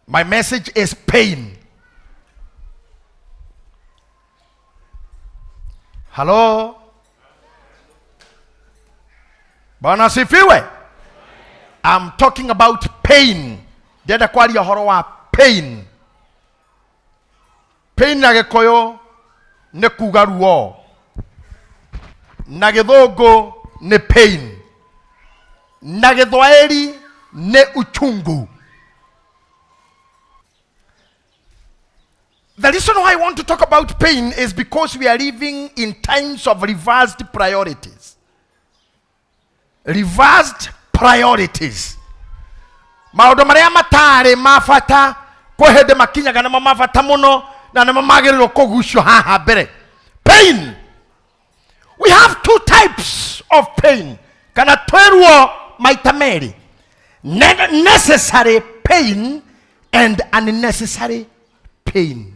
My message is pain. Hello? Bwana asifiwe. I'm talking about pain. Ndĩrenda kwaria ũhoro wa pain. Pain na Gĩkũyũ nĩ kuga ruo. Na Gĩthũngũ nĩ pain. Na Gĩthwaĩri nĩ uchungu. The reason why I want to talk about pain is because we are living in times of reversed priorities. Reversed priorities. Maũndũ marĩa matarĩ ma bata kwĩ hĩndĩ makinyaga nĩmo ma bata mũno na nĩmo magĩrĩirwo kũgucio haha mbere. Pain. We have two types of pain. Kana twĩ ruo maita merĩ. Necessary pain and unnecessary pain.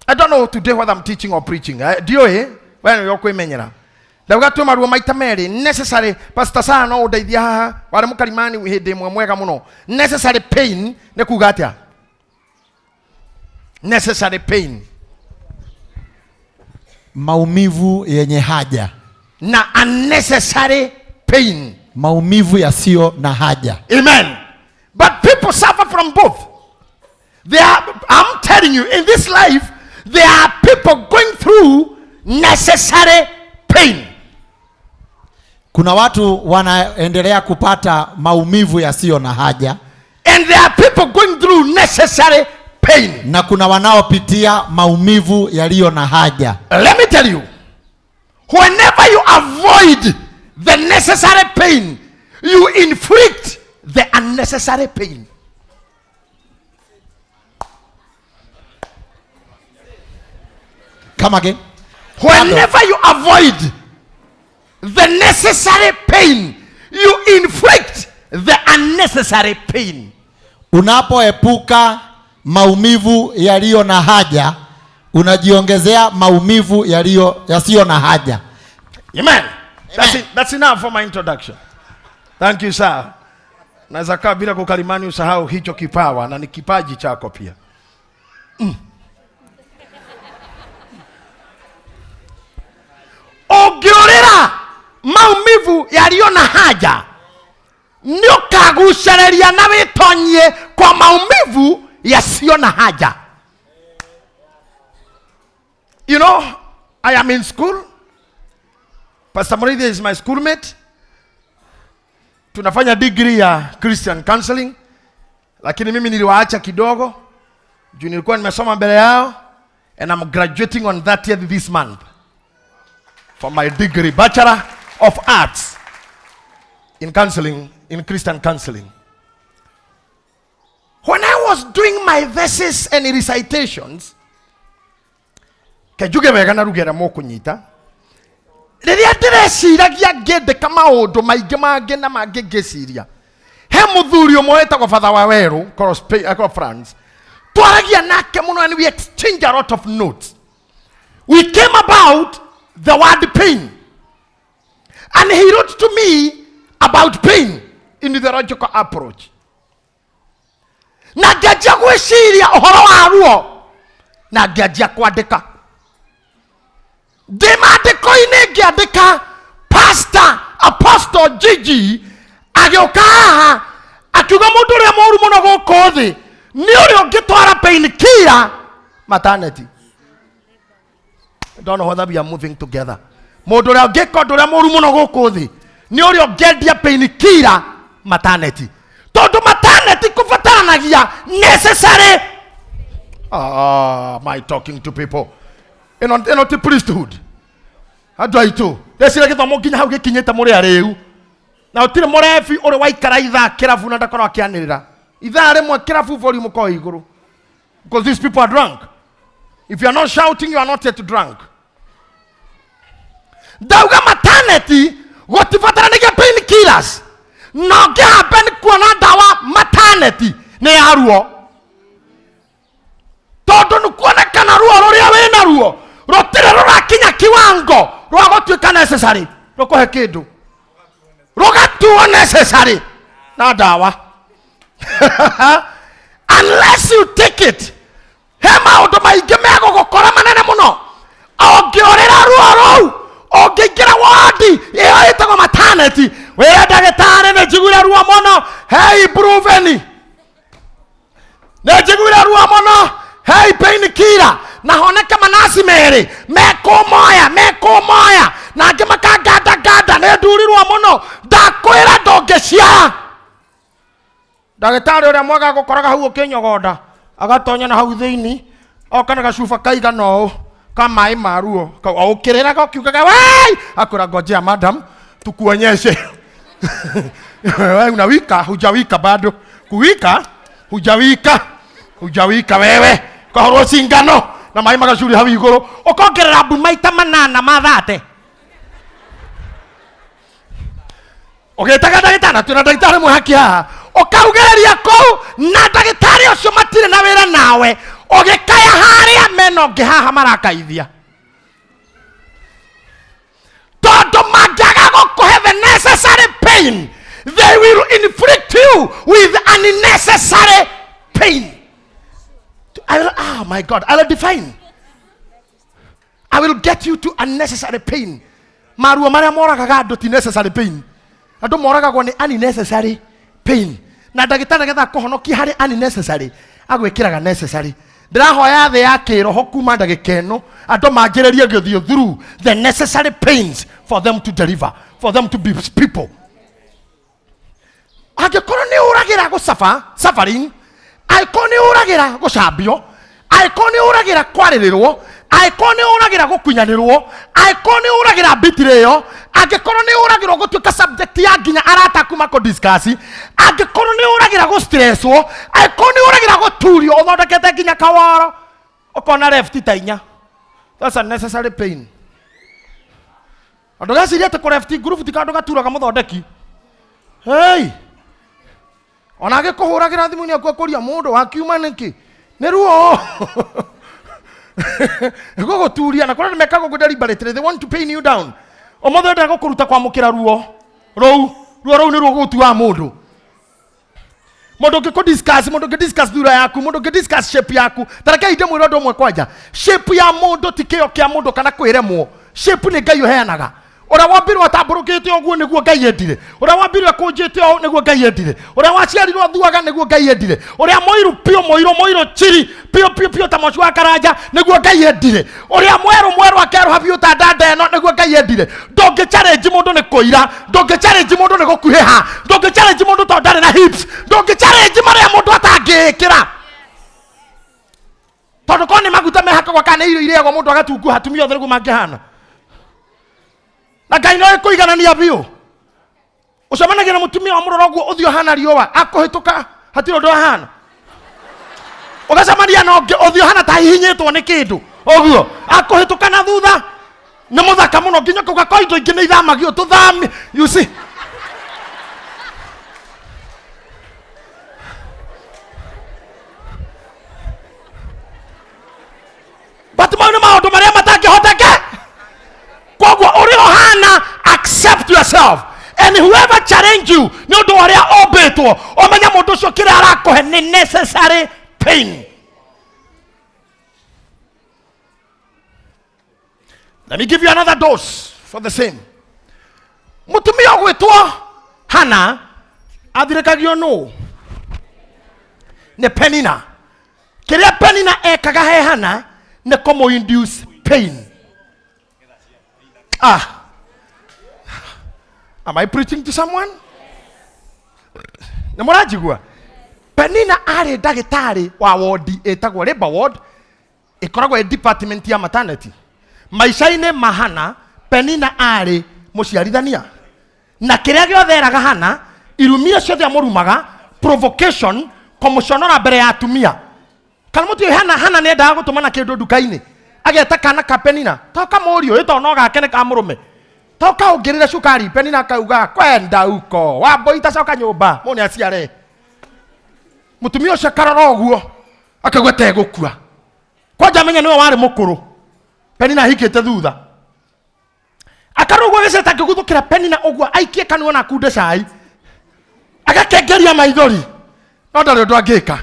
I don't know today whether I'm teaching or preaching. Ndiũĩ, we nĩwe ũkwĩmenyera. Ndauga twĩ maruo maita merĩ, necessary, Pastor Sarah no ũndeithia haha, warĩ mũkarimani hĩndĩ ĩmwe mwega mũno. Necessary pain nĩ kuga atĩa? Necessary pain. Maumivu yenye haja. Na unnecessary pain. Maumivu yasiyo na haja. Amen. But people suffer from both. I'm telling you, in this life, there are people going through necessary pain. Kuna watu wanaendelea kupata maumivu yasiyo na haja. And there are people going through necessary pain. Na kuna wanaopitia maumivu yaliyo na haja. Let me tell you, whenever you avoid the necessary pain, you inflict the unnecessary pain. Come again. Whenever you avoid the necessary pain, you inflict the unnecessary pain. Unapoepuka maumivu yaliyo na haja, unajiongezea maumivu yasiyo na haja. Amen. That's it. That's enough for my introduction. Thank you, sir. Naweza kaa bila kukalimani usahau hicho kipawa na ni kipaji chako pia. Ũngĩũrĩra maumivu yaliyo na haja, nĩũkagucereria na wĩtonyie kwa maumivu yasiyo na haja. You know, I am in school. Pastor Murithi is my schoolmate. Tunafanya degree ya Christian counseling, lakini mimi niliwaacha kidogo juu nilikuwa nimesoma mbele yao, and I'm graduating on 30th this month for my degree, Bachelor of Arts in counseling, in Christian counseling. When I was doing my thesis and recitations, kenjuge wega na ruge ĩrĩa mũkũnyita, rĩrĩa ndĩreciragia ngĩandĩka maũndũ maingĩ mangĩ na mangĩ ngĩciria, he mũthuri ũmwe wĩtagwo Father wa Werũ, korwo Spain, korwo France, twaragia nake mũno and we exchange a lot of notes. We came about the word pain. And he wrote to me about pain in the theological approach. Na ngĩanjia gwĩciria ũhoro wa ruo, na ngĩanjia kwandĩka. Ndĩ maandĩko-inĩ ngĩandĩka, Pastor Apostle Gigi agĩũka haha akiuga mũndũ ũrĩa mũũru mũno gũkũ thĩ nĩ ũrĩa ũngĩtwara painkiller maternity. I don't know whether we are moving together. Mũndũ ũrĩa ũngĩka ũndũ ũrĩa mũũru mũno gũkũ thĩ nĩ ũrĩa ũngĩendia painkiller maternity, tondũ maternity kũbataranagia necessary. My talking to people. Ĩno ti priesthood. Andũ aitũ, ndeciria gĩthomo nginya hau gĩkinyĩte mũrĩ arĩu. Na gũtirĩ mũrebi ũrĩ waikara ithaa kĩrabu na ndakorwo akĩanĩrĩra. Ithaa rĩmwe kĩrabu volume ũkorwo igũrũ. Because these people are drunk. If you are not shouting, you are not yet drunk. Ndauga maternity gũtibataranagia painkillers. No ngĩhambe nĩ kuona ndawa maternity nĩ ya ruo. Tondũ nĩ kuonekana ruo rũrĩa wĩna ruo rũtirĩ rũrakinya kiwango rwa gũtuĩka necessary rũkũhe kĩndũ, rũgatuo necessary na ndawa. Unless you take it, he maũndũ maingĩ megũgũkora manene mũno. Ũngĩũrĩra ruo rũu, ũngĩingĩra wodi ĩyo ĩtagwo maternity, wĩre ndagĩtarĩ, "Nĩ njiguire ruo mũno, hei bruveni, nĩ njiguire ruo mũno, hei pain killer," na honeke manasi merĩ mekũmoya mekũmoya na angĩ makangandanganda, "Nĩ ndurirwo mũno." Ndakwĩra ndũngĩciara. Ndagĩtarĩ ũrĩa mwega agũkoraga hau ũkĩnyogonda, agatonya na hau thĩinĩ, oka na gacuba kaigana ũũ ka maĩ ma ruo o ũkĩrĩraga ũkiugaga wai, akwĩra, "Ngojea madam, tukuonyeshe. Wewe unawika, hujawika bado, kuwika hujawika, hujawika wewe." Kahorwo cingano na maĩ magacuria hau igũrũ, ũkongerera mbu maita manana ma thate ũgĩtaga ndagĩtarĩ. Na twĩna ndagĩtarĩ mwĩhaki haha, ũkaugĩrĩria kũu na ndagĩtarĩ ũcio matirĩ na wĩra nawe. Ũgĩkaya harĩa mena ũngĩ haha marakaithia, tondũ mangĩaga gũkũhe the necessary pain, they will inflict you with unnecessary pain. I will, oh my God, I will define. I will get you to unnecessary pain. Maruo marĩa moragaga andũ ti necessary pain. Andũ moragagwo nĩ unnecessary pain. Na ndagĩtarĩ nĩgetha akũhonokie harĩ unnecessary, agwĩkĩraga necessary. Ndĩrahoya thĩ ya kĩroho kuma ndagĩka ĩno andũ manjĩrĩrie gũthiĩ through the necessary pains for them to deliver, for them to be people. Angĩkorwo nĩ ũragĩra gũcaba suffering, angĩkorwo nĩ ũragĩra gũcambio, angĩkorwo nĩ ũragĩra kwarĩrĩrwo, angĩkorwo nĩ ũragĩra gũkunyanĩrwo, angĩkorwo nĩ ũragĩra betrayal, angĩkorwo nĩ ũragĩrwo gũtuĩka subject ya nginya arata kuma kũ discuss, angĩkorwo nĩ ũragĩra gũ-stresswo, angĩkorwo nĩ ũragĩra gũturio ũthondekete nginya kaworo ũkona left ta inya, that's unnecessary pain. Andũ geciria atĩ kũ-left group ti kaũndũ gaturaga mũthondeki. Hey, ona agĩkũhũragĩra thimũ-inĩ akũria mũndũ wakiuma nĩkĩ, nĩ ruo gũgũturia na kũrĩa nĩmekaga ũguo deliberately. They want to pain you down. Ũmũthĩ ndĩrenda gũkũruta kwamũkĩra ruo rũu. Ruo rũu nĩ ruo gũtuaga mũndũ. Mũndũ ũngĩ kũ-discuss, mũndũ ũngĩ discuss thura yaku, mũndũ ũngĩ discuss shape yaku. Tareke inde mwĩre ũndũ ũmwe kwanja, shape ya mũndũ ti kĩo kĩa mũndũ kana kwĩremwo. Shape nĩ Ngai ũheanaga. Ũrĩa wambirwo atambũrũkĩte ũguo nĩguo Ngai endire, ũrĩa wambirwo akũnjĩte ũũ nĩguo Ngai endire, ũrĩa waciarirwo athuaga nĩguo Ngai endire, ũrĩa mũiru piũ, mũirũ mũirũ chiri piũ piũ piũ ta mocu wa karanja nĩguo Ngai endire, ũrĩa mwerũ mwerũ akerũha biũ ta ndanda ĩno nĩguo Ngai endire. Ndũngĩ challenge mũndũ nĩ kũira, ndũngĩ challenge mũndũ nĩ gũkuhĩha, ndũngĩ challenge mũndũ tondũ ndarĩ na hips, ndũngĩ challenge marĩa mũndũ atangĩĩkĩra, tondũ korwo nĩ maguta mehakagwo kana nĩ irio irĩagwo mũndũ agatunguha, atumia othe nĩguo mangĩhana. Na Ngai no ĩkũiganania biũ. Ũcemanagia na mũtumia wa mũrora ũguo, ũthiũ hana riũa, akũhĩtũka hatirĩ ũndũ ahana. Ũgacemania na ũngĩ, ũthiũ hana ta hihinyĩtwo nĩ kĩndũ ũguo, akũhĩtũka na thutha nĩ mũthaka mũno, nginya kũga kwa indo ingĩ nĩ ithamagio tũthami, you see. But mau nĩ maũndũ marĩa matangĩhoteke. Koguo ũrĩa ũhana, accept yourself, and whoever challenge you nĩ ũndũ wa ũrĩa ũmbĩtwo, ũmenye mũndũ ũcio kĩrĩa arakũhe nĩ necessary pain. Let me give you another dose for the same. Mũtumia ũgwĩtwo Hana athirĩkagio nũ? Nĩ Penina. Kĩrĩa Penina ekaga he Hana nĩ kũmũ induce pain. Ah, am I preaching to someone? Nĩ mũranjigua? Penina arĩ ndagĩtarĩ wa wodi ĩtagwo labor ward, ĩkoragwo ĩ department ya maternity. Maica-inĩ ma Hana, Penina arĩ mũciarithania, na kĩrĩa gĩothe eraga Hana, irumia ciothe amũrumaga, provocation, kũmũconora mbere ya atumia. Kana mũtiũĩ Hana? Hana nĩ endaga gũtũmana kĩndũ nduka-inĩ, ageta kana ka Penina, to kamũriũ ĩ, to no gake nĩ ka mũrũme, to kaũngĩrĩre cukari. Penina akauga, "Kwenda uko wambũi, tacoka nyũmba mũnĩ aciare." Mũtumia ũcio akarora ũguo akaigua tegũkua. Kwanja amenya nĩwe warĩ mũkũrũ, Penina ahikĩte thutha. Akarora ũguo gĩceta akĩguthũkĩra Penina ũguo, aikie kanua na akunde cai, agakengeria maithori. No ndarĩ ũndũ angĩka,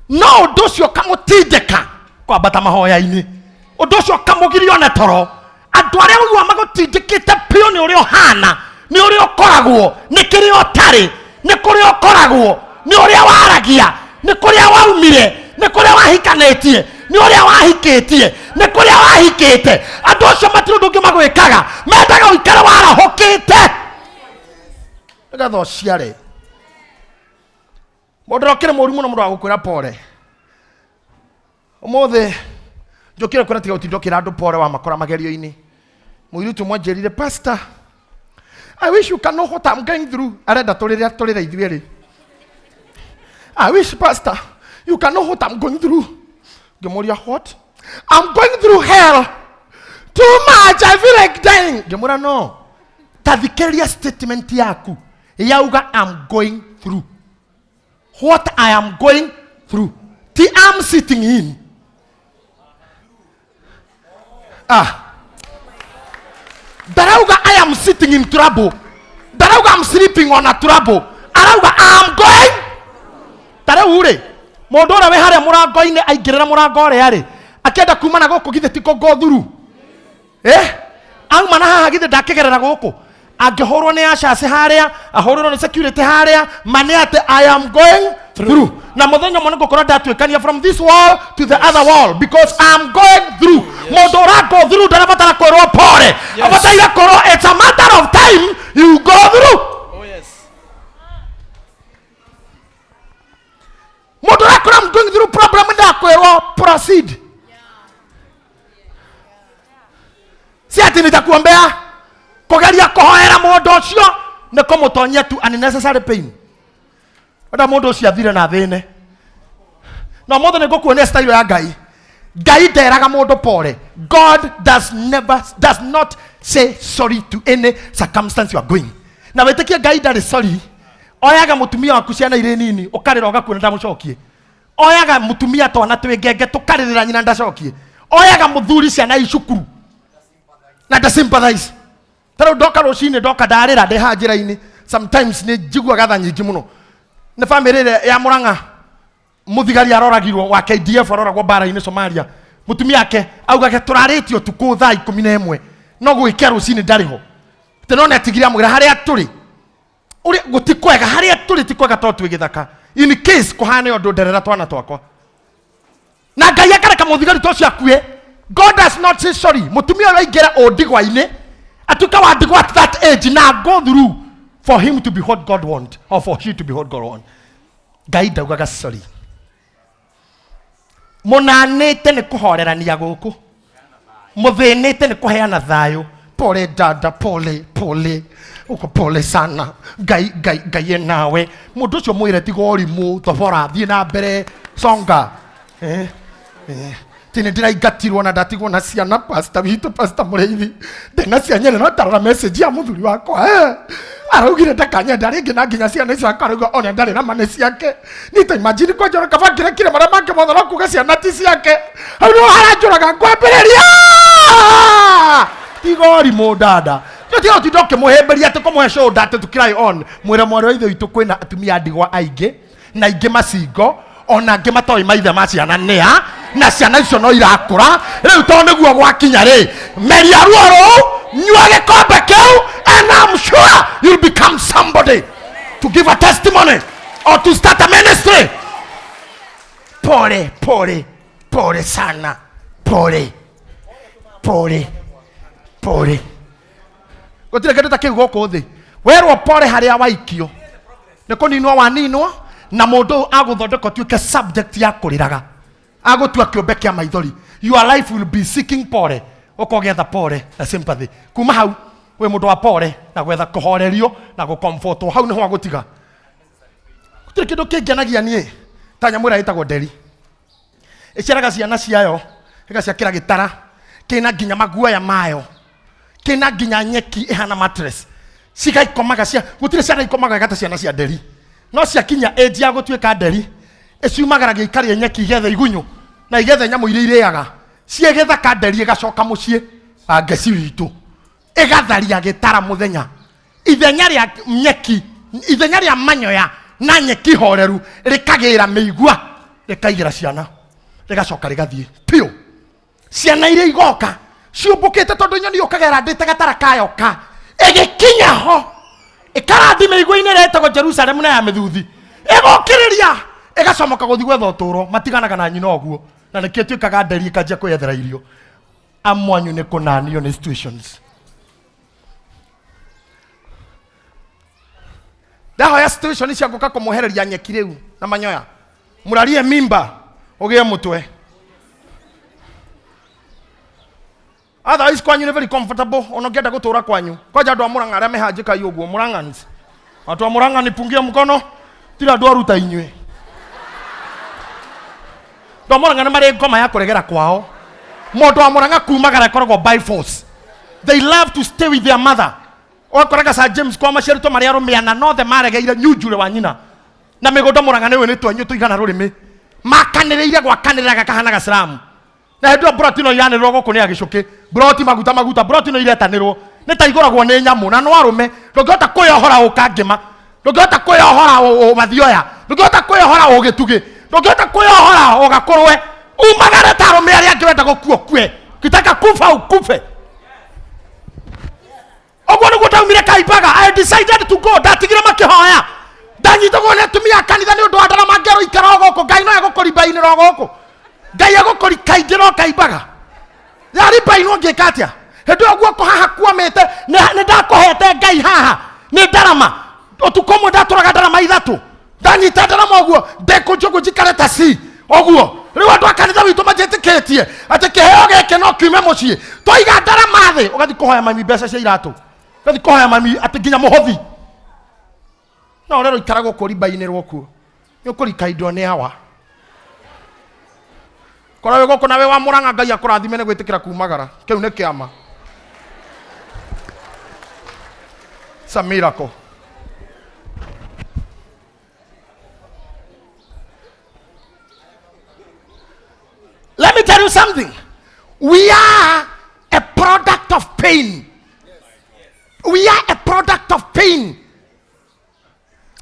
no ũndũ ũcio ũkamũtindĩka kwambata mahoya-inĩ, ũndũ ũcio ũkamũgiria one toro. Andũ arĩa ũigua magũtindĩkĩte biũ nĩ ũrĩa ũhana, nĩ ũrĩa ũkoragwo, nĩ kĩrĩa ũtarĩ, nĩ kũrĩa ũkoragwo, nĩ ũrĩa waragia, nĩ kũrĩa waumire, nĩ kũrĩa wahikanĩtie, nĩ ũrĩa wahikĩtie, nĩ kũrĩa wahikĩte. Andũ acio matirĩ ũndũ ũngĩ magwĩkaga, mendaga ũikare warahũkĩte nĩgetha ũciare. Mũndũ ũrĩa ũkĩrĩ mũru mũno, mũndũ wa gũkwĩra pore. Ũmũthĩ njũkire kwĩra tiga gũtinda ũkĩra andũ pore wamakora magerio-inĩ. Mũirĩtu ũmwe anjĩrire, "Pastor, I wish you can know what I'm going through." Arenda tũrĩre, tũrĩre ithuĩ erĩ. "I wish, pastor, you can know what I'm going through." Ngĩmũria, "What?" "I'm going through hell too much. I feel like dying." Ngĩmũra, "No ta thikĩrĩria statement yaku yauga 'I'm going through what I am going through,' ti 'I'm sitting in.' Ah, ndarauga 'I am sitting in trouble,' ndarauga 'I'm sleeping on a trouble,' arauga 'I'm going.' Ta rĩu rĩ, mũndũ ũrĩa wĩ harĩa mũrango-inĩ aingĩrĩra mũrango ũrĩa rĩ, akĩenda kuma na gũkũ, githĩ ti kũ go through? Eh, auma na haha, githĩ ndakĩgerera gũkũ? Angĩhũrwo nĩ acasi harĩa, ahũrĩrwo nĩ security harĩa, ma nĩ atĩ I am going through. Na mũthenya ũmwe nĩngũkorwo ndatuĩkania from this wall to the other wall because I am going through. Mũndũ ũra go through ndarabatara kwĩrwo pore. Abataire kwĩrwo it's a matter of time you go through. Oh yes. Mũndũ ũrakora I'm going through problem ndakwĩrwo proceed, si ati nitakuombea. Kugeria kuhoera mũndũ ũcio nĩ kũmũtonyia tu unnecessary pain. Enda mũndũ ũcio athire na thĩne. Na ũmũthĩ nĩ ngũkuonia style ya Ngai. Ngai nderaga mũndũ pore. God does never, does not say sorry to any circumstance you are going. Na wĩtĩkie Ngai ndarĩ sorry. Oyaga mũtumia waku ciana irĩ nini, ũkarĩra ũgakuona ndamũcokie. Oyaga mũtumia twana twĩ ngenge, tũkarĩrĩra nyina ndacokie. Oyaga mũthuri ciana i cukuru na nda sympathize. Ta rĩu ndoka rũcinĩ, ndoka ndarĩra ndĩ haha njĩra-inĩ. Sometimes nĩ njiguaga tha nyingĩ mũno nĩ bamĩrĩ ĩrĩa ya Mũrang'a. Mũthigari aroragirwo wa KDF, aroragwo mbara-inĩ Somalia. Mũtumia ake augage tũrarĩtie ũtukũ thaa 11, no gwĩkĩa rũcinĩ ndarĩ ho. Atĩ no nĩatigire amwĩra harĩa tũrĩ ũrĩa gũti kwega, harĩa tũrĩ ti kwega tondũ twĩ gĩthaka, in case kũhane ũndũ nderera twana twakwa. Na Ngai akareka mũthigari ta ũcio akue. God does not say sorry. Mũtumia ũyũ aingĩra ũndigwa-inĩ, atuĩka wa ndigwa at that age na go through for him to be what God want or for she to be what God want. Ngai ndaugaga sorry. Mũnanĩte nĩ kũhorerania gũkũ, mũthĩnĩte nĩ kũheana thayũ. Pole dada, pole pole, uko pole sana. Ngai, Ngai, Ngai e nawe. Mũndũ ũcio mwĩre tiga ũrimũ, thobora, thiĩ na mbere, songa. Eh, eh. Ti nĩ ndĩraingatirwo na ndatigwo na ciana, pastor witũ, Pastor Mũrĩithi, ndĩna cianyene. No tarora message ya mũthuri wakwa, eh. Araugire ndakanyenda rĩngĩ na nginya ciana icio akarauga ona ndarĩ na mane ciake. Niĩ ta imagine kwanjora kaba ngĩrekire marĩa mangĩ mothe no kuga ciana ti ciake, hau nĩho haranjũraga ngwambĩrĩria. Tiga ũrimũ dada, tiga ũtinda ũkĩmũhĩmbĩria atĩ kũmũhe shoulder atĩ to cry on. Mwĩre mwarĩ wa ithe witũ kwĩna atumia a ndigwa aingĩ na ingĩ macingo, ona angĩ matoĩ maithe ma ciana nĩa, na ciana icio no irakũra rĩu. Tondũ nĩguo gwakinya rĩ, meria ruo rũu, nyua gĩkombe kĩu, and I'm sure you'll become somebody to give a testimony or to start a ministry. Pole pole pole sana, pole pole pole. Gũtirĩ kĩndũ ta kĩu gũkũ thĩ. Werwo pore harĩa waikio nĩ kũninwo waninwo, na mũndũ ũyũ agũthondeka ũtuĩke subject ya kũrĩraga, agũtua kĩũmbe kĩa maithori. Your life will be seeking pore, ũkogetha pore na sympathy. Kuma hau wĩ mũndũ wa pore na gwetha kũhorerio na gũcomfortwo, hau nĩho agũtiga. Gũtirĩ kĩndũ kĩngenagia niĩ ta nyamũ ĩrĩa ĩtagwo nderi. Ĩciaraga ciana ciayo ĩgaciakĩra gĩtara kĩna nginya maguoya mayo, kĩna nginya nyeki ĩhana mattress, cigaikomaga cia gũtirĩ ciana ikomaga wega ta ciana cia nderi. No ciakinya age ya gũtuĩka nderi, ĩciumagaragia ikarĩa nyeki, igethe igunyũ na igethe nyamũ iria irĩaga ciĩ gĩthaka. Nderi ĩgacoka mũciĩ ngeci witũ, ĩgatharia gĩtara mũthenya, ithenya rĩa nyeki, ithenya rĩa manyoya. Na nyeki horeru rĩkagĩra mĩigua rĩkaigĩra ciana rĩgacoka rĩgathiĩ piũ. Ciana iria igoka ciũmbũkĩte tondũ nyoni yũkaga ĩrandĩte gatara kayo ka ĩgĩkinya ho ĩkarandi mĩigua-inĩ ĩrĩa ĩtagwo Jerusalemu na ya mĩthuthi ĩgokĩrĩria ĩgacomoka gũthiĩ gwetha ũtũũro matiganaga na nyina ũguo na nĩkĩo ĩtuĩkaga nderi ĩkanjia kwĩyethera irio. Amwanyu nĩ kũnanio nĩ situations. Ndahoya situation cia gũka kũmwehereria nyeki rĩu na manyoya mũrarie mimba ũgĩe mũtwe. Otherwise kwanyu nĩ very comfortable ona ũngĩenda gũtũra kwanyu kwanja andũ a Murang'a arĩa mehanjĩkai ũguo Murang'ans watu wa Murang'a nipungie mkono tira andũ aruta inyuĩ. Andũ a Murang'a nĩ marĩ ngoma ya kũregera kwao. Mũndũ wa Murang'a kumagara ĩkoragwo by force. They love to stay with their mother. Ũgakoraga Sir James kwa maciarĩtwo marĩ arũme ana nothe maregeire nyunjure wa nyina na mĩgũnda Murang'a nĩwe nĩ twenyũ tũigana rũrĩmĩ makanĩrĩire gwakanĩrĩra gakahana gaciramu na hĩndĩ ĩyo mburoti no iranĩrĩrwo gũkũ nĩ agĩcũkĩ mburoti maguta maguta mburoti no iretanĩrwo nĩ ta igũragwo nĩ nyamũ na no arũme. Ndũngĩhota kwĩyohora ũkangĩma, ndũngĩhota kwĩyohora mathioya, ndũngĩhota kwĩyohora ũgĩtugĩ, ndũngĩhota kwĩyohora ũgakũrwe umagare ta arũme arĩa angĩ. Wenda gũkua ũkue, ukitaka kufa ukufe. Ũguo nĩguo ndaumire Kaimbaga. I decided to go. Ndatigire makĩhoya, ndanyitagwo nĩ atumia a kanitha nĩ ũndũ wa ndarama ngerwo ikara o gũkũ. Ngai no egũkũrimbainĩra o gũkũ, Ngai egũkũrikaindĩra o Kaimbaga yarimbainwo ngĩka atĩa? Hĩndĩ ĩyo guoko haha kuomĩte nĩ ndakũhete Ngai haha nĩ ndarama. Ũtukũ ũmwe ndatũraga ndarama ithatũ, ndanyita ndarama ũguo ndekũnja ũguo njikare ta ci ũguo. Rĩu andũ a kanitha witũ manjĩtĩkĩtie atĩ kĩheo gĩkĩ no kiume mũciĩ. Twaiga ndarama thĩ ũgathiĩ kũhoya mami mbeca cia iratũ, ũgathiĩ kũhoya mami atĩ nginya mũhothi no ũrerwo ikara gũkũ rimbainĩrwo kuo nĩ ũkũrika indo nĩ awa. Korwo wĩ gũkũ na wĩ wa Mũrang'a, Ngai akũrathime nĩ gwĩtĩkĩra kumagara kĩu nĩ kĩama. It's a miracle. Let me tell you something. We are a product of pain. We are a product of pain.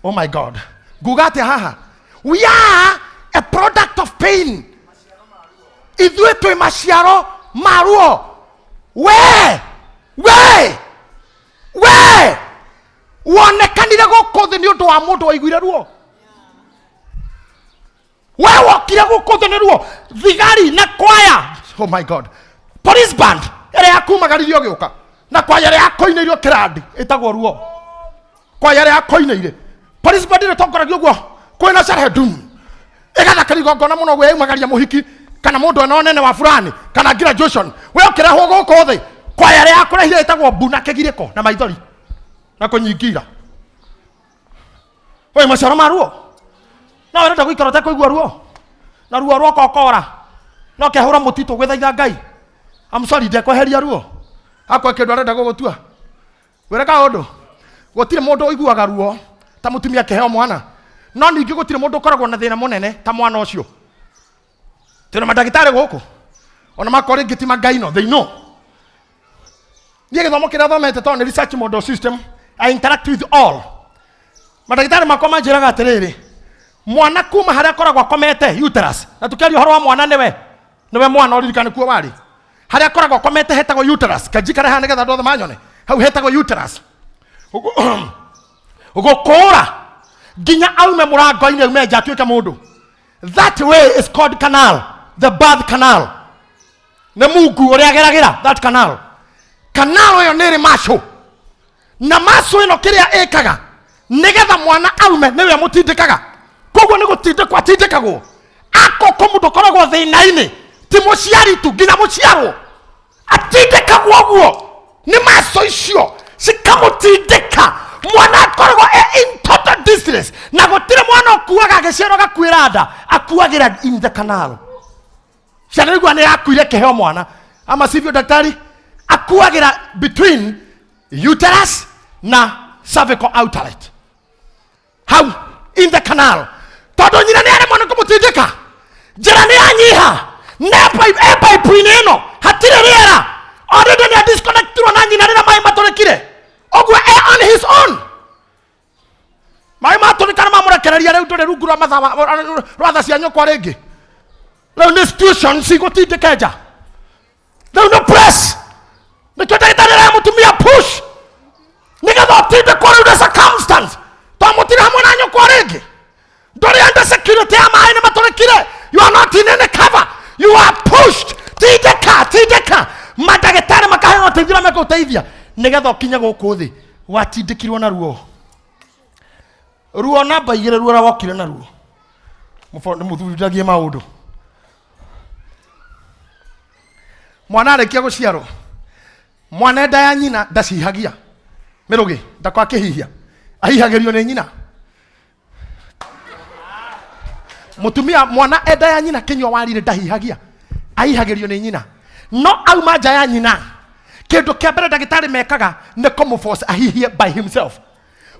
Oh my God. Nguga atĩa haha? We are a product of pain. Ithuĩ twĩ maciaro ma ruo. We, we, we wonekanire gũkũ thĩ nĩ ũndũ wa mũndũ waiguire ruo. We wokire gũkũ thĩ nĩ ruo. Thigari na kwaya, oh my God, police band ĩrĩa yakumagaririo gĩũka na kwaya ĩrĩa yakoinĩirio kĩrandi ĩtagwo ruo. Kwaya ĩrĩa yakoinĩire police band ĩrĩa ũguo kwĩna sherehe dum ĩgathakĩra igongona mũno ũguo yaumagaria mũhiki kana mũndũ ena ũnene wa fulani kana graduation. We ũkĩrehwo gũkũ thĩ kwaya ĩrĩa yakũrehire ĩtagwo mbu na kĩgirĩko na maithori na kũnyingira we maciaro ma ruo. No ũrenda gũikara ũtekũigua ruo na ruo rwoka ũkora no kehũra mũtitũ gwĩthaitha Ngai. I'm sorry, ndekweheria ruo akwa kĩndũ arenda gũgũtua wĩre kaũndũ. Gũtirĩ mũndũ ũiguaga ruo ta mũtumia akĩheo mwana, no ningĩ gũtirĩ mũndũ ũkoragwo na thĩna mũnene ta mwana ũcio. Twĩna mandagĩtarĩ gũkũ ona makorwo rĩngĩ ti mangaino, they know. Niĩ gĩthomo kĩrĩa thomete tondũ nĩ research model system, I interact with all mandagĩtarĩ makwa. Manjĩraga atĩrĩrĩ, mwana kuma harĩa akoragwo akomete uterus, na tũkĩaria ũhoro wa mwana nĩwe nĩwe mwana ũririkane kuo warĩ harĩa akoragwo akomete hetagwo uterus. Kanjikare haha nĩgetha andũ othe manyone. Hau hetagwo uterus. Gũkũra nginya aume mũrango-inĩ aume nja atuĩke mũndũ, that way is called canal, the birth canal. Nĩ mungu ũrĩa ageragĩra that canal. Canal ĩyo nĩ ĩrĩ macũ na macũ ĩno kĩrĩa ĩkaga nĩgetha mwana aume nĩwe mũtindĩkaga. Koguo nĩ gũtindĩkwo atindĩkagwo akoko mũndũ ũkoragwo thĩna-inĩ ti mũciari tu nginya mũciarwo atindĩkagwo ũguo nĩ maco icio cikamũtindĩka. Mwana akoragwo e in total distress na gũtirĩ mwana ũkuaga agĩciarwo agakuĩra nda, akuagĩra in the canal. Ciana igua nĩ yakuire kĩheo mwana ama sivyo daktari? Akuagĩra between uterus na cervical outlet hau in the canal tondũ nyina nĩ aremwo nĩ kũmũtindĩka, njĩra nĩ yanyiha na e pipe-inĩ ĩno hatirĩ rĩera. Already nĩ disconnectirwo na nyina rĩrĩa maĩ matũrĩkire ũguo e on his own. Maĩ matũrĩka nĩ mamũrekereria rĩu ndũrĩ rungu rwa matha rwa tha cia nyũkwa rĩngĩ. Rĩu nĩ institutions igũtindĩke nja. Rĩu nĩ press. Nĩkĩo ndagĩtarĩ arera mũtumia push. Nĩgetha ũtindĩkwo rĩu nĩ circumstance. To mũtirĩ hamwe na nyũkwa rĩngĩ. Ndũrĩ under security ya maĩ nĩ matũrĩkire. You are not in any cover. You are pushed. Tindĩka, tindĩka. Mandagĩtarĩ makaheana ũteithio ũrĩa mekũgũteithia nĩgetha ũkinye gũkũ thĩ. Watindĩkirwo na ruo. Ruo namba igĩrĩ ruo ũrĩa wokire naruo. Mũbo- Nĩ mũthuthurie maũndũ. Mwana arĩkia gũciarwo, mwana nda ya nyina ndacihagia. Mĩrũgĩ ndakwa akĩhihia. Ahihagĩrio nĩ nyina. Mutumia mwana enda ya nyina kinyua warire ndahihagia ahihagirio ni nyina no auma nja ya nyina kindu kia mbere ndagitari mekaga ni kumuforce ahihie by himself.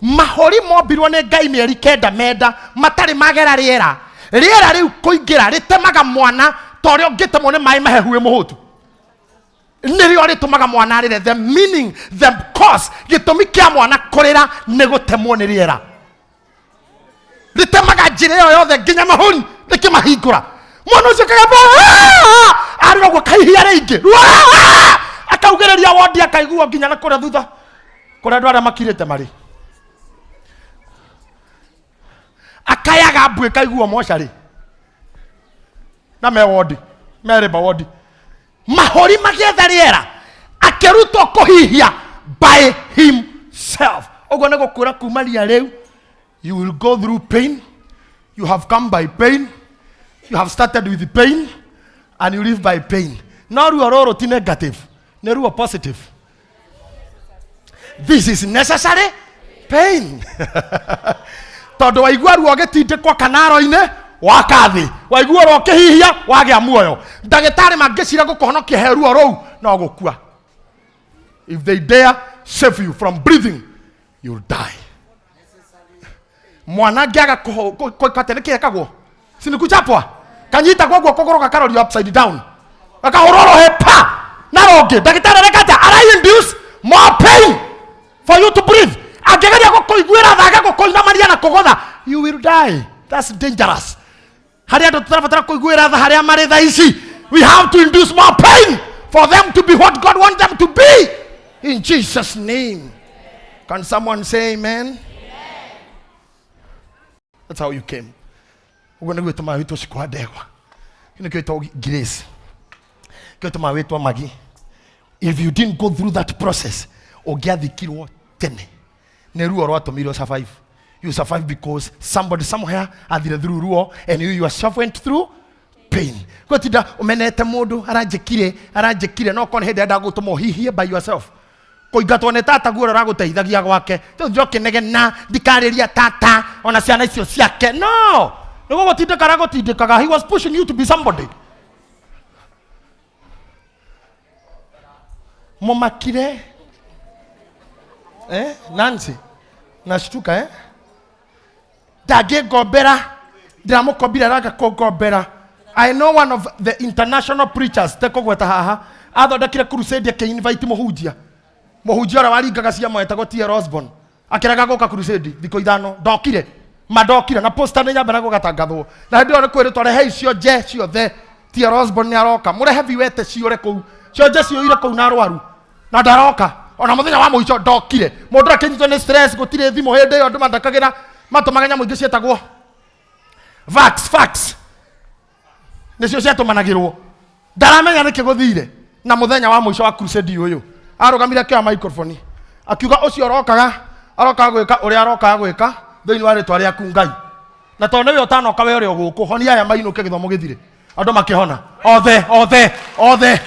Mahori mombirwo ni Ngai mĩeri kenda menda matarĩ magera rĩera rĩera rĩu kũingĩra rĩtemaga mwana ta ũrĩa ũngĩtemwo nĩ maĩ mahehu wĩ mũhũtu. Nĩrĩo rĩtũmaga mwana arĩre. The meaning, the cause, gĩtũmi kĩa mwana kũrĩra nĩ gũtemwo nĩ rĩera. Rĩtemaga njĩra ĩyo yothe nginya mahũri rĩkĩmahingũra. Mwana ũcio kagamba arĩra ũguo kaihia rĩingĩ akaugĩrĩria wondi akaiguo nginya na kũrĩa thutha kũrĩa andũ arĩa makirĩte marĩ akayaga mbu ĩkaiguo mocarĩ na me wondi merĩmba wondi mahũri magĩetha rĩera akĩrutwo kũhihia by himself. Ũguo nĩ gũkwĩra kumaria rĩu you will go through pain. You have come by pain, you have started with pain and you live by pain. No ruo rũrũ ti negative, nĩ ruo positive. This is necessary pain. Tondũ waigua ruo gĩtindĩkwo kanaro-inĩ waka thĩ, waigua ruo ũkĩhihia wagĩa muoyo. Ndagĩtarĩ mangĩcira gũkũhonokia he ruo rũu no gũkua. If they dare save you from breathing, you'll die. Mwana angĩaga kũhota nĩ kĩekagwo sinikuchapwa kanyitagwo guoko kũgũrũ gakarorio upside down gakahũrwo rũhĩ pa na rũngĩ. Ndagĩtarĩ areka atĩa? Ara induce more pain for you to breathe. Angĩgeria gũkũiguĩra tha agagũkũinamania na kũgũtha, you will die. That's dangerous. Harĩa andũ tũrabatara kũiguĩra tha harĩa marĩ tha ici, we have to induce more pain for them to be what God wants them to be. In Jesus' name. Can someone say amen? Amen. That's how you came. Ũguo nĩguo ĩtũmaga wĩtwo cikwa ndegwa. Kĩu nĩkĩo ĩtagwo grace. Kĩo ĩtũmaga wĩtwo magi. If you didn't go through that process, ũngĩathikirwo tene. Nĩ ruo rwatũmire survive. You survive because somebody somewhere athire through ruo and you yourself went through pain. Gũtinda ũmenete mũndũ aranjĩkire aranjĩkire no korwo nĩ hĩndĩ enda gũtũma ũhihie by yourself. Kũingatwo nĩ tata guo ũrĩa ũragũteithagia gwake. Rĩu ndĩrokĩnegena ndikarĩria tata ona ciana icio ciake. No, nĩ gũgũtindĩka aragũtindĩkaga. He was pushing you to be somebody. Mumakire Nancy nashtuka ndangĩngombera ndĩramũkombire araga kũngombera. I know one of the international preachers tekũgweta haha athondekire crusade akĩ-invite mũhunjia mũhunjia ũrĩa waringaga ciama etagwo T.L. Osborne akĩrega gũka crusade thikũ ithano ndokire mandokire na poster nĩ nyambere gũgatangathwo na hĩndĩ ĩyo nĩ kwĩrĩtwo rehe icio nje ciothe T.L. Osborne nĩ aroka mũrehe viwete ciũre kũu cionje ciũire kũu na arwaru na ndaroka ona mũthenya wa mũico ndokire mũndũ akĩnyitwo nĩ stress gũtirĩ thimũ hĩndĩ ĩyo andũ mandakagĩra matũmaga nyamũ ingĩ ciĩtagwo fax fax nĩcio ciatũmanagĩrwo ndaramenya nĩkĩ gũthire na mũthenya wa mũico wa crusade ũyũ arũgamire akĩoya microphone akiuga ũcio arokaga arokaga gwĩka ũrĩa arokaga gwĩka thĩinĩ wa rĩtwa rĩaku Ngai na tondũ nĩwe ũtanoka we ũrĩ o gũkũ honia aya mainũke gĩthomo gĩthire andũ makĩhona othe othe othe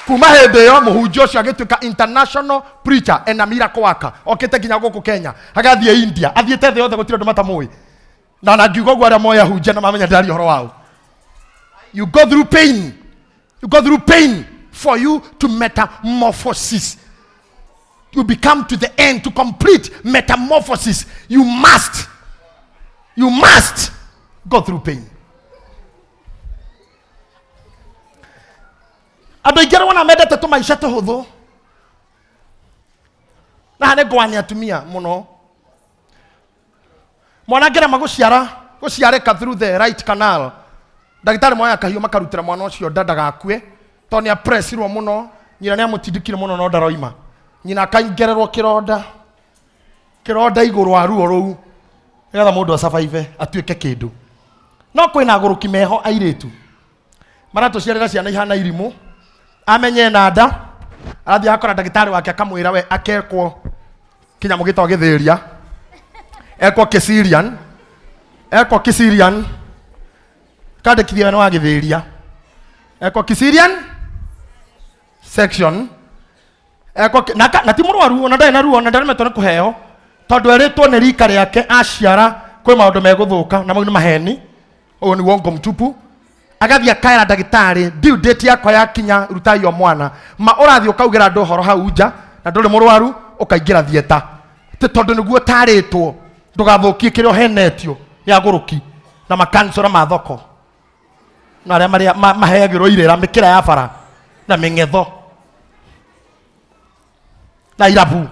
kuma hĩndĩ ĩyo mũhunjia ũcio agĩtuĩka international preacher ena miracle worker okĩte nginya gũkũ Kenya agathiĩ India athiĩte thĩ yothe gũtirĩ andũ matamũĩ na na ngiuga ũguo arĩa moĩ ahunjia na mamenya ndĩraria ũhoro wao. You go through pain. You go through pain for you to metamorphosis. You become to the end, to complete metamorphosis. You must go through pain. Andũ aingĩ arĩa wona mendete tũmaica tũhũthũ na nĩ ngwani atumia mũno. Mwana angĩrema gũciara gũciarĩka through the right canal, ndagĩtarĩ moyaga kahiũ makarutĩra mwana ũcio nda ndagakue, tondũ nĩ apresirwo mũno, nyina nĩ amũtindĩkire mũno no ndaroima. Nyina akaingererwo kĩronda, kĩronda igũrũ wa ruo rũu, nĩgetha mũndũ asurvive atuĩke kĩndũ. No kwĩna agũrũki meho airĩtu maratũciarĩra ciana ihana irimũ, amenye ena nda, arathiĩ akora ndagĩtarĩ wake akamwĩra we akekwo kĩnyamũ gĩtagwo gĩthĩria, ekwo kĩsirian, ekwo kĩsirian, kandĩkithia we nĩ wa gĩthĩria, ekwo kĩsirian section, ekwo na ti mũrwaru ona ndarĩ na ruo ona ndaremetwo nĩ kũheo, tondũ erĩtwo nĩ rika rĩake aciara kwĩ maũndũ megũthũka, na mau nĩ maheni, ũyũ nĩ wongo mtupu. Agathiĩ akaera ndagĩtarĩ due date yakwa yakinya, rutai o mwana. Ma ũrathiĩ ũkaugĩra andũ ũhoro hau nja na ndũrĩ mũrwaru, ũkaingĩra thieta tĩ tondũ nĩguo ũtarĩtwo ndũgathũkie kĩrĩa ũhenetio nĩ agũrũki na makansora ma thoko na arĩa marĩa maheagĩrwo irĩra mĩkĩra ya bara na mĩng'etho na irabu,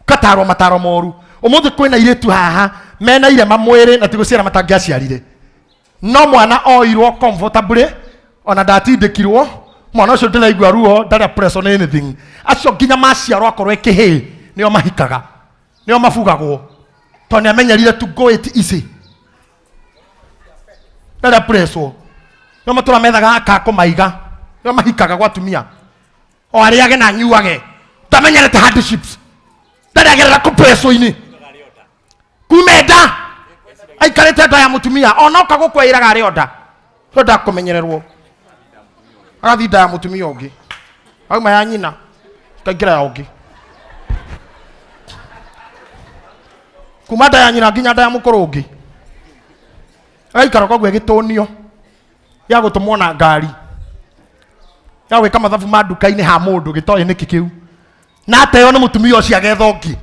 ũgatarwo mataro moru. Ũmũthĩ kwĩna airĩtu haha mena irema mwĩrĩ na ti gũciara matangĩaciarire, no mwana oirwo comfortably, ona ndatindĩkirwo, mwana ũcio ndĩraigua ruo, ndarĩ press on anything. Acio nginya maciarwo akorwo e kĩhĩĩ nĩo mahikaga, nĩo mabugagwo, tondũ nĩ amenyerire to go it easy, ndarĩ presswo. Nĩo matũra methaga akakũmaiga, nĩo mahikaga gwa atumia o arĩage na anyuage, ndamenyerete hardships, ndarĩ agerera kũpresswo-inĩ kuma nda aikarĩte nda ya mũtumia, ona oka gũkwĩraga arĩ o nda, no ndakũmenyererwo, agathiĩ nda ya mũtumia ũngĩ, auma ya nyina kaingĩra ya ũngĩ, kuma nda ya nyina nginya nda ya mũkũrũ ũngĩ, agaikara koguo ĩgĩtũnio ya gũtũmwo na ngari ya gwĩka mathabu ma nduka-inĩ ha mũndũ gĩtoĩ nĩkĩ kĩu, na ateo nĩ mũtumia ũcio agetha ũngĩ,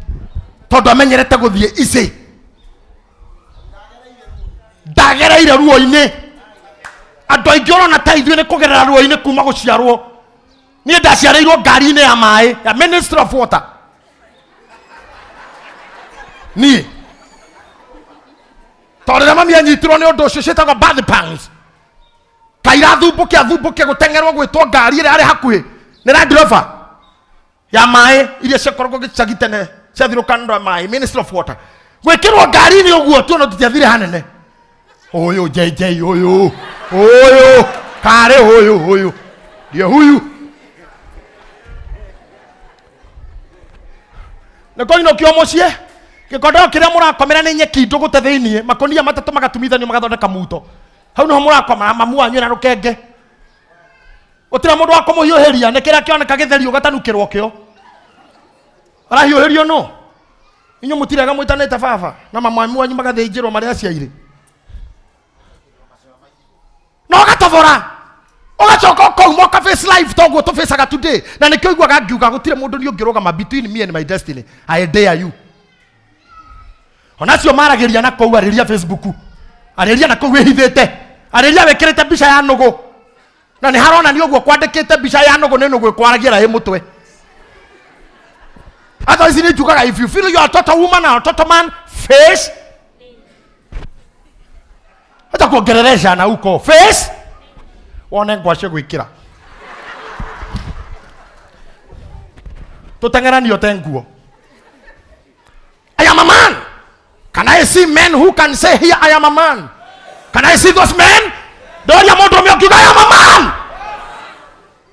tondũ amenyerete gũthiĩ ici, ndagereire ruo-inĩ. Andũ aingĩ ũrona ta ithuĩ nĩ kũgerera ruo-inĩ kuma gũciarwo. Niĩ ndaciarĩirwo ngari-inĩ ya maĩ ya Ministry of Water. Niĩ tondũ rĩrĩa mami anyitirwo nĩ ũndũ ũcio ciĩtagwo birth pangs, kaira athumbũke athumbũke gũteng'erwo gwĩtwo ngari ĩrĩa yarĩ hakuhĩ nĩ Land Rover ya maĩ iria ciakoragwo gĩcagi tene ciathirũkanĩrwo maĩ, Ministry of Water, gwĩkĩrwo ngari-inĩ ũguo tuona tũtiathire hanene. Ũyũ JJ ũyũ ũyũ karĩ ũyũ ũyũ ndiye huyu nĩ kũinũkio mũciĩ, gĩkondoro kĩrĩa mũrakomera nĩ nyeki ndũgũte thĩiniĩ, makũnia matatũ magatumithanio magathondeka muto, hau nĩho mũrakoma na mamu wanyu na rũkenge, gũtirĩ mũndũ wa kũmũhiũhĩria, nĩ kĩrĩa kĩoneka gĩtheri ũgatanukĩrwo kĩo arahiũhĩrio no inyuĩ mũtirega mwĩtanĩte baba na mamamu wanyu magathĩnjĩrwo marĩ aciairĩ, na ũgatobora ũgacoka ũkauma ũka face life toguo tũfacaga today. Na nĩkĩo iguaga ngiuga gũtirĩ mũndũ niĩ ũngĩrũgama between me and my destiny. I dare you. Onacio maragĩria na kũu, arĩria Facebook, arĩria na kũu wĩhithĩte, arĩria wĩkĩrĩte mbica ya nũgũ, na nĩ haronania ũguo kwandĩkĩte mbica ya nũgũ, nĩ nũgũ ĩkwaragia na ĩ mũtwe. Otherwise nĩ njugaga, if you feel you are a total woman or a total man, face acha kuongereresha na huko face wone ngwacio gwĩkĩra tũteng'eranio te nguo. I am a man. Can I see men who can say here, I am a man? Can I see those men? Ndoria mũndũ ũmwe ũkiuga I am a man.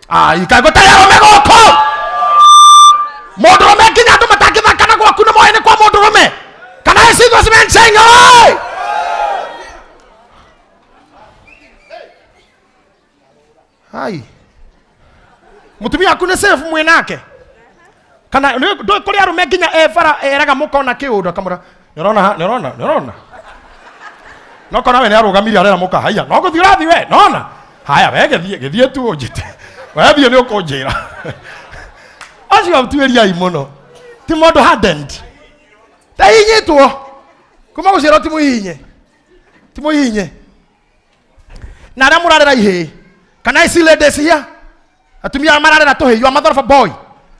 Ah, ikagũtarĩ arũme gũkũ. Mũndũrũme nginya andũ matangĩthakana gwaku nĩ moĩ nĩ kwa mũndũrũme. Can I see those men saying hey? Hai. Mũtumia waku nĩ safe mwĩ nake? Kana ndũĩ kũrĩ arũme nginya e bara eraga mũkona kĩũndũ akamwĩra nĩũrona nĩũrona nĩũrona no kona we nĩarũgamire arera mũka haiya no gũthiĩ ũrathiĩ we nona haya we gĩthiĩ gĩthiĩ tu ũnjĩte we thiĩ nĩ ũkũnjĩra acio tuĩriai mũno ti mũndũ hardened ndahinyĩtwo kuma gũciarwo ti mũhihinye ti mũhihinye. Na arĩa mũrarera ihĩĩ, can I see ladies here, atumia arĩa mararera tũhĩĩ? You are mother of a boy,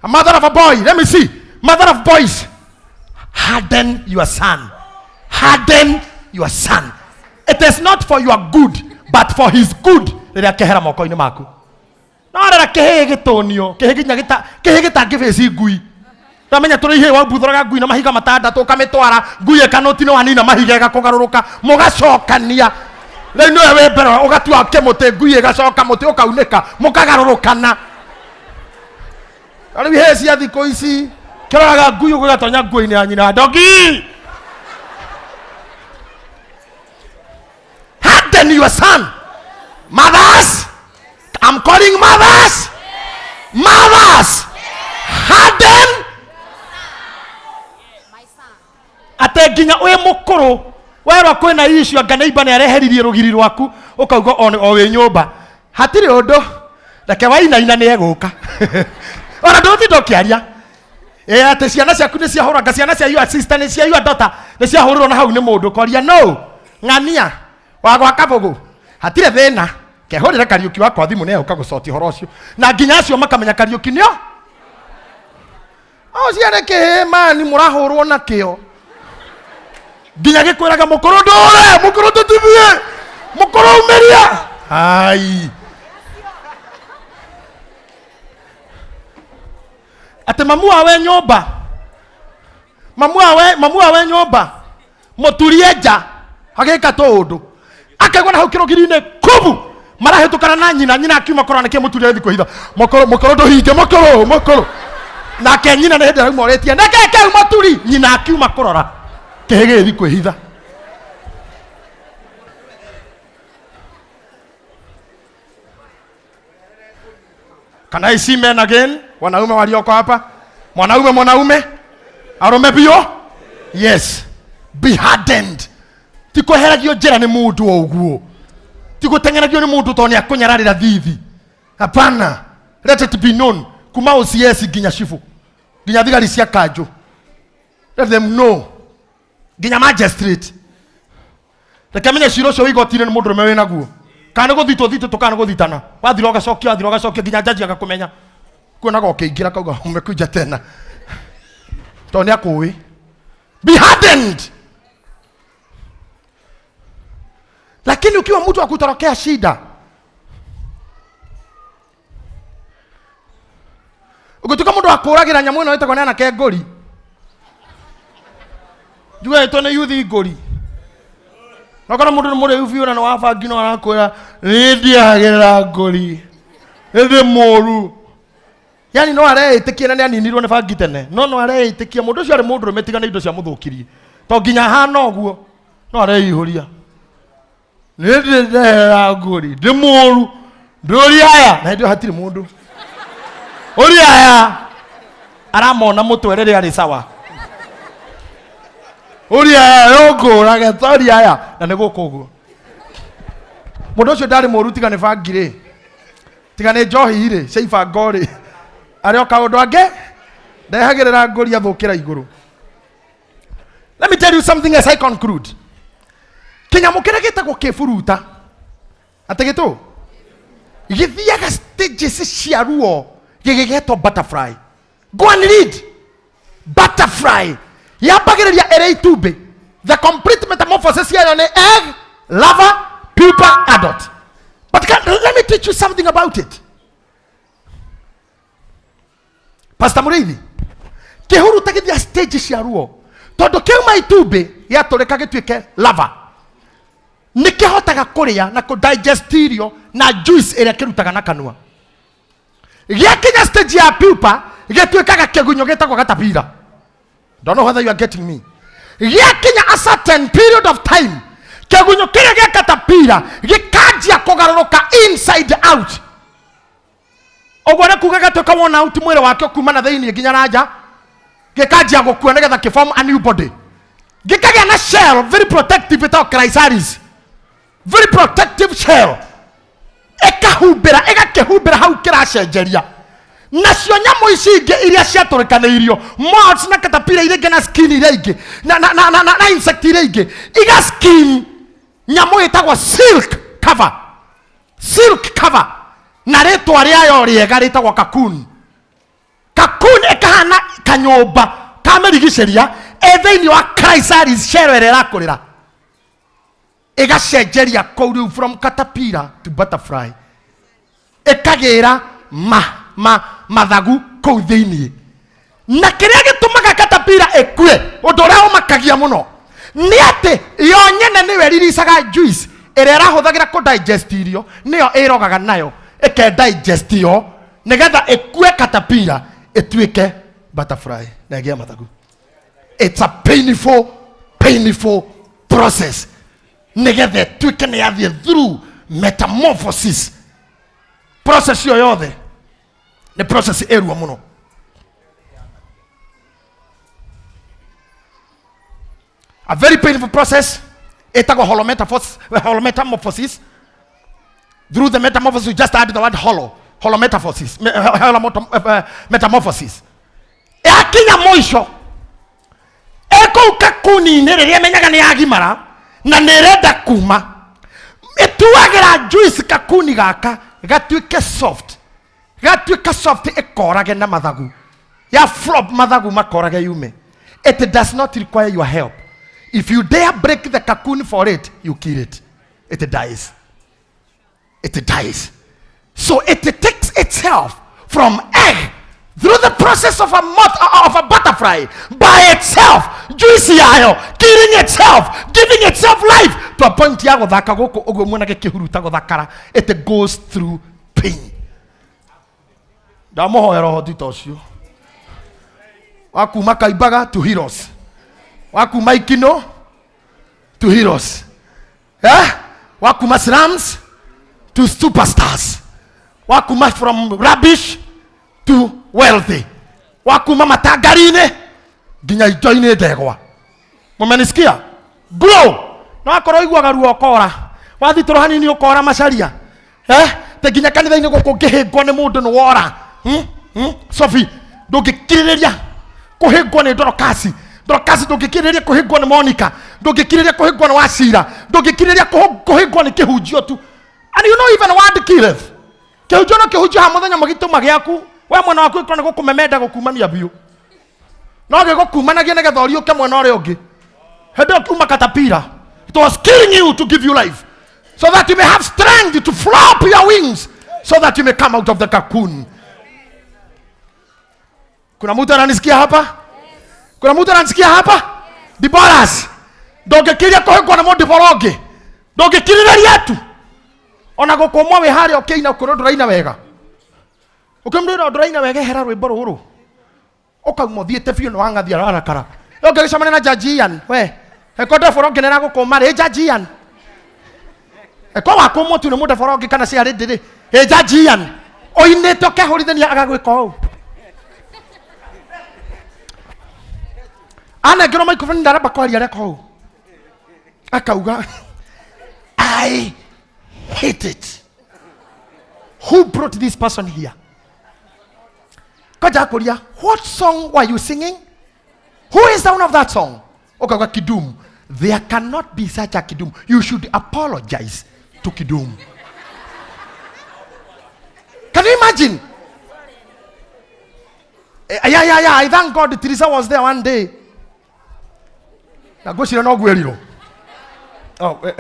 a mother of a boy, let me see mother of boys. Harden your son, Harden your son. It is not for your good, but for his good. Rĩrĩa kehera moko-inĩ maku. No rĩrĩa kĩhĩĩ gĩtũnio, kĩhĩĩ nginya gĩta, kĩhĩĩ gĩtangĩbĩci ngui. Ndamenya tũrĩ ihĩĩ wambuthũraga ngui na mahiga matandatũ ũkamĩtwara, ngui ĩkanũti nĩ wanina mahiga ĩgakũgarũrũka, mũgacokania. Rĩu nĩwe wĩ mbere ũgatua kĩmũtĩ, ngui ĩgacoka mũtĩ ũkaunĩka, mũkagarũrũkana. Na rĩu ihĩĩ cia thikũ ici kĩroraga ngui ũguo ĩgatonya nguo-inĩ ya nyina dogi. Harden your son. Mothers, I'm calling mothers. Mothers, harden atĩ nginya wĩ mũkũrũ werwo kwĩna issue anga neighbor nĩ areheririe rũgiri rwaku ũkauga o wĩ nyũmba hatirĩ ũndũ reke wainaina nĩ egũka ona ndũgũtinda ũkĩaria. Ĩ atĩ ciana ciaku nĩ ciahũrwo, anga ciana cia your sister nĩ cia your daughter nĩ ciahũrĩrwo na hau nĩ mũndũ ũkoria no ng'ania wa gwa kabũgũ hatirĩ thĩna kehũrĩre Kariũki wakwa thimũ nĩ egũka gũcotia ũhoro ũcio na nginya acio makamenya Kariũki nĩo o ciana kĩhĩ mani mũrahũrwo nakĩo nginya gĩkwĩraga mũkũrũ ndũre mũkũrũ tũtithie mũkũrũ umĩria ai atĩ mamu wawe nyũmba mamu wawe mamu wawe nyũmba mũturie nja agĩka tũũndũ akagwa na hau kĩrũgiri-inĩ kubu marahĩtũkana na nyina nyina akiuma kũrora nĩkĩ mũturie athi kwĩhitha mũkũrũ mũkũrũ ndũhinge mũkũrũ mũkũrũ nake nyina nĩ hĩndĩ arauma ũrĩtie nĩkĩ kĩu mũturi nyina akiuma kũrora kĩhĩ gĩgĩthi kwĩhitha. Can I see men again? Wanaume walioko hapa? Mwanaume, mwanaume? Arũme biũ? Yes. Be hardened. Ti kweheragio njĩra nĩ mũndũ o ũguo. Ti gũteng'eragio nĩ mũndũ tondũ nĩ akũnyararĩra thithi. Hapana. Let it be known. Kuma OCS nginya cibu. Nginya thigari cia kanjũ. Let them know. Nginya magistrate. Reke menye cira ũcio wĩ igoti-inĩ nĩ mũndũrũme wĩ naguo. Kana nĩ gũthitwo thitĩtwo kana nĩ gũthitana. Wathira ũgacokia, wathira ũgacokia nginya jaji agakũmenya. Kuonaga ũkĩingĩra akauga umekuja tena. Tondũ nĩ akũĩ. Be hardened. Lakini ukiwa mtu wa kutorokea shida, ũngĩtuĩka mũndũ wa kũragĩra nyamũ ĩno ĩtagwo nĩ anake ngũri, njuge ĩtwo nĩ yuthi ngũri. Nokora mũndũ nĩ mũrĩu biũ na nĩ wa bangi no arakwĩra niĩ ndiagĩrĩra ngũri, nĩ ndĩ mũru. Yani no areĩtĩkia na nĩ aninirwo nĩ bangi tene, no no areĩtĩkia mũndũ ũcio arĩ mũndũrũme tiga nĩ indo ciamũthũkirie. To nginya ahana ũguo, no areihũria. Nĩ ndĩrehera ngũri, ndĩ mũru, ndũri aya. Na hĩndĩ ĩyo hatirĩ mũndũ. Ũri aya. Aramona mũtwe rĩrĩa arĩ sawa. Ũri aya, yũngũrage, tori aya. Na nĩ gũkũ ũguo. Mũndũ ũcio ndarĩ mũru tiga nĩ bangi rĩ. Tiga nĩ njohi rĩ, cia ibango rĩ. Arĩ o kaũndũ angĩ, ndehagĩrĩra ngũri athũkĩra igũrũ. Let me tell you something as I conclude. Kĩnyamũ kĩrĩa gĩtagwo kĩburuta, atĩ gĩtũ, gĩthiaga stages cia ruo gĩgĩgetwo butterfly. Go and read. Butterfly. Yambagĩrĩria ĩrĩ itumbĩ. The complete metamorphosis yayo nĩ egg, larva, pupa, adult. But let me teach you something about it. Pastor Mũrĩithi, kĩhuruta gĩthia stage cia ruo tondũ kĩauma itumbĩ gĩatũrĩka gĩtuĩke lava nĩ kĩhotaga kũrĩa na kũ digest irio na juice ĩrĩa kĩrutaga na kanua. Gĩakinya stage ya pupa gĩtuĩkaga kĩgunyũ gĩtagwo gatapira. Don't know whether you are getting me. Gĩakinya a certain period of time kĩgunyũ kĩrĩa gĩa katapira gĩkanjia kũgarũrũka inside out. Ũguo nĩ kuga gatuĩka wona out mwĩrĩ wakĩo kuma na thĩinĩ nginya na nja, gĩkanjia gũkua nĩgetha kĩ form a new body. Gĩkagĩa na shell very protective ĩtagwo chrysalis, very protective shell, ĩkahumbĩra, ĩgakĩhumbĩra hau kĩracenjeria. Nacio nyamũ ici ingĩ iria ciatũrĩkanĩirio, moths na caterpillar iria ingĩ na skin iria ingĩ na insect iria ingĩ, iga skin nyamũ ĩtagwo silk cover. Silk cover na rĩtwa rĩayo rĩega rĩtagwo cocoon. Cocoon ĩkahana kanyũmba kamĩrigicĩria, Ĩ thĩinĩ wa chrysalis, shell ĩrĩa ĩrakũrĩra ĩgacenjeria kũu rĩu from caterpillar to butterfly, ĩkagĩra ma, ma, mathagu kũu thĩinĩ. Na kĩrĩa gĩtũmaga caterpillar ĩkue, ũndũ ũrĩa ũmakagia mũno nĩ atĩ yo nyene nĩyo ĩriricaga juice ĩrĩa ĩrahũthagĩra kũ digest irio, nĩyo ĩrogaga nayo ĩke digest yo nĩgetha ĩkue caterpillar ĩtuĩke butterfly na ĩgĩe mathagu. It's a painful, painful process nĩgetha ĩtuĩke nĩ yathiĩ through metamorphosis. Process ĩyo yothe nĩ process ĩruo mũno. A very painful process ĩtagwo holometamorphosis, holometamorphosis. Through the metamorphosis, you just add the word holo, holometamorphosis, metamorphosis. Yakinya mũico ĩkũu kakuni-inĩ, rĩrĩa ĩmenyaga nĩ yagimara na nĩ ĩrenda kuma, ĩtuagĩra juice kakuni gaka gatuĩke soft. Gatuĩka soft, ĩkorage na mathagu ya flop, mathagu makorage yume. It does not require your help. If you dare break the cocoon for it, you kill it. It dies, it dies. So it takes itself from egg through the process of a moth, of a butterfly, by itself, juice yayo, killing itself, giving itself life to a point ya gũthaka gũkũ ũguo muona gĩkĩhuruta gũthakara. It goes through pain. Ndamũhoera ũhoti ta ũcio wa kuma kaimbaga to heroes, wa kuma ikino to heroes, eh? Wa kuma slums to superstars, wa kuma from rubbish to wealthy, wa kuma matangari-inĩ nginya indo-inĩ ndegwa. Mumenisikia? Grow. Na wakorwo iguaga ruo ũkora, wathitũrwo hanini ũkora macaria, eh? Te nginya kanitha-inĩ gũkũ ũngĩhĩngwo nĩ mũndũ nĩ wora, hmm? Hmm? Sophie, ndũngĩkirĩrĩria kũhĩngwo nĩ Dorokasi. Dorokasi, ndũngĩkirĩrĩria kũhĩngwo nĩ Monica, ndũngĩkirĩrĩria kũhĩngwo nĩ Wacira, ndũngĩkirĩrĩria kũhĩngwo nĩ kĩhunjio tu. And you know, even word killeth. Kĩhunjio no kĩhunjio ha mũthenya mũgĩtũma gĩaku we mwena waku ĩkorwo nĩ gũkũmemenda, gũkumania biũ, no gĩgũkumanagia nĩgetha ũriũke mwena ũrĩa ũngĩ. Hĩndĩ ĩyo kiuma caterpillar, it was killing you to give you life so that you may have strength to flap your wings, so that you may come out of the cocoon. Kuna mtu ananisikia hapa? Kuna mtu ananisikia hapa? Diboras, ndũngĩkiria kũhĩngwo nĩ mũndibora ũngĩ, ndũngĩkirĩrĩria tu ona gũkũmwo wĩ harĩa ũkĩina, ũkĩrwo ndũraina wega, ũkĩmwĩra ndũraina wega, hera rwĩmbo rũrũ, ũkauma ũthiĩte biũ nĩ wang'athia ararakara. Ũngĩgĩcemania na Judge Ian, we eko ndebora ũngĩ nĩ rĩ Judge Ian, eko wakũmwo tu nĩ mũndebora ũngĩ kana ciarĩ ndĩrĩ ĩ Judge Ian ũinĩte ũkehũrithania agagwĩka ũũ, anengerwo microphone ndaramba kwaria, areka ũũ akauga, "I hate it. Who brought this person here?" Koja kuria, "What song were you singing? Who is the owner of that song?" Ukauga, "Kidum." "There cannot be such a Kidum. You should apologize to Kidum." Can you imagine? Yeah. I thank God Teresa was there one day. Na ngwĩciria no ngwĩrirwo. Oh, eh.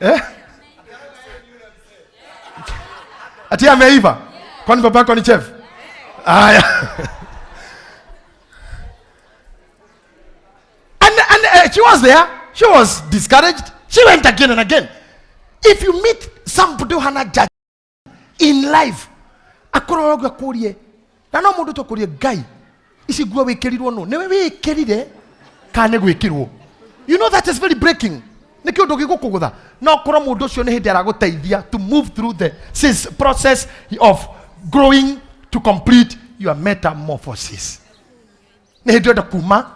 Eh? Ati ameiva? Kwani baba yako ni chef? Aya. And she was there. She was discouraged. She went again and again. If you meet somebody who hana judge in life, akorwo akũrie na no mũndũ tũkũrie Ngai, ici nguo wĩkĩrirwo no nĩwe wĩkĩrire kana nĩ gwĩkĩrwo? You know that is very breaking. Nĩ kĩũndũ gĩgũkũgũtha, no korwo mũndũ ũcio nĩ hĩndĩ aragũteithia to move through the process of growing to complete your metamorphosis. Nĩ hĩndĩ ũrenda kuma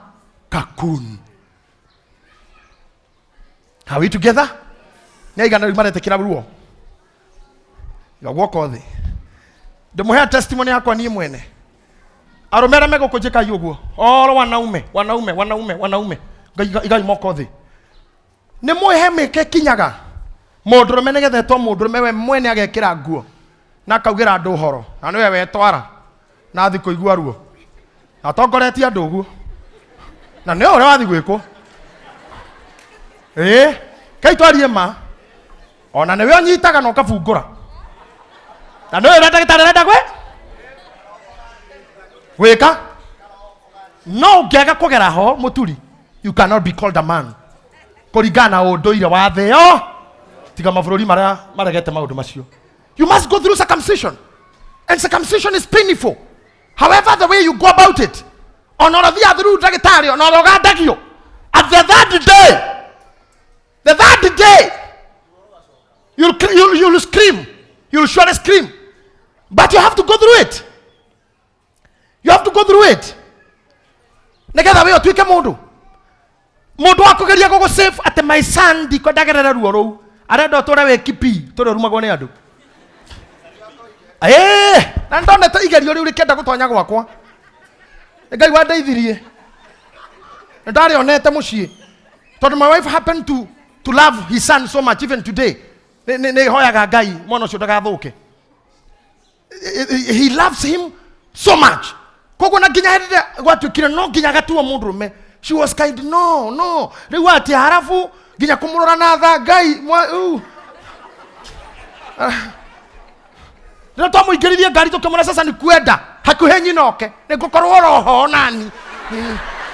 cocoon. Are we together? Nĩ aigana rĩu maretĩkĩra ruo? Iga guoko thĩ, ndĩmũhea testimony yakwa niĩ mwene. Arũme arĩa megũkũ, njĩkai ũguo oro wanaume, wanaume, wanaume, wanaume, igai moko thĩ. Nĩ mũhe mĩke kinyaga mũndũrũme nĩgetha etwo mũndũrũme, we mwene agekĩra nguo na akaugĩra andũ ũhoro, na nĩwe wetwara na athi kũigua ruo. Atongoretie andũ ũguo na nĩ ũrĩa wathi gwĩkwo. Ĩĩ, kai twarie ma, ona nĩwe ũnyitaga na ũkabungũra, na nĩwe ũrĩa ndagĩtarĩ arenda gwĩka. No ũngĩaga kũgera ho, mũturi, you cannot be called a man kũringana na ũndũire wa thĩ yo, tiga mabũrũri marĩa maregete maũndũ macio. You must go through circumcision, and circumcision is painful. However the way you go about it, ona ũrathiaga through ndagĩtarĩ, ona ũrogandagio, at the third day, the third day you'll scream, you'll surely scream, but you have to go through it. You have to go through it nigetha we ũtuĩke mũndũ. Mũndũ wa kũgeria gũgũ save atĩ, "My son, ndikwenda gerere ruo rũu," arenda ũtũre wĩ kipi tũrĩa ũrumagwo nĩ andũ. Ĩĩ, na ndonete igerio rĩu rĩkĩenda gũtonya gwakwa. Nĩ Ngai wandeithirie. Nĩ ndarĩonete mũciĩ tondũ my wife happened to love his son so much. Even today nĩ hoyaga Ngai mwana ũcio ndagathũke. He loves him so much. Koguo na nginya hĩndĩ ĩrĩa gwatuĩkire no nginya agatuo mũndũrũme, she was kind. No no rĩu atĩ harabu nginya kũmũrora na tha Ngai rĩrĩa twamũingĩririe ngari, tũkĩmwĩra sasa ni kwenda hakuhĩ nyina oke nĩ ngũkorwo roho nani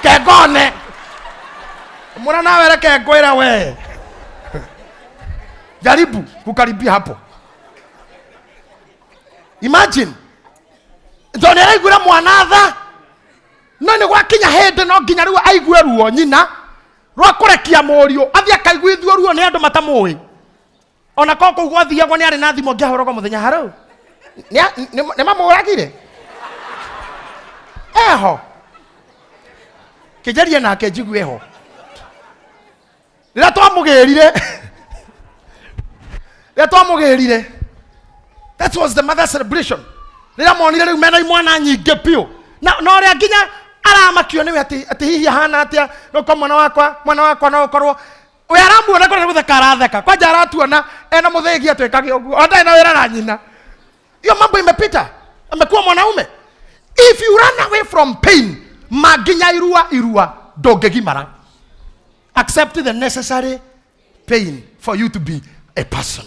kengone mũra nawe, reke ngwĩre, we jaribu kukaribia hapo. Imagine, tondũ nĩ araiguĩra mwana tha, no nĩ gwakinya hĩndĩ no nginya rĩu aigue ruo nyina rwa kũrekia mũriũ athiĩ akaiguithio ruo nĩ andũ matamũĩ. Ona korwo kũu gwathiagwo nĩ arĩ na thimũ ngĩahũragwo mũthenya harau nĩ mamũragire eho kĩnjarie nake njigue ho. Rĩrĩa twamũgĩrire, that was the mother celebration. Rĩrĩa monire rĩu mena imwana nyingĩ biũ, na ũrĩa nginya aramakio nĩwe atĩ hihi ahana atĩa no mwana wakwa no ũkorwo we aramuona kũrĩa gũtheka aratheka kwanja aratuona ena mũthĩgi atwĩkage ũguo o ndarĩ na wĩra na nyina. Hiyo mambo imepita, amekuwa mwanaume. If you run away from pain, manginya irua irua ndũngĩgimara. Accept the necessary pain for you to be a person.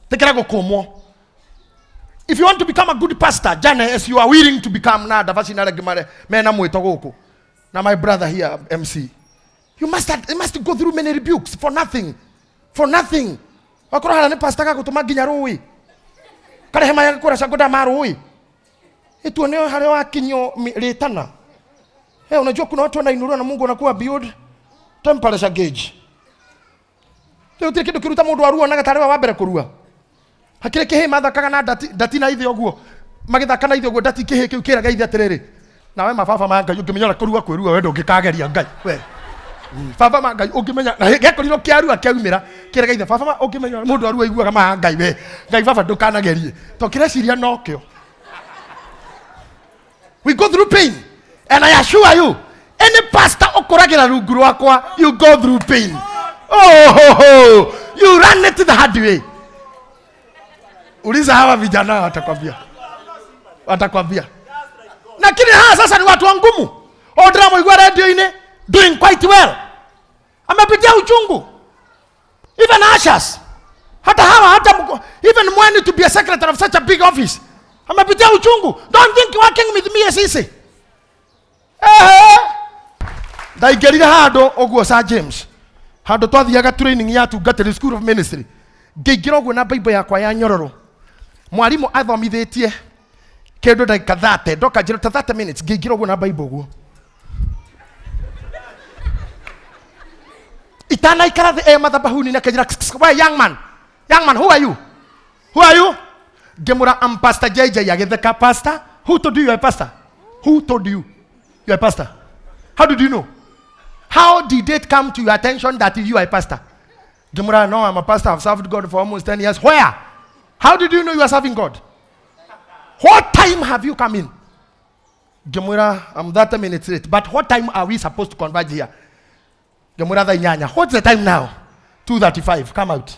Tekera gũkũmwo. If you want to become a good pastor, jane, as you are willing to become, na ndavaci na rĩngĩ mare mena mwĩto gũkũ na my brother here, MC, you must go through many rebukes for nothing, for nothing. Wakorwo harĩa nĩ pastor gagũtũma nginya rũĩ karehe maya kũrĩa cango ma rũĩ ituone harĩa wakinyio rĩtana. Hey, unajua kuna watu wanainuliwa na Mungu wanakuwa beyond temperature gauge. Rĩu gũtirĩ kĩndũ kĩruta mũndũ aruonaga tarĩ we wa mbere kũrua. Hakĩrĩ kĩhĩ mathakaga na ndati, ndati na ithe ũguo, magĩthaka na ithe ũguo, ndati kĩhĩ kĩu kĩraga ithe atĩrĩrĩ, "Nawe mababa ma Ngai, ũngĩmenya ũrĩa kũrua kwĩrua, we ndũngĩkageria Ngai we. Baba ma Ngai, ũngĩmenya." Na gĩakorirwo kĩarua kĩaumĩra kĩraga ithe, "Baba ma, ũngĩmenya ũrĩa mũndũ arua aiguaga ma Ngai, we Ngai baba ndũkanagerie to kĩreciria nokĩo." We go through pain, and I assure you, any pastor ũkũragĩra rungu rwakwa, you go through pain. Oh, ho, ho. You run it the hard way. Uliza hawa vijana, watakwambia, watakwambia. Lakini hawa sasa ni watu wa ngumu. Odra radio-inĩ doing quite well, amepitia uchungu. Even ushers, hata hawa, hata even Mweni to be a secretary of such a big office, amepitia uchungu. Don't think working with me is easy. Ehe, ndaingĩrire handũ ũguo, Sir James, handũ twathiaga training ya tungatĩri, school of ministry. Ngĩingĩra ũguo na Bible yakwa ya nyororo. Mwarimũ athomithĩtie kĩndũ ndagĩka 30, ndoka njĩra ta 30 minutes. Ngĩingĩra ũguo na Bible ũguo, itanaikara thĩ e mathabahuni na kĩnjĩra, "We young man, young man, who are you? Who are you?" Ngĩmũra, "I'm Pastor JJ." Agĩtheka, "Pastor? Who told you you are a pastor? Who told you you are a pastor? How did you know? How did it come to your attention that you are a pastor?" Ngĩmũra, "No, I'm a pastor. I've served God for almost 10 years." "Where? How did you know you are serving God? What time have you come in?" Ngĩmwĩra, "I'm 30 minutes late, but what time are we supposed to converge here?" Ngĩmwĩra, "Thaa 8." "What's the time now?" "2:35. Come out."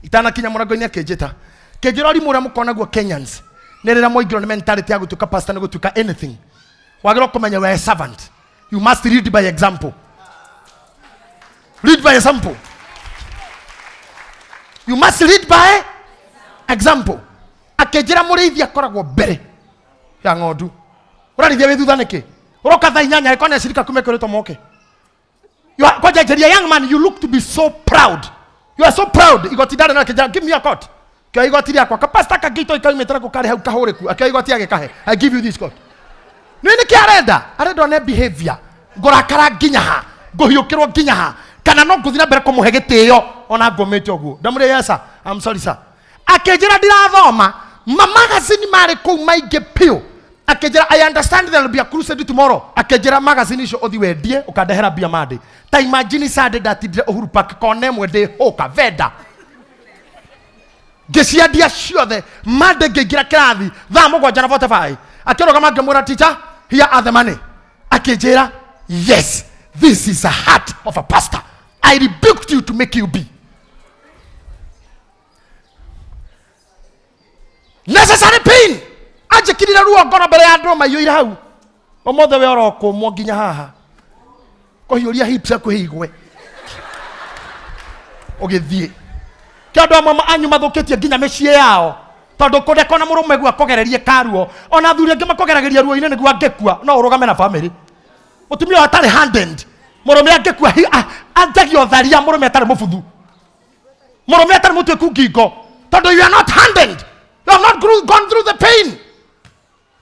Itanakinya mũrango-inĩ akĩnjĩta, kĩnjĩra, "Ũrimũ ũrĩa mũkonaguo Kenyans Nĩ rĩrĩa mwaingĩrwo nĩ mentality ya gũtuĩka pastor nĩ gũtuĩka anything. Wagĩrĩirwo kũmenya we are a servant. You must lead by example. Lead by example. You must lead by example. Akĩnjĩra mũrĩithi akoragwo mbere ya ng'ondu. Ũrarĩithia wĩ thutha nĩkĩ? Ũroka thaa inyanya ĩkona acirika kume kwĩrĩtwo moke. You are, kwanja njeri, a young man, you look to be so proud. You are so proud. Igoti ndarĩ na akĩnjĩra, give me a coat. Kĩoya igoti rĩakwa. Kapasta kangĩitwo ikaumĩte na kũkarĩ hau kahũrĩku. Akĩoya igoti agĩkahe. I give you this coat. Nĩ nĩkĩ arenda? Arenda one behavior. Ngũrakara nginya ha? Ngũhiũkĩrwo nginya ha? Kana no ngũthiĩ na mbere kũmũhe gĩtĩo ona ngũmĩte ũguo. Ndamwĩra yes sir. I'm sorry sir. Akĩnjĩra ndirathoma. Mamagazini marĩ kũu maingĩ piũ. Akĩnjĩra I understand there will be a crusade tomorrow. Akĩnjĩra magazine icio ũthi wendie ũkandehera mbia Monday. Ta imagine Sunday ndatindire Uhuru Park kona ĩmwe ndĩhũka venda. Ngĩciendia ciothe. Monday ngĩingĩra kĩrathi thaa mũgwanja na 45. Akĩrũgama ngĩmwĩra teacher, here are the money. Akĩnjĩra yes, this is a heart of a pastor. I rebuked you to make you be. Necessary pain. Anjĩkirire ruo ngoro mbere ya andũ maiyũire hau. Ũmũthĩ we ũrokũmwo nginya haha. Kũhiũria hips hakuhĩ igwe. Ũgĩthiĩ. Kĩ andũ amwe anyu mathũkĩtie nginya mĩciĩ yao. Tondũ kũndeka ona mũrũme guo akũgererie karuo. Ona athuri angĩ makũgeragĩria ruo-inĩ nĩguo angĩkua no ũrũgame na family. Mũtumia ũyũ atarĩ hardened. Mũrũme angĩkua anjagia ũtharia mũrũme atarĩ mũbuthu. Mũrũme atarĩ mũtuĩku ngingo. Tondũ you are not hardened. You have not gone through the pain.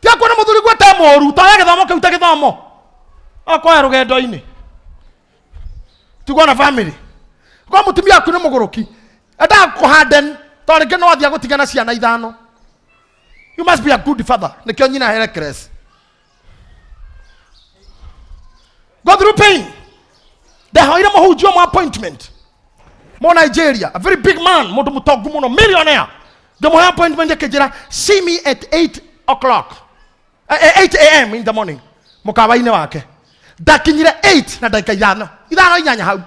Tiga kuona mũthuri guo te mũru, toya gĩthomo kĩu ta gĩthomo. Okoya rũgendo-inĩ. Tigwo na family. Kwa mũtumia waku nĩ mũgũrũki. Endaga kũharden, tondũ rĩngĩ no athiĩ agũtigana ciana ithano. You must be a good father. Nĩkĩo nyina reckless. Go through pain. Ndehoire mũhunjia ũmwe appointment. Mo Nigeria, a very big man, mũndũ mũtongu mũno, millionaire. Ngĩmũhe appointment akĩnjĩra, see me at 8 o'clock. 8 a.m. in the morning. Mũkawa-inĩ wake. Ndakinyire 8 na ndagĩka ithano. Ithano inyanya hau.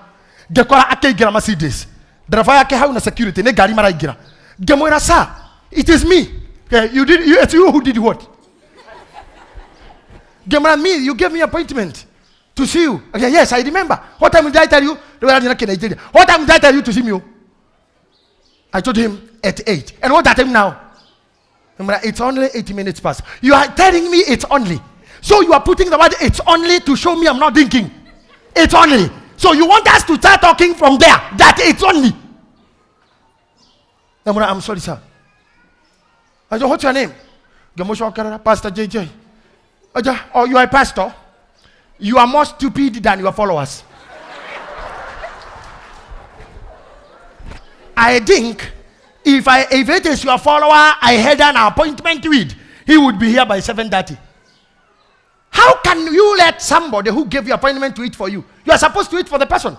Ngĩkora akĩingĩra Mercedes. Ndereba yake hau na security nĩ ngari maraingĩra. Ngĩmwĩra, sir, it is me. Okay, you did, you, it's you who did what? Ngĩmwĩra, me, you gave me appointment to see you. Okay, yes, I remember. What time did I tell you? Rĩu arathiĩ na kĩnaijeria. What time did I tell you to see me? I told him at 8. And what that time now? Ngĩmwĩra, it's only 8 minutes past. You are telling me it's only. So you are putting the word it's only to show me I'm not thinking. It's only. So you want us to start talking from there that it's only. Ngĩmwĩra, I'm sorry, sir. I said, what's your name? Ngĩmũcokerera, Pastor JJ. Aja, oh, you are a pastor? You are more stupid than your followers. I think if it is your follower I had an appointment with, he would be here by 7:30. How can you let somebody who gave you appointment to eat for you? You are supposed to eat for the person.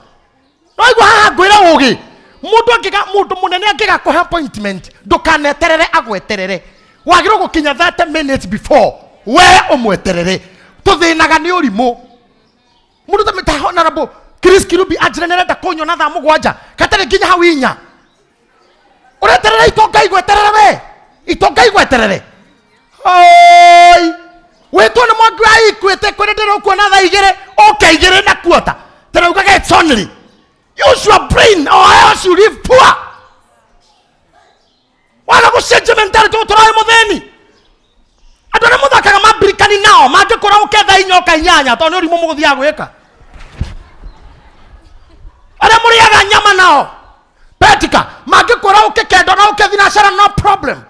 No igua haha ngwĩra ũgĩ. Mũndũ angĩga, mũndũ mũnene angĩgakũhe appointment, ndũkaneterere agweterere. Wagĩrĩirwo gũkinya 30 minutes before we ũmweterere. Tũthĩnaga nĩ ũrimũ. Mũndũ ta ta Honorable Chris Kirubi anjĩra nĩarenda kũnyona thaa mũgwanja, gatarĩ nginya hau inya. Ũreterere itonga igweterere we. Itonga igweterere. Oi! Wĩtwo nĩ mwangi wa Equity kũrĩa ndĩrũkuona thaa igĩrĩ, ũke igĩrĩ na kuota. Tena ugaga it's only. Use your brain or else you live poor. Waga gũcenjia mentality ũtũra wĩ mũthĩni. Andũ arĩa mũthakaga mambirikani nao mangĩkũra ũke thaa inya ũka inyanya tondũ nĩ ũrimũ mũgũthiaga gwĩka. Arĩa mũrĩaga nyama nao petika mangĩkũra ũke kendo na ũke thinacara no problem.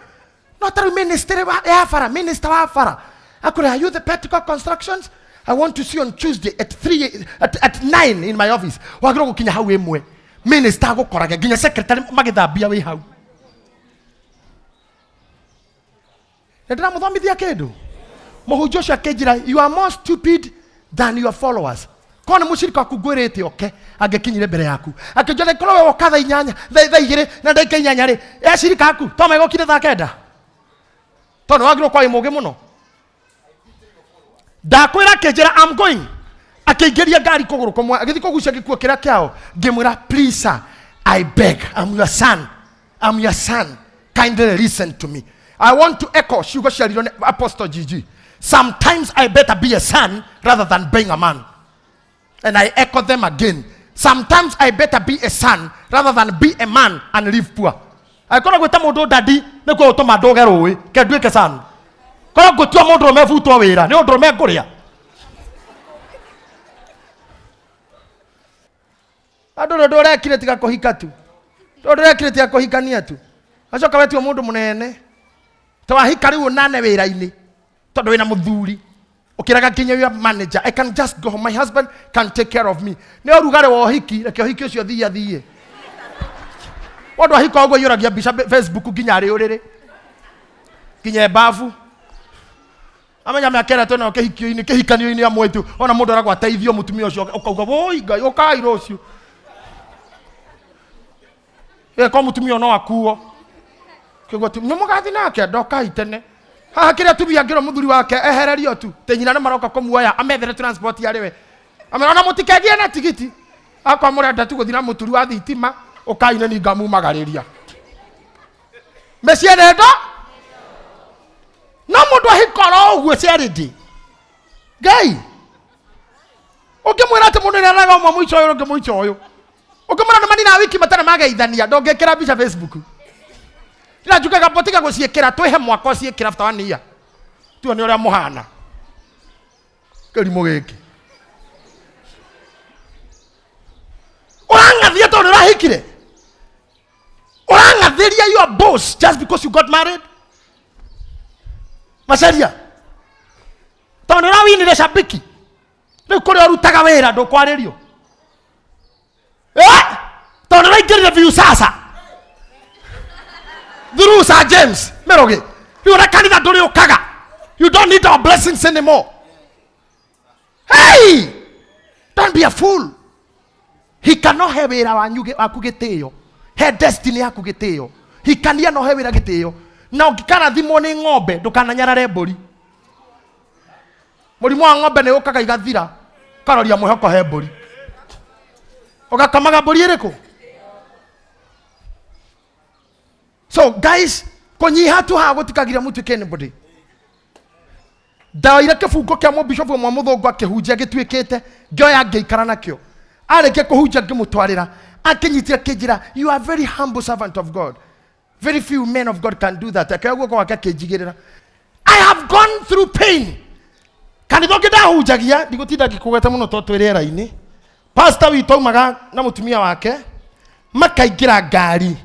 No tarĩu ministry ya bara, minister wa bara akwĩra, are you the Petika Constructions? I want to see you on Tuesday at 3 at 9 in my office. Wagĩrĩirwo gũkinya hau ĩmwe. Minister agũkorage nginya secretary magĩthambia wĩ hau. Nĩ ndĩramũthomithia kĩndũ. Mũhunjia ũcio akĩnjĩra, you are more stupid than your followers. Korwo nĩ mũcirika waku ngwĩrĩte oke, angĩkinyire mbere yaku. Akĩnjĩra, korwo we woka thaa inyanya, thaa igĩrĩ na ndagĩka inyanya rĩ, acirika aku to megũkire thaa kenda. Tondũ wagĩrĩirwo gũkorwo wĩ mũũgĩ mũno. Ndakwĩra akĩnjĩra, I'm going. Akĩingĩria ngari kũgũrũ kũmwe, agĩthiĩ kũgucia gĩkuo kĩrĩa kĩao. Ngĩmwĩra, please sir, I beg, I'm your son. I'm your son. Kindly listen to me. I want to echo ciugo ciarirwo nĩ Apostle GG. Sometimes I better be a son rather than being a man. And I echo them again. Sometimes I better be a son rather than be a man and live poor. Angĩkorwo gwĩta mũndũ dadi nĩkuo gũtũma ndũge rũĩ, ke nduĩke son. Korwo ngũtua mũndũ ũrũme butwo wĩra, nĩ ũndũ ũrũme ngũrĩa. Andũ rĩ ũndũ ũrekire tiga kũhika tu. Ũndũ ũrekire tiga kũhikania tu. Acoka wetua mũndũ mũnene. Ta wahika rĩu ũnane wĩra-inĩ tondũ wĩna mũthuri. Ũkĩraga nginya your manager, I can just go home. My husband can take care of me. Nĩ ũrugarĩ wa ũhiki, reke ũhiki ũcio thiĩ athiĩ. Mũndũ ahika ũguo aiyũragia mbica Facebook nginya arĩ ũrĩrĩ. Nginya e babu. Amenya mĩaka ĩrĩa twĩnayo kĩhikio-inĩ, kĩhikanio-inĩ amwe tu, ona mũndũ aragwo ateithio mũtumia ũcio ũkauga woi Ngai ũkai rũciũ. Ĩko mũtumia no akuo. Kĩguo tu nĩ mũgathi nake ndokai tene. Haha kĩrĩa atumia angĩrwo mũthuri wake ehererio tu, tĩ nyina nĩ maroka kũmuoya amethere transport arĩ we. Amera ona mũtikegie na tigiti. Akwa mũrenda tu gũthiĩ na mũturi wa thitima, ũkai nĩ niĩ ngamumagarĩria. Mĩciĩ nĩ ndo no mũndũ ahika oro ũguo charity. Ngai ũngĩmwĩra atĩ mũndũ nĩ araga ũmwe mũico ũyũ ũngĩ mũico ũyũ. Ũngĩmwĩra nĩ manina wiki matarĩ mageithania ndũngĩkĩra mbica Facebook. Ira njugaga mbotiga gũciĩkĩra twĩhe mwaka ũciĩkĩra after one year. Tuone ũrĩa mũhana. Kĩrimũ gĩkĩ. Ũrang'athia tondũ ũrahikire. Ũrang'athĩria your boss just because you got married. Macaria. Tondũ ũrawinire shabiki. Rĩu kũrĩa ũrutaga wĩra ndũkwarĩrio. Eh? Tondũ ũraingĩrire biũ sasa. Through Sir James Meroge. Rĩu ona kanitha ndũrĩũkaga. You don't need our blessings anymore. Hey! Don't be a fool. Hika no he wĩra wanyu waku gĩtĩo. He destiny yaku gĩtĩo. Hikania no he wĩra gĩtĩo. Na ũngĩkarathimwo nĩ ng'ombe ndũkananyarare mbũri. Mũrimũ wa ng'ombe nĩ ũkaga igathira. Ũkaroria mwĩhoko he mbũri. Ũgakamaga mbũri ĩrĩkũ? So guys, kũnyiha tu haha gũtikagiria mũtuĩke anybody. Ndoire kĩbungo kĩa mũbishopu ũmwe mũthũngũ akĩhunjia gĩtuĩkĩte, ngĩoya ngĩikara nakĩo. Arĩkia kũhunjia ngĩmũtwarĩra, akĩnyitire akĩnjĩra, you are very humble servant of God. Very few men of God can do that. Akĩoya guoko gwake akĩnjigĩrĩra. I have gone through pain. Kanitha ũngĩ ndahunjagia, ndigũtinda ngĩkũgweta mũno tondũ twĩ rĩera-inĩ. Pastor witũ aumaga na mũtumia wake, makaingĩra ngari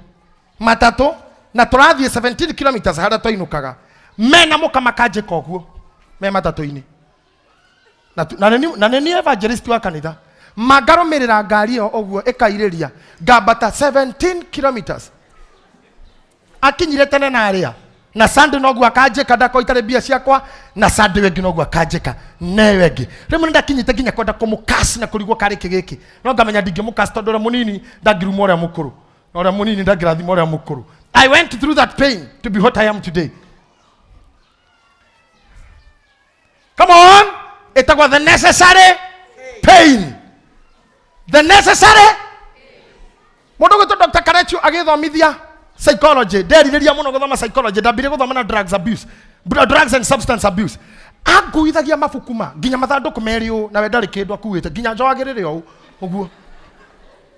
matatũ na tũrathiĩ 17 kilometers harĩa twainũkaga. Mena mũka makanjĩka ũguo me matatũ-inĩ. Na tu- na nĩ na nĩ niĩ evangelist wa kanitha. Mangarũmĩrĩra ngari ĩyo ũguo ĩkairĩria ngambata 17 kilometers. Akinyire tene na arĩa na Sunday noguo akanjĩka ndako itarĩ mbia ciakwa na Sunday wengĩ noguo akanjĩka neyo ĩngĩ rĩmwe nĩndakinyĩte nginya kwenda kũmũkasi na kũrigwo karĩ kĩ gĩkĩ no ngamenya ndingĩmũkasi tondũ ũrĩa mũnini ndangĩruma ũrĩa mũkũrũ na ũrĩa mũnini ndangĩrathima ũrĩa mũkũrũ. I went through that pain to be what I am today. Come on, ĩtagwo the necessary pain. The necessary mũndũ gwĩtwo Dr. Karechu agĩthomithia psychology nderirĩria mũno gũthoma psychology ndambire gũthoma na drugs abuse drugs and substance abuse anguithagia mabuku ma nginya mathandũkũ merĩ ũũ nawe ndarĩ kĩndũ akuĩte nginya njoagĩrĩre ũũ ũguo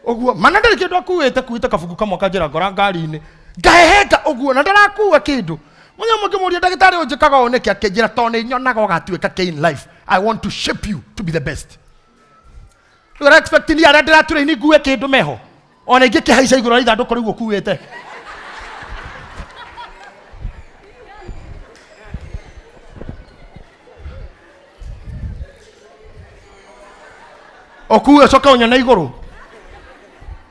ũguo mana ndarĩ kĩndũ akuĩte kuĩte kabuku kamwe kanjĩra ngora ngari-inĩ ngahehenga ũguo na ndarakua kĩndũ mũthenya ũmwe ngĩmũria ndagĩtarĩ ũyũ njĩkaga ũũ nĩkĩ akĩnjĩra tondũ nĩ nyonaga ũgatuĩka kĩ in life I want to shape you to be the best. Rĩu ũra expect niĩ arĩa ndĩratura ngue kĩndũ meho ona ingĩ kĩhaica igũrũ rĩa ithandũkũ rĩu ũkuĩte. Ũkue ũcoke ũnyone igũrũ.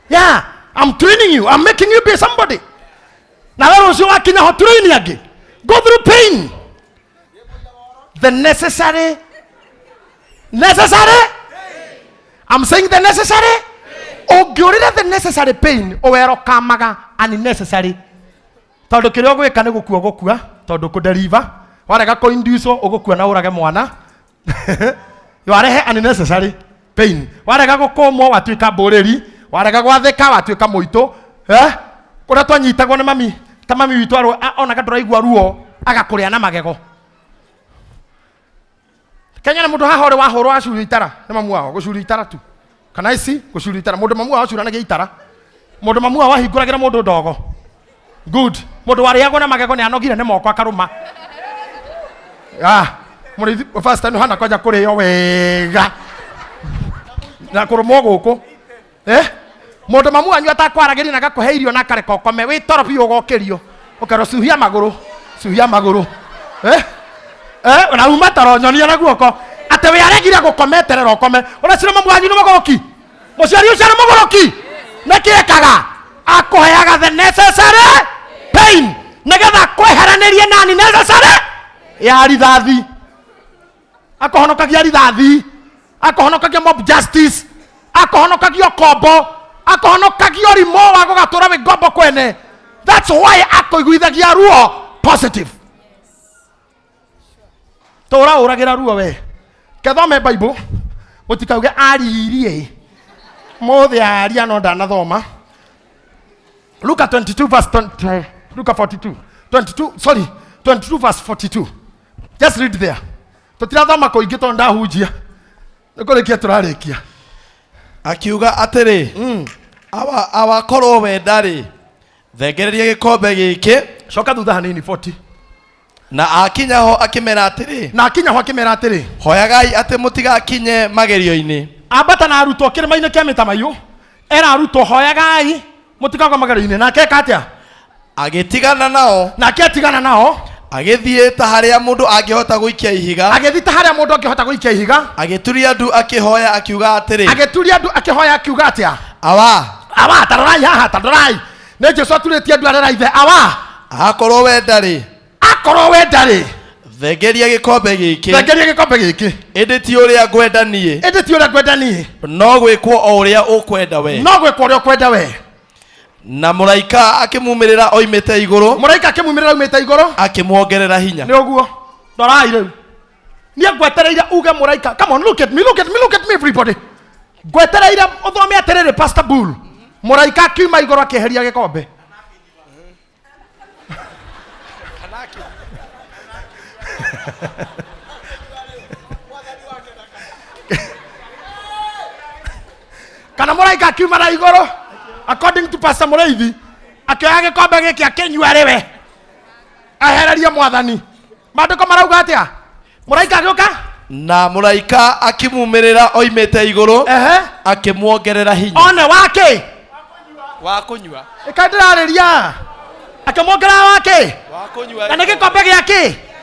Yeah, I'm training you. I'm making you be somebody. Na wewe rũciũ wakinya ho train angĩ. Go through pain. The necessary necessary I'm saying the necessary ũngĩũrĩra the necessary pain ũwerokamaga unnecessary tondũ kĩrĩa ũgwĩka nĩ gũkua gũkua tondũ kũderiva warega kũinducwo ũgũkua na ũrage mwana warehe unnecessary pain warega gũkũmwo watuĩka mbũrĩri warega gwathĩka watuĩka mũitũ eh? Kũrĩa twanyitagwo nĩ mami. Ta mami witũ onaga ndũraigua ruo agakũrĩa na magego. Kenya na mũndũ haha ũrĩ wahũrwo acurio itara nĩ mamu wao gũcurio itara tu kana ici gũcurio itara mũndũ mamu wao acuranagia itara mũndũ mamu wao ahingũragĩra mũndũ ndogo good mũndũ warĩagwo na magego nĩ anogire nĩ moko akarũma. Ah, mũrĩithi first time hana kwanja kũrĩo wega na kũrũmwo gũkũ, eh? Mũndũ mamu wanyu atakwaragĩria na agakũhe irio na akareka ũkome wĩ toro biũ ũgokĩrio ũkerwo cuhia magũrũ, cuhia magũrũ, eh? Eh, na uma toro nyonia na guoko atĩ wĩ aregire gũkometerera ũkome ũracira mamu wanyu nĩ mũgũrũki mũciari ũcio nĩ mũgũrũki nĩkĩ ekaga akũheaga the necessary pain nĩgetha akweheranĩrie nani necessary ya rithathi akũhonokagia rithathi akũhonokagia mob justice akũhonokagia ũkombo akũhonokagia ũrimũ wa gũgatũra wĩ ngombo kwene. That's why akũiguithagia ruo positive tũra ũragĩra ruo we kethome Bible mũtikauge aririe mũthĩ aria no ndanathoma Luka 22 verse 20, Luka 42 22, sorry, 22 verse 42. Just read there. Tũtirathoma kũingĩ tondũ ndahunjia nĩ kũrĩkia tũrarĩkia. Akiuga atĩrĩ, awa awakorwo wenda-rĩ, thengereria gĩkombe gĩkĩ. Coka thutha hanini, 40. Na akinya ho akĩmera atĩrĩ, Na akinya ho akĩmera atĩrĩ, hoyagai atĩ mũtigakinye magerio-inĩ. Ambata na arutwo kĩrĩma-inĩ kĩa mĩtamaiyũ era arutwo hoyagai mũtikagwa magerio-inĩ nake eka atĩa? Agĩtigana nao. Nake atigana nao. Agĩthiĩ ta harĩa mũndũ angĩhota gũikia ihiga. Agĩthiĩ ta harĩa mũndũ angĩhota gũikia ihiga. Agĩturia ndu akĩhoya akiuga atĩrĩ, Agĩturia ndu akĩhoya akiuga atĩa? Awa, Awa, tarorai haha, tarorai nĩ Jesu aturĩtie ndu arera ithe awa. Akorwo wenda-rĩ, Akorwo wenda-rĩ, thengeria gĩkombe gĩkĩ. Thengeria gĩkombe gĩkĩ. Ĩndĩ ti ũrĩa ngwenda niĩ, Ĩndĩ ti ũrĩa ngwenda niĩ, no gwĩkwo o ũrĩa ũkwenda we. No gwĩkwo ũrĩa ũkwenda we. Na mũraika akĩmumĩrĩra oimĩte igũrũ, Mũraika akĩmumĩrĩra aumĩte igũrũ, akĩmuongerera hinya. Nĩ ũguo ndorai rĩu niĩ ngwetereire uge mũraika. Come on, look at me, look at me, look at me, everybody. Ngwetereire ũthome atĩrĩrĩ, Pastor Bull, mũraika akiuma igũrũ akĩeheria gĩkombe. Kana mũraika akiuma na igũrũ according to Pastor Mũrĩithi akĩoya gĩkombe gĩkĩ akĩnyua rĩwe ahererie mwathani. Maandĩko marauga atĩa? Mũraika agĩũka. Na mũraika akĩmumĩrĩra oimĩte igũrũ, Ehe. akĩmuongerera hinya. One wake. Wa kũnyua. Ĩka ndĩrarĩria akĩmuongerera wake. Wa kũnyua. Na nĩ gĩkombe gĩa kĩ?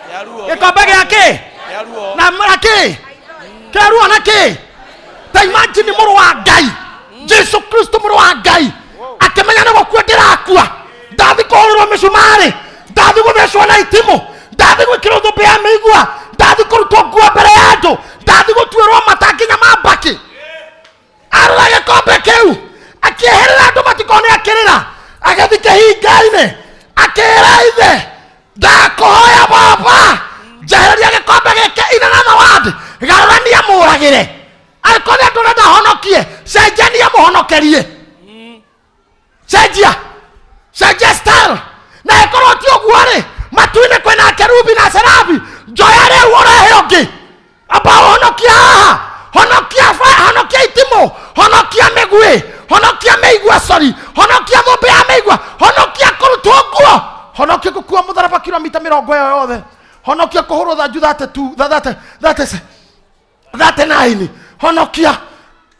Kĩa ruo. Gĩkombe gĩa kĩ? Kĩa ruo. Na kĩ kĩa ruo na kĩ? Ta imagine mũrũ wa Ngai Jesu Kristo, mũrũ wa Ngai akĩmenya nĩ gũkua ndĩrakua ndathi kũhũrĩrwo mĩcumarĩ ndathi gũthecwo na itimũ ndathi gwĩkĩrwo thũmbĩ ya mĩigua ndathi kũrutwo nguo mbere ya andũ ndathi gũtuĩrwo mata nginya ma mbakĩ. Arora gĩkombe kĩu akĩeherera andũ matikone akĩrĩra agĩthi kĩhinga-inĩ akĩra ithe ndakũhoya baba njehereria gĩkombe gĩkĩ. In another word, garũrania mũragĩre angĩkorwo nĩ andũ ũrenda honokie cenjania mũhonokerie cenjia cenjia style na ĩkorwo ti ũguo rĩ matu-inĩ kwĩna kerubi na serabi njoya rĩu ũrehe ũngĩ amba honokia haha honokia honokia itimũ honokia mĩguĩ honokia mĩigua, sorry, honokia thũmbĩ ya mĩigua honokia kũrutwo nguo honokia gũkua mũtharaba kilomita 20 ĩyo yothe honokia kũhũrwo thanju 32 30 30 39 honokia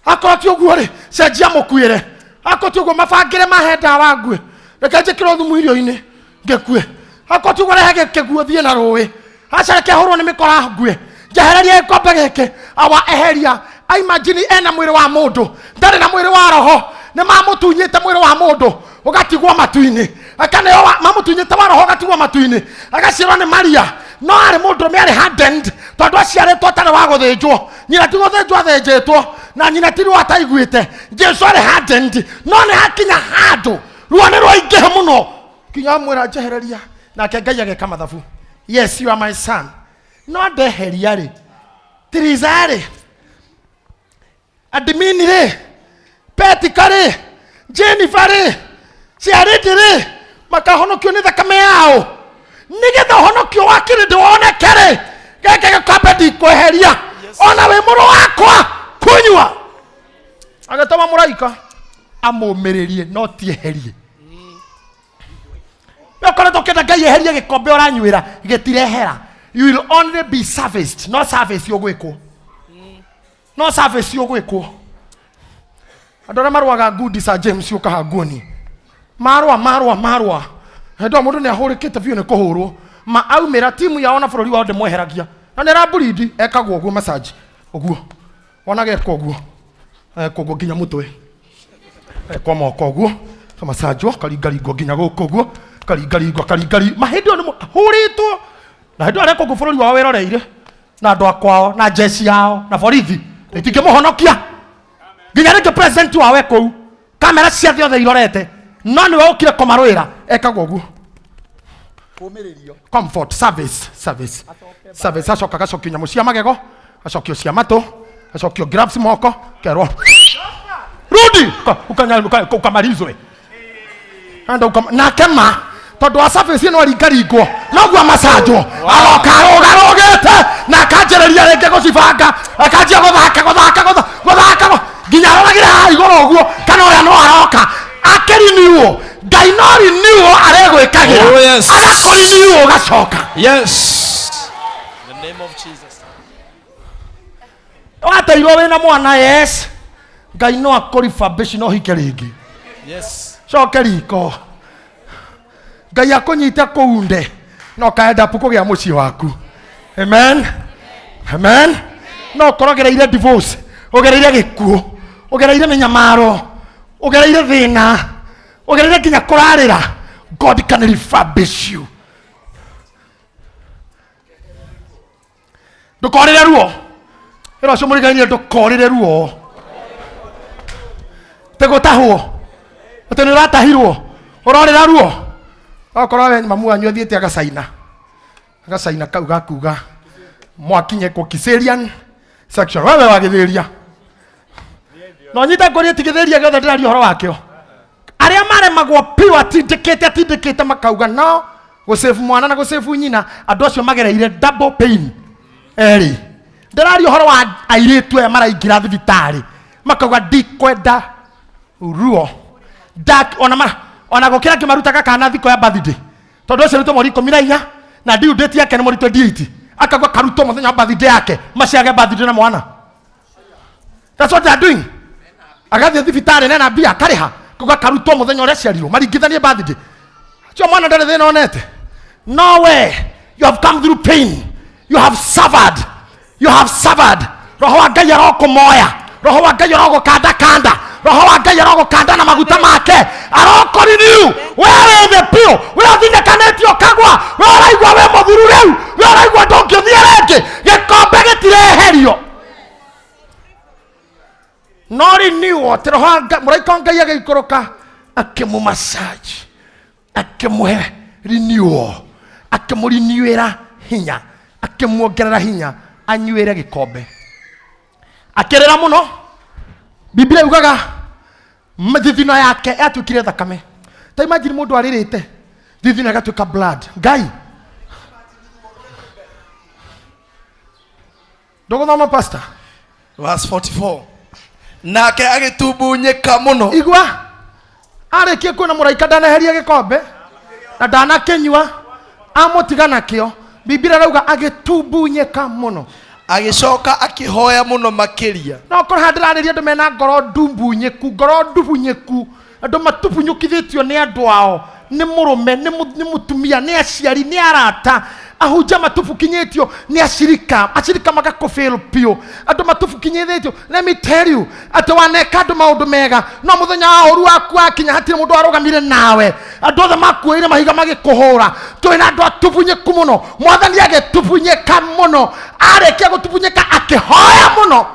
akorwo ti ũguo rĩ cenjia mũkuĩre akorwo ti ũguo mabangĩre mahe ndawa ngue reke njĩkĩrwo thumu irio-inĩ ngĩkue akorwo ti ũguo rehe kĩguo thiĩ na rũĩ aca reke hũrwo nĩ mĩkora ngue njehereria gĩkombe gĩkĩ awa eheria. Aimagine ena mwĩrĩ wa mũndũ ndarĩ na mwĩrĩ wa roho nĩ mamũtunyĩte mwĩrĩ wa mũndũ ũgatigwo matu-inĩ akaneo mamũtunyĩte wa roho ũgatigwo matu-inĩ agaciarwo nĩ Maria no arĩ mũndũrũme arĩ hardened tondũ aciarĩtwo atarĩ wa gũthĩnjwo nyina ti gũthĩnjwo athĩnjĩtwo na nyina ti ruo ataiguĩte. Jesu arĩ hardened no nĩ hakinya handũ ruo nĩ rwaingĩha mũno kinya amwĩra njehereria nake Ngai ageka mathabu. Yes, you are my son no ndeheria rĩ tiriza rĩ admin rĩ petika rĩ Jennifer rĩ ciarĩndĩ rĩ. Makahonokio nĩ thakame yao nĩgetha ũhonokio wa kĩrĩndĩ woneke rĩ, gĩkĩ gĩkombe ndikweheria ona wĩ mũrũ wakwa kunyua. Agĩtũma mũraika amũmĩrĩrie no ti eherie. We ũkoretwo ũkĩenda Ngai eherie gĩkombe ũranyuĩra, gĩtirehera. You will only be serviced, no service ũgwĩkwo, no service ũgwĩkwo. Andũ arĩa marũaga ngundi, Sir James, ũkaha nguoni marũa marũa marũa, hĩndĩ ĩyo mũndũ nĩ ahũrĩkĩte biũ nĩ kũhũrwo ma aumĩra timu yao na bũrũri wao ndĩmweheragia na nĩ aramburindi, ekagwo ũguo massage ũguo, wonaga ekwo ũguo, ekwo ũguo nginya mũtwe, ekwo moko ũguo, kamacanjwo, karingaringwo nginya gũkũ ũguo, karingaringwo karingari ma hĩndĩ ĩyo nĩ ahũrĩtwo, na hĩndĩ ĩyo arekwo ũguo bũrũri wao wĩroreire na andũ a kwao na jeshi yao na borithi itingĩmũhonokia, nginya rĩngĩ president wao e kũu, kamera cia thĩ othe irorete, no nĩwe ũkire kũmarũĩra, ekagwo ũguo. Kũmĩrĩrio. Comfort, service, service, service. Acoka agacokio nyamũ cia magego, acokio cia matũ, acokio gloves moko, kerwo rudi ukamalizwe. Enda nake ma tondũ wa service ĩno aringaringwo noguo amacanjwo, aroka arũgarũgĩte na akanjĩrĩria rĩngĩ gũcibanga, akanjia gũthaka gũthaka gũthaka nginya aroragĩre haha igũrũ ũguo kana ũrĩa no aroka akĩriniwo. Ngai no riniwo aregwĩkagĩra. Oh, yes. Agakũriniwo ũgacoka. Yes. In the name of Jesus. Wateirwo wĩna mwana, yes, Ngai no akũribambici no hike rĩngĩ. Coke riko, Ngai akũnyite kũunde na ũkaenda kũgĩa mũciĩ waku. Amen, amen. No ũkorwo ũgereire divorce, ũgereire gĩkuũ, ũgereire mĩnyamaro, ũgereire thĩna, ũgereire nginya kũrarĩra, God can refurbish you. Ndũkorĩre ruo ĩra ũcio mũrigainie, ndũkorĩre ruo tĩgũtahwo atĩ nĩ ũratahirwo ũrorĩra ruo. Okorwo we mamu wanyu athiĩte agacaina agacaina kau gakuga mwakinye kũ Caesarean section, wewe wagĩthĩria no nyite ngũrie ti gĩthĩria gĩothe ndĩraria ũhoro wakĩo, arĩa maremagwo piũ atindĩkĩte atindĩkĩte makauga no gũsave mwana na gũsave nyina, andũ acio magereire double pain erĩ. Ndĩraria ũhoro wa airĩtu aya maraingĩra thibitarĩ makauga ndikwenda ruo. Ona ma, ona gũkĩra ngĩmarutaga kana thikũ ya birthday, tondũ ũcio rutwo mweri 14 na due date yake nĩ mweri 28, akauga karutwo mũthenya wa birthday yake, maciage birthday na mwana. That's what they are doing. Agathiĩ thibitarĩ nena mbia akarĩha kuga karutwo mũthenya ũrĩa aciarirwo maringithanie birthday. Cio mwana ndarĩ thĩna onete. No way, you have come through pain, you have suffered, you have suffered. Roho wa Ngai arokũmoya, roho wa Ngai arogũkandakanda, roho wa Ngai arogũkanda na maguta make, arokũriniu we wĩ thĩ biũ, we ũthinĩkanĩtio ũkagwa, we ũraigua wĩ mũthiru rĩu, we ũraigua ndũngĩthiĩ rĩngĩ, gĩkombe gĩtireherio no renewal. Atĩ roho wa Ngai, mũraika wa Ngai agĩikũrũka akĩmũmassage, akĩmũhe renewal, akĩmũrinewĩra hinya, akĩmuongerera hinya anyuĩre gĩkombe. Akĩrĩra mũno, Biblia yugaga thithino yake yatuĩkire thakame. Ta imagine mũndũ arĩrĩte thithino ĩgatuĩka blood. Ngai ndũgũthoma, pastor. Verse 44. Nake agĩtumbunyĩka mũno. Igua, arĩkie kuona mũraika ndaneheria gĩkombe na ndanakĩnyua, amũtiga nakĩo, Biblia rauga agĩtumbunyĩka mũno. Agĩcoka akĩhoya mũno makĩria. No korwo haha ndĩrarĩria andũ mena ngoro ndumbunyĩku, ngoro ndubunyĩku, andũ matubunyũkithĩtio nĩ andũ ao, nĩ mũrũme, nĩ mũtumia, nĩ aciari, nĩ arata, ahunjia matubukinyĩtio nĩ acirika, acirika magakũfail biũ, andũ matubukinyithĩtio. Let me tell you atĩ waneka andũ maũndũ mega, no mũthenya wa ũru waku wakinya hatirĩ mũndũ warũgamire nawe, andũ othe makuoire mahiga magĩkũhũra. Twĩ na andũ atubunyĩku mũno. Mwathani agĩtubunyĩka mũno, arĩkia gũtubunyĩka akĩhoya mũno.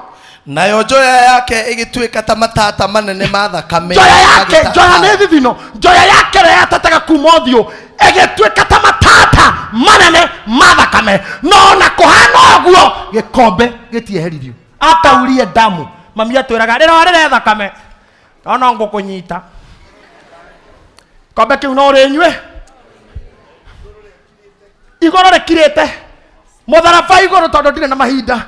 Nayo njoya yake ĩgĩtuĩka ta matata manene ma thakame. Njoya yake. Agĩtata. Njoya nĩ thithino. Njoya yake ĩrĩa yatataga kuma ũthiũ ĩgĩtuĩka ta matata manene ma thakame, no ona kũhana ũguo gĩkombe gĩtieheririo. Ataurie damu, mami atwĩraga rĩrorĩre thakame no no ngũkũnyita. Gĩkombe kĩu no ũrĩnyue. Igũrũ rĩkirĩte mũtharaba igũrũ tondũ ndirĩ na mahinda.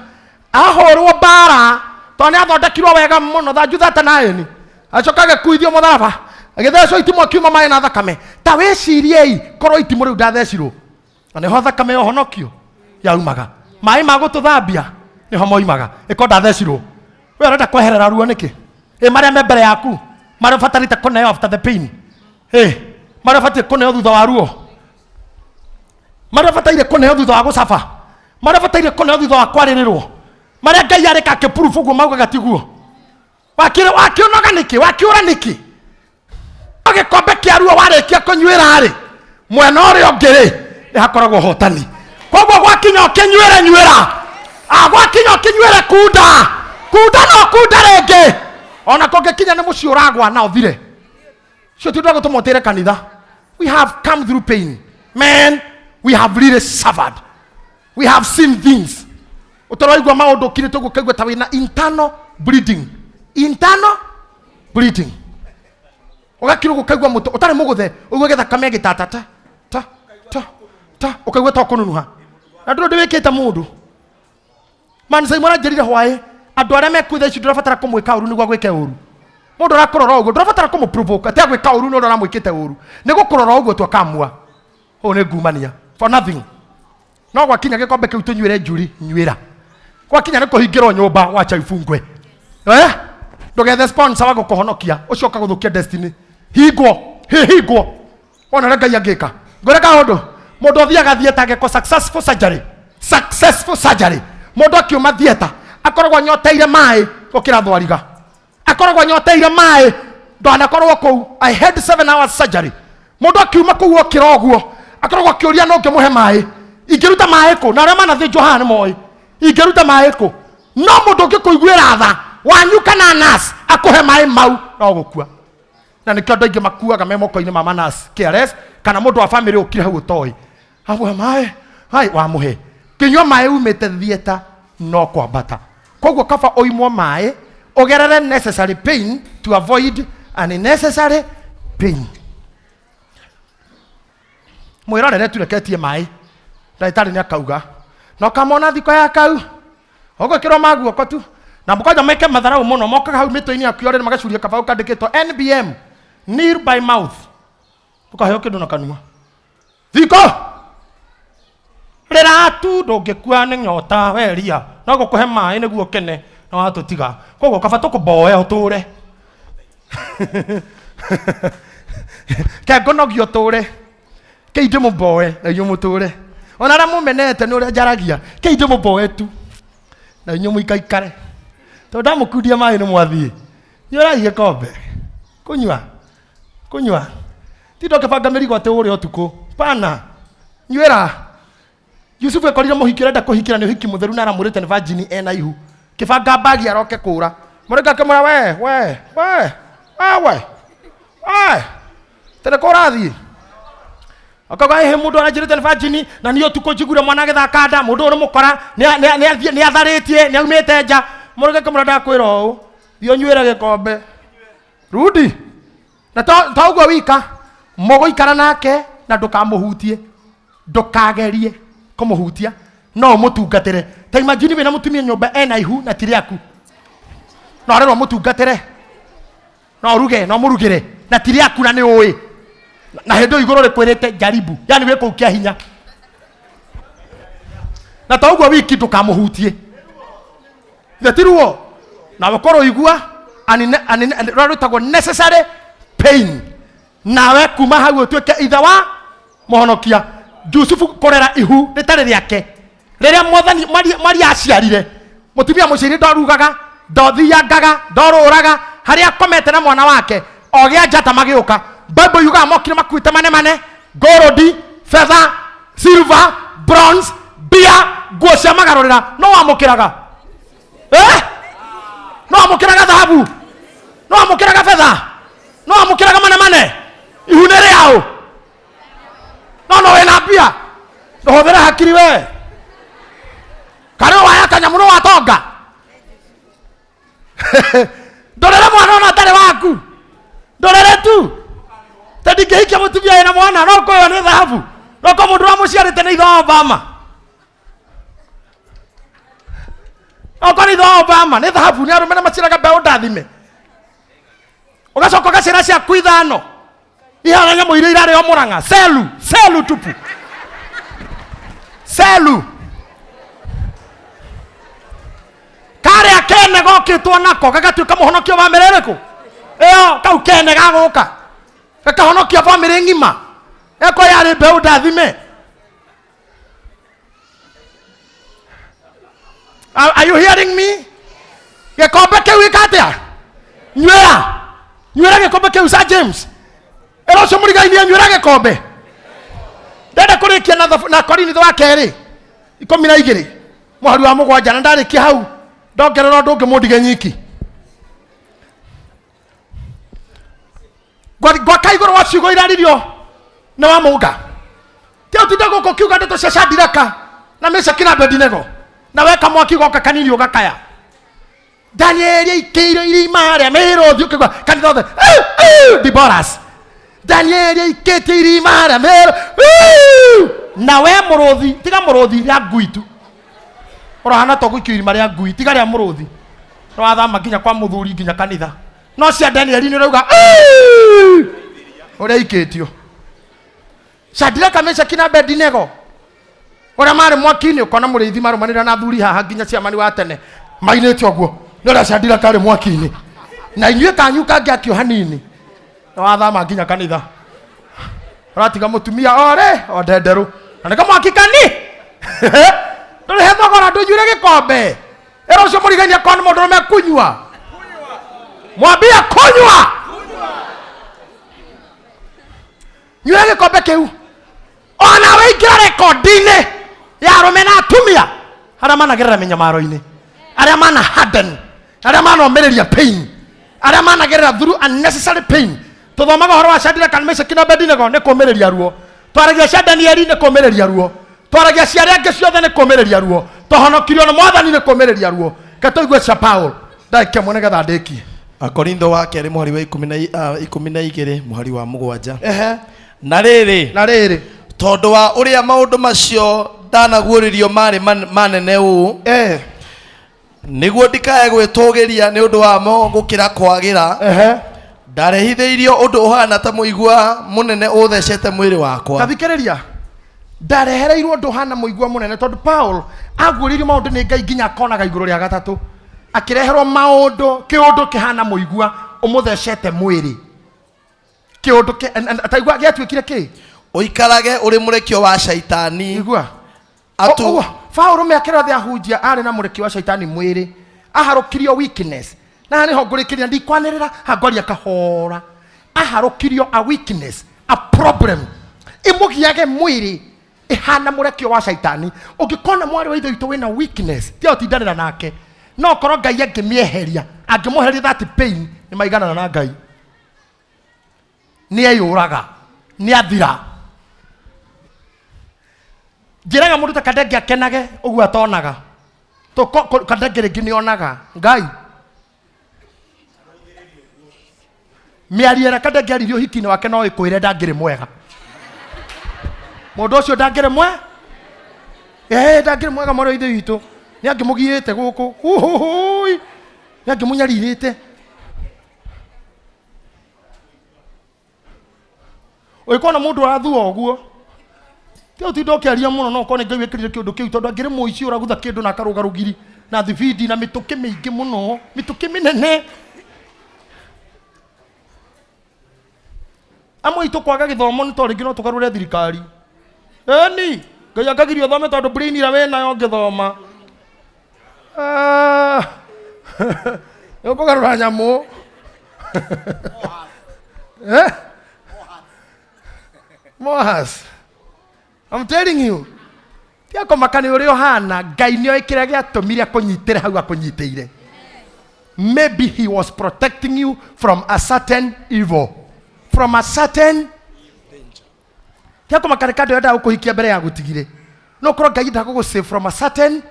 Ahũrwo mbara tondũ nĩ athondekirwo wega mũno thanju 39, acoka agĩkuithio mũtharaba, agĩthecwo itimũ, akiuma maĩ na thakame. Ta wĩciriei korwo itimũ rĩu ndathecirwo, na nĩho thakame ya ũhonokio yaumaga, maĩ ma gũtũthambia nĩho moimaga. Ĩko ndathecirwo, we ũrenda kweherera ruo nĩkĩ? Ĩ marĩa me mbere yaku, marĩa ũbatarĩte kũneo after the pain, ĩ marĩa ũbatiĩ kũneo thutha wa ruo, marĩa ũbataire kũneo thutha wa gũcaba, marĩa ũbataire kũneo thutha wa kwarĩrĩrwo, marĩa Ngai arĩka akĩpurubu ũguo maugaga tiguo. Wakĩũnoga nĩkĩ? Wakĩũra nĩkĩ? No gĩkombe kĩa ruo warĩkia kũnyuĩra rĩ, mwena ũrĩa ũngĩ rĩ, nĩ hakoragwo ũhotani. Koguo gwakinya ũkĩnyuĩre nyuĩra, gwakinya ũkĩnyuĩre kunda kunda, no kunda rĩngĩ, ona kũngĩkinya nĩ mũciĩ ũragwa na ũthire. Cio ti ũndũ wa gũtũma ũtĩre kanitha. We have come through pain, man. We have really suffered. We have seen things. Ũtaraigua maũndũ ũkirĩte ũguo, ũkaigua ta wĩna internal bleeding, internal bleeding, ũgakira ũguo ũkaigua mũtwe ũtarĩ mũgũthe, ũigue gĩthakame gĩtata ta ta ta ta, ũkaigua ta ũkũnunuha, na ndũrĩ ũndũ wĩkĩte mũndũ. Man Simon anjĩrire hwaĩ, andũ arĩa mekuo thaa ici, ndũrabatara kũmwĩka ũru nĩguo agwĩke ũru. Mũndũ arakũrora ũguo, ndũrabatara kũmũprovoke atĩ agwĩka ũru nĩ ũrĩa ũramwĩkĩte ũru, nĩ gũkũrora ũguo tu akamua ũũ nĩ ngumania for nothing. No gwakinya gĩkombe kĩu tũnyuĩre njuri nyuĩra, gwakinya nĩ kũhingĩrwo nyũmba, wacha ifungwe. Eh, ndũgethe sponsor wa gũkũhonokia ũcio ũkagũthũkia destiny. Hingwo hingwo, wona ũrĩa Ngai angĩka. Ngwĩre kaũndũ, mũndũ ũthiaga theatre agekwo successful surgery, successful surgery, mũndũ akiuma theatre akoragwo anyoteire maĩ gũkĩra thwariga, akoragwo anyoteire maĩ. Ndanakorwo kũu, I had 7 hours surgery. Mũndũ akiuma kũu okĩra ũguo akoragwo akĩũria, no ngĩmũhe maĩ, ingĩruta maĩ kũ? Na arĩa manathĩnjwo haha nĩ moĩ ingĩruta maĩ kũ. No mũndũ ũngĩkũiguĩra tha wanyu kana nurse akũhe maĩ mau, no gũkua. Na nĩkĩo andũ aingĩ makuaga me moko-inĩ ma manurse KRS kana mũndũ wa famĩlĩ ũkire hau ũtoĩ amũhe maĩ. Hai wamũhe kĩnyua maĩ umĩte theatre no kwambata. Koguo kaba ũimwo maĩ ũgerere necessary pain to avoid unnecessary pain. Mwĩrorere tu, reketie maĩ, ndagĩtarĩ nĩ akauga na ũkamona thiko ya kau ũgwĩkĩrwo ma guoko tu na mũkwanja meke matharau mũno. Mokaga hau mĩtwe-inĩ yaku yorĩ magacuria kabaũ kandĩkĩtwo NBM, nil by mouth, ũkaheo kĩndũ na kanua. Thiko rĩra tu, ndũngĩkua nĩ nyota weria, no gũkũhe maĩ nĩguo ũkene na watũtiga. Koguo kaba tũkũmboe ũtũre kengonogia ũtũre kei ndĩmũmboe na inyuĩ mũtũre, ona arĩa mũmenete nĩ ũrĩa njaragia, kei ndĩmũmboe tu na inyuĩ mũikaikare, tondũ ndamũkundia maĩ nĩ mwathiĩ. Nyurai gĩkombe, kũnyua kũnyua, tinda ũkĩbanga mĩrigo atĩ ũrĩa ũtukũ pana nyuĩra. Yusufu ekorire mũhiki ũrenda kũhikĩra nĩ ũhiki mũtheru na aramwĩrĩte nĩ virgin, ena ihu, kĩbanga mbagi aroke kũra. Mũrĩka akĩmwĩra, we we we we we we, tene kũ ũrathiĩ? Akauga, ĩhĩ, mũndũ aranjĩrĩte nĩ virgin, na niĩ ũtukũ njiguire mwana agĩthaka nda, mũndũ ũyũ nĩ mũkora, nĩ atharĩtie, nĩ aumĩte nja. Mũrĩka akĩmwĩra, ndakwĩra ũũ, thiĩ ũnyuĩre gĩkombe, rudi na to ũguo wika mũgũikara nake na ndũkamũhutie, ndũkagerie kũmũhutia, no ũmũtungatĩre. Ta imagine wĩna mũtumia nyũmba ena ihu na ti rĩaku, no arerwo mũtungatĩre, no ũruge, no mũrugĩre na ti rĩaku, na nĩ ũĩ na hĩndĩ ĩyo igũrũ rĩkwĩrĩte jaribu, yani wĩ kũu kĩa hinya. Na to ũguo wiki, ndũkamũhutie. Ithe ti ruo na ũkorwo igua rũrĩa rwĩtagwo necessary pain, nawe kuma hau ũtuĩke ithe wa mũhonokia. Jusufu kũrera ihu rĩtarĩ rĩake, rĩrĩa mwathani Maria aciarire, mũtumia mũciari ndorugaga, ndothiangaga, ndorũraga, harĩa akomete na mwana wake ogĩa njata magĩũka. Bible yugaga mokire makuĩte manemane, gold, fedha, silver, bronze, mbia, nguo cia magarũrĩra. No wamũkĩraga, eh? No wamũkĩraga thahabu, no wamũkĩraga betha, no wamũkĩraga manemane. Ihu nĩ rĩaũ? No wĩna mbia, ndũhũthĩre hakiri we karĩ waya kanyamũ nĩ watonga. Ndũrere mwana ona atarĩ waku, ndũrere tu. Ta ndingĩhikia mũtumia wĩna mwana no kũyo nĩ thahabu no ko mũndũ wamũciarĩte nĩ ithe wa Obama okorwo nĩ ithe wa Obama nĩ thahabu nĩ arũme na maciraga mbeũ ndathime ũgacoka ũgacĩra ciaku ithano ihana nyamũ iria irarĩo mũrang'a selu selu tupu selu karĩa kene gokĩtwo nako gagatuĩka mũhonokio bamĩrĩ ĩrĩkũ ĩyo kau kene gagũka gakahonokia bamĩrĩ ng'ima eko yarĩ mbeũ ndathime. Are you hearing me? Gĩkombe kĩu gĩka atĩa? Nywĩra. Nywĩra gĩkombe kĩu Sir James. Ĩra ũcio mũrigainie nywĩra gĩkombe. Ndenda kũrĩkia na na Korinitho wa kerĩ 12 mũhari wa 7 na ndarĩkia hau ndongerera ũndũ ũngĩ mũndige nyiki. Gwaka igũrũ wa ciugo iraririo nĩ wa mũnga. Ti ũtinde gũkũ ũkiuga ndeto cia Shadiraka na Meshaki na Abedinego na weka mwaki goka kanini ũgakaya. Danieli aikĩirio irima rĩa mĩrũthi ũkĩgwa kanitha othe Diboras. Danieli aikĩtio irima rĩa mĩrũ na we mũrũthi tiga mũrũthi rĩa ngui tu ũrahana ta ũgũikio irima rĩa ngui tiga rĩa mũrũthi nĩwathama nginya kwa mũthuri nginya kanitha no cia Danieli nĩ ũrauga ũrĩa aikĩtio. Shadraka, Meshaki na Abednego ũrĩa marĩ mwaki-inĩ ũkona mũrĩithi marũmanĩrĩra na athuri haha nginya ciamani wa tene mainĩte ũguo nĩ ũrĩa Shadraka arĩ mwaki-inĩ na inyuĩ kanyu kangĩakio hanini nĩ wathama nginya kanitha ũratiga mũtumia ore o ndenderũ na nĩ kamwaki kani ndũrĩhe thogora ndũnyuire gĩkombe ĩra ũcio mũrigainie akorwo nĩ mũndũrũme kunyua mwambie kunyua nyuĩra gĩkombe kĩu ona wĩingĩra rekondi-inĩ ya arũme na atumia arĩa managerera mĩnyamaro-inĩ arĩa mana harden arĩa manomĩrĩria pain arĩa managerera through unnecessary pain tũthomaga ũhoro wa Shadraka na Meshaki na Abednego nĩ kũmĩrĩria ruo twaragia cia Danieli nĩ kũmĩrĩria ruo twaragia cia arĩa angĩ ciothe nĩ kũmĩrĩria ruo twahonokirio nĩ mwathani nĩ kũmĩrĩria ruo ke tũigue cia Paul ndagĩka ĩmwe nĩgetha ndĩkie. Akorintho wa kerĩ mũhari wa 12 mũhari wa 7. Ehe. Na rĩrĩ, na rĩrĩ, tondũ wa ũrĩa maũndũ macio ndanaguũrĩrio marĩ manene ũũ, nĩguo ndikae gwĩtũgĩria nĩ ũndũ wamo gũkĩra kwagĩra, ndarehithĩirio ũndũ ũhana ta mũigua mũnene ũthecete mwĩrĩ wakwa. Tathikĩrĩria, ndarehereirwo ũndũ ũhana mũigua mũnene tondũ Paul aguũrĩirio maũndũ nĩ Ngai nginya akonaga igũrũ rĩa gatatũ akĩreherwo maũndũ kĩũndũ kĩhana mũigua ũmũthecete mwĩrĩ kĩũndũ taigua gĩatuĩkire kĩ Ũikarage ũrĩ mũrekio wa Shaitani. Igua. Atu- Ũguo, Paul mĩaka ĩrĩa othe ahunjia arĩ na mũrekio wa Shaitani mwĩrĩ aharũkirio weakness na nĩho ngũrĩkĩria ndikwanĩrĩra hangwaria kahora aharũkirio a weakness a problem ĩmũgiage mwĩrĩ ĩhana mũrekio wa Shaitani. Ũngĩkona mwarĩ wa ithe witũ wĩna weakness tiga ũtindanĩra nake no korwo Ngai angĩmĩeheria angĩmweheria that pain nĩ maiganana na Ngai nĩ eyũraga nĩ athira. Njĩraga mũndũ ta Kadenge akenage ũguo atonaga Kadenge rĩngĩ nĩ onaga Ngai mĩario ĩrĩa Kadenge aririe ũhiki-inĩ wake no ĩkwĩre ndangĩrĩ mwega mũndũ ũcio ndangĩrĩ mwe ndangĩrĩ mwega mwarĩ wa ithe witũ nĩ angĩmũgiĩte gũkũ huhuhui nĩ angĩmũnyarirĩte ũgĩkona mũndũ arathua ũguo ti ũtinda ũkĩaria mũno no ũkorwo nĩ Ngai wĩkĩrire kĩũndũ kĩu tondũ angĩrĩ mũici ũragutha kĩndũ na akarũga rũgiri na thibindi na mĩtũkĩ mĩingĩ mũno mĩtũkĩ mĩnene amwe aitũ kwaga gĩthomo nĩ tondũ rĩngĩ no tũgarũre thirikari eni Ngai akagiria ũthome tondũ brain ĩrĩa wĩnayo ũngĩthoma nĩ ũkũgarũra nyamũ. Mohas. I'm telling you. Tiga kũmaka nĩ ũrĩa ũhana Ngai nĩoĩ kĩrĩa gĩatũmire akũnyitĩre hau akũnyitĩire. Maybe he was protecting you from a certain evil. From a certain tiga kũmaka nĩ kandũ endaga gũkũhikia mbere ya gũtigire. No korwo Ngai endaga gũgũ save from a certain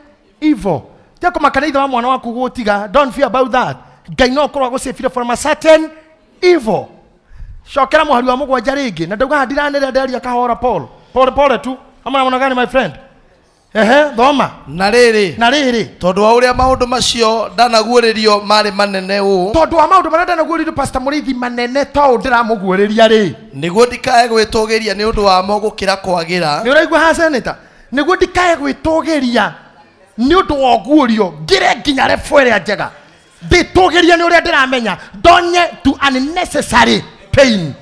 evil. Tiga kũmaka nĩ ithe wa mwana waku gũgũtiga. Don't fear about that. Ngai no korwo agũsavire from a certain evil. Cokera mũhari wa mũgwanja rĩngĩ, na ndauga ndiranĩrĩra, ndaria kahora pole pole pole tu. Ama namna gani, my friend? Ehe, thoma. Na rĩrĩ, Na rĩrĩ, tondũ wa ũrĩa maũndũ macio ndanaguũrĩrio marĩ manene ũũ, tondũ wa maũndũ marĩa ndanaguũrĩrio, Pastor Mũrĩithi, manene ta ũũ ndĩramũguũrĩria rĩ, nĩguo ndikae gwĩtũgĩria nĩ ũndũ wamo gũkĩra kwagĩra. Nĩ ũraigua ha, senator? Nĩguo ndikae gwĩtũgĩria nĩ ũndũ wa ũguũrio, ngĩre nginya level ĩrĩa njega, ndĩtũgĩrie nĩ ũrĩa ndĩramenya, ndonye to unnecessary pain,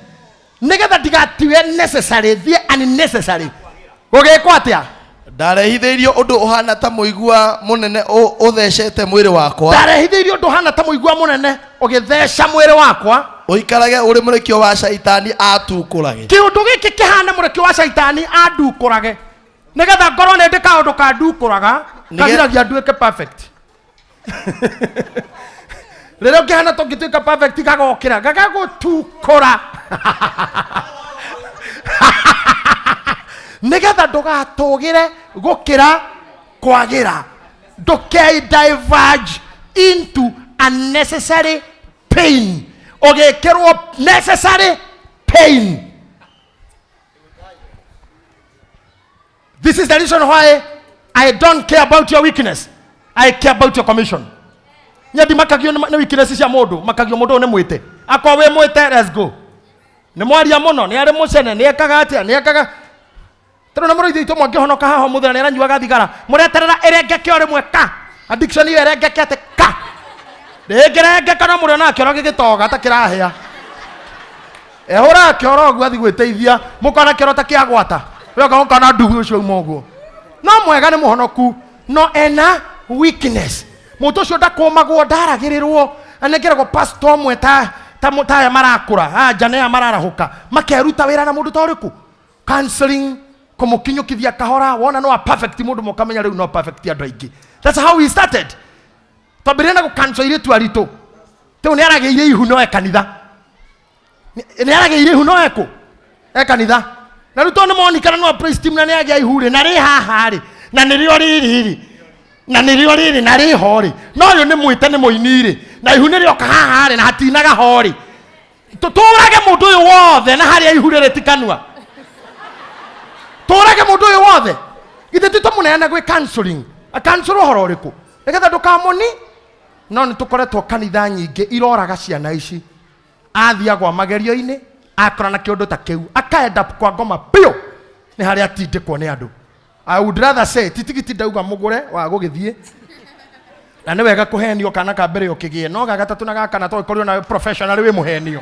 nĩgetha ndigatiwe necessary thiĩ unnecessary. Gũgĩkwo atĩa? Ndarehithĩirio ũndũ ũhana ta mũigua mũnene ũthecete mwĩrĩ wakwa. Ndarehithĩirio ũndũ ũhana ta mũigua mũnene ũgĩtheca mwĩrĩ wakwa, ũikarage ũrĩ mũrekio wa Caitani atukũrage. Kĩũndũ gĩkĩ kĩhana mũrekio wa Caitani andukũrage, nĩgetha ngorwo nĩ ndĩ kaũndũ kandukũraga, kagiragia nduĩke perfect. Rĩrĩa ũngĩhana tũngĩtuĩka perfect, gagokĩra gagagũtukũra nĩgetha ndũgatũgĩre gũkĩra kwagĩra, ndũkei diverge into unnecessary pain, ũgĩkĩrwo necessary pain. This is the reason why I don't care about your weakness. I care about your commission. Nyendi makagio nĩ weakness cia mũndũ, makagio mũndũ ũyũ nĩ mwĩte. Akorwo wĩ mwĩte, let's go. Nĩ mwaria mũno, nĩ arĩ mũcene, nĩ ekaga atĩa, nĩ ekaga. Tondũ na mũrĩithi witũ mwangĩhonoka haha mũthenya nĩ aranyuaga thigara. Mũreterera ĩrengeke o rĩmwe ka. Addiction ĩyo ĩrengeke atĩ ka. Ndĩngĩrengeka, no mũrĩona kĩoro gĩgĩtoga ta kĩrahĩa. Ehũraga kĩoro ũguo athiĩ gwĩteithia, mũkona kĩoro ta kĩagwata, ũgoka ũkona ndugu ũcio uma ũguo. No mwega nĩ mũhonoku, no ena weakness. Mũndũ ũcio ndakũmagwo, ndaragĩrĩrwo, anengeragwo pastor ũmwe ta aya marakũra anja nĩ aya mararahũka, makeruta wĩra na mũndũ ta ũrĩkũ, counseling, kũmũkinyũkithia kahora. Wona no a perfect mũndũ, mũkamenya rĩu no perfect andũ aingĩ. That's how we started. Twambĩrĩria na gũcancel airĩtu aritũ. Rĩu nĩ aragĩire ihu, no e kanitha, nĩ aragĩire ihu, no ekũ e kanitha. Na rĩu tondũ nĩ monikana no praise team na nĩ agĩa ihu rĩ, na rĩ haha rĩ, na nĩrĩo rĩrĩ rĩ, na nĩrĩo rĩrĩ, na rĩho rĩ, no ũyũ nĩ mwĩte, nĩ mũini rĩ, na ihu nĩrĩoka haha rĩ, na hatinaga ho rĩ, tũrage mũndũ ũyũ wothe na harĩa ihu rĩrĩ ti kanua, tũrage mũndũ ũyũ wothe. Githĩ ti tũmũneane gwĩ counseling, akansũrwo ũhoro ũrĩkũ nĩgetha ndũkamũni? No nĩ tũkoretwo kanitha nyingĩ iroraga ciana ici, athiagwa magerio-inĩ, akora na kĩũndũ ta kĩu, akaenda kwa ngoma biũ, nĩ harĩa atindĩkwo nĩ andũ. I would rather say titigiti ndauga mũgũre wa gũgĩthiĩ, na nĩ wega kũhenio kana ka mbere ũkĩgĩe, no ga gatatũ na ga kana to ĩkorio nawe professional wĩ mũhenio,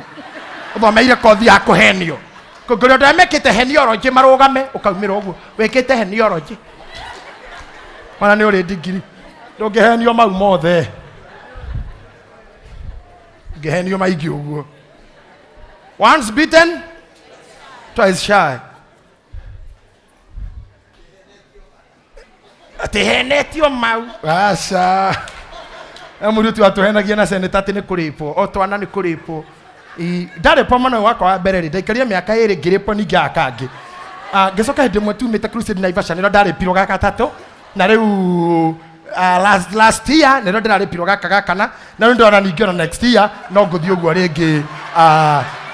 ũthomeire kothi ya kũhenio. Kũngĩrĩ andũ arĩa mekĩte heniology marũgame, ũkaumĩra ũguo wĩkĩte heniology, ona nĩ ũrĩ ndigiri, ndũngĩhenio mau mothe, ngĩhenio maingĩ ũguo. Once bitten, twice shy. Atĩ henetio mau, aca. Mũirĩtu watũhenagia na seneta atĩ nĩ kũrĩpwo o twana, nĩ kũrĩpwo. Ndarĩpwo mwana ũyũ wakwa wa mbere rĩ, ndaikaria mĩaka 2 ngĩrĩpwo ningĩ aka kangĩ. Ah, ngĩcoka hĩndĩ ĩmwe tumĩte crusade Naivasha, nĩrĩo ndarĩpirwo ga gatatũ, na rĩu last year nĩrĩo ndĩrarĩpirwo gaka ga kana, na rĩu ndĩrona ningĩ ona next year no ngũthiĩ ũguo rĩngĩ.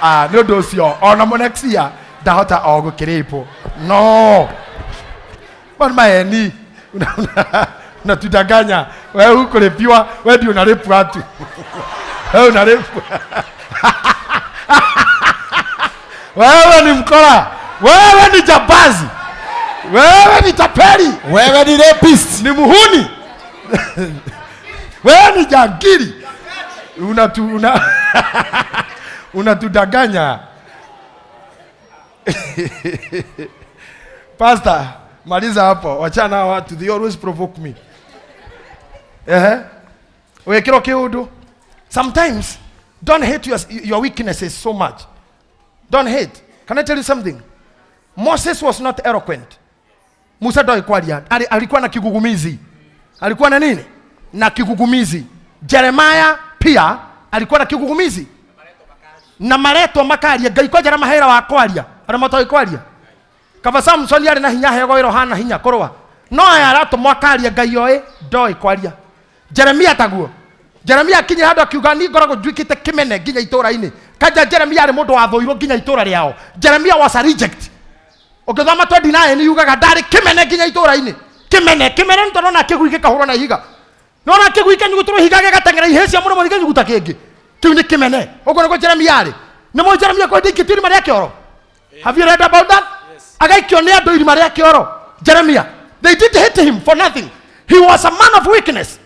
Nĩ ũndũ ũcio ona mo next year ndahota o gũkĩrĩpwo, no bado maeni unatudanganya. Wewe hukulipiwa, wewe ndio unalipwa tu, wewe unalipwa, wewe ni mkora, wewe ni jambazi, wewe ni tapeli, wewe ni rapist, ni muhuni, wewe ni jangili, unatudanganya. Pastor, maliza hapo, wachana na watu, they always provoke me. Ehe. Wekero kiundu. Sometimes don't hate your weaknesses so much. Don't hate. Can I tell you something? Moses was not eloquent. Musa ndoĩ kwaria, alikuwa na kigugumizi. Alikuwa na nini? Na kigugumizi. Jeremiah pia alikuwa na kigugumizi. Na maretwo makaria, Ngai kwanja na mahera wa kwaria. Arĩa matoĩ kwaria. Kaba Samson arĩ na hinya, hego wĩra ũhana hinya kũrũa. No aya aratũmwo akaria, Ngai oĩ ndoĩ kwaria. Jeremia taguo. Jeremia akinyire handũ akiuga, niĩ ngoragwo nduĩkĩte kĩmene nginya itũũra-inĩ. Kanja Jeremia arĩ mũndũ wathũirwo nginya itũra rĩao. Jeremia was a reject. Ũngĩthoma 29 yugaga ndarĩ kĩmene nginya itũra-inĩ. Kĩmene, kĩmene nĩ tondũ ona kĩgui gĩkahũrwo na ihiga. Nona kĩgui kĩnyugutũrwo ihiga gĩgateng'era ihĩĩ cia mũromo gĩkanyuguta kĩngĩ. Kĩu nĩ kĩmene. Ũguo nĩguo Jeremia arĩ. Nĩ mũĩ Jeremia kwenda ikĩtio irima rĩa kĩoro? Have you read about that? Agaikio nĩ andũ irima rĩa kĩoro. Jeremia. They did hit him for nothing. He was a man of weakness.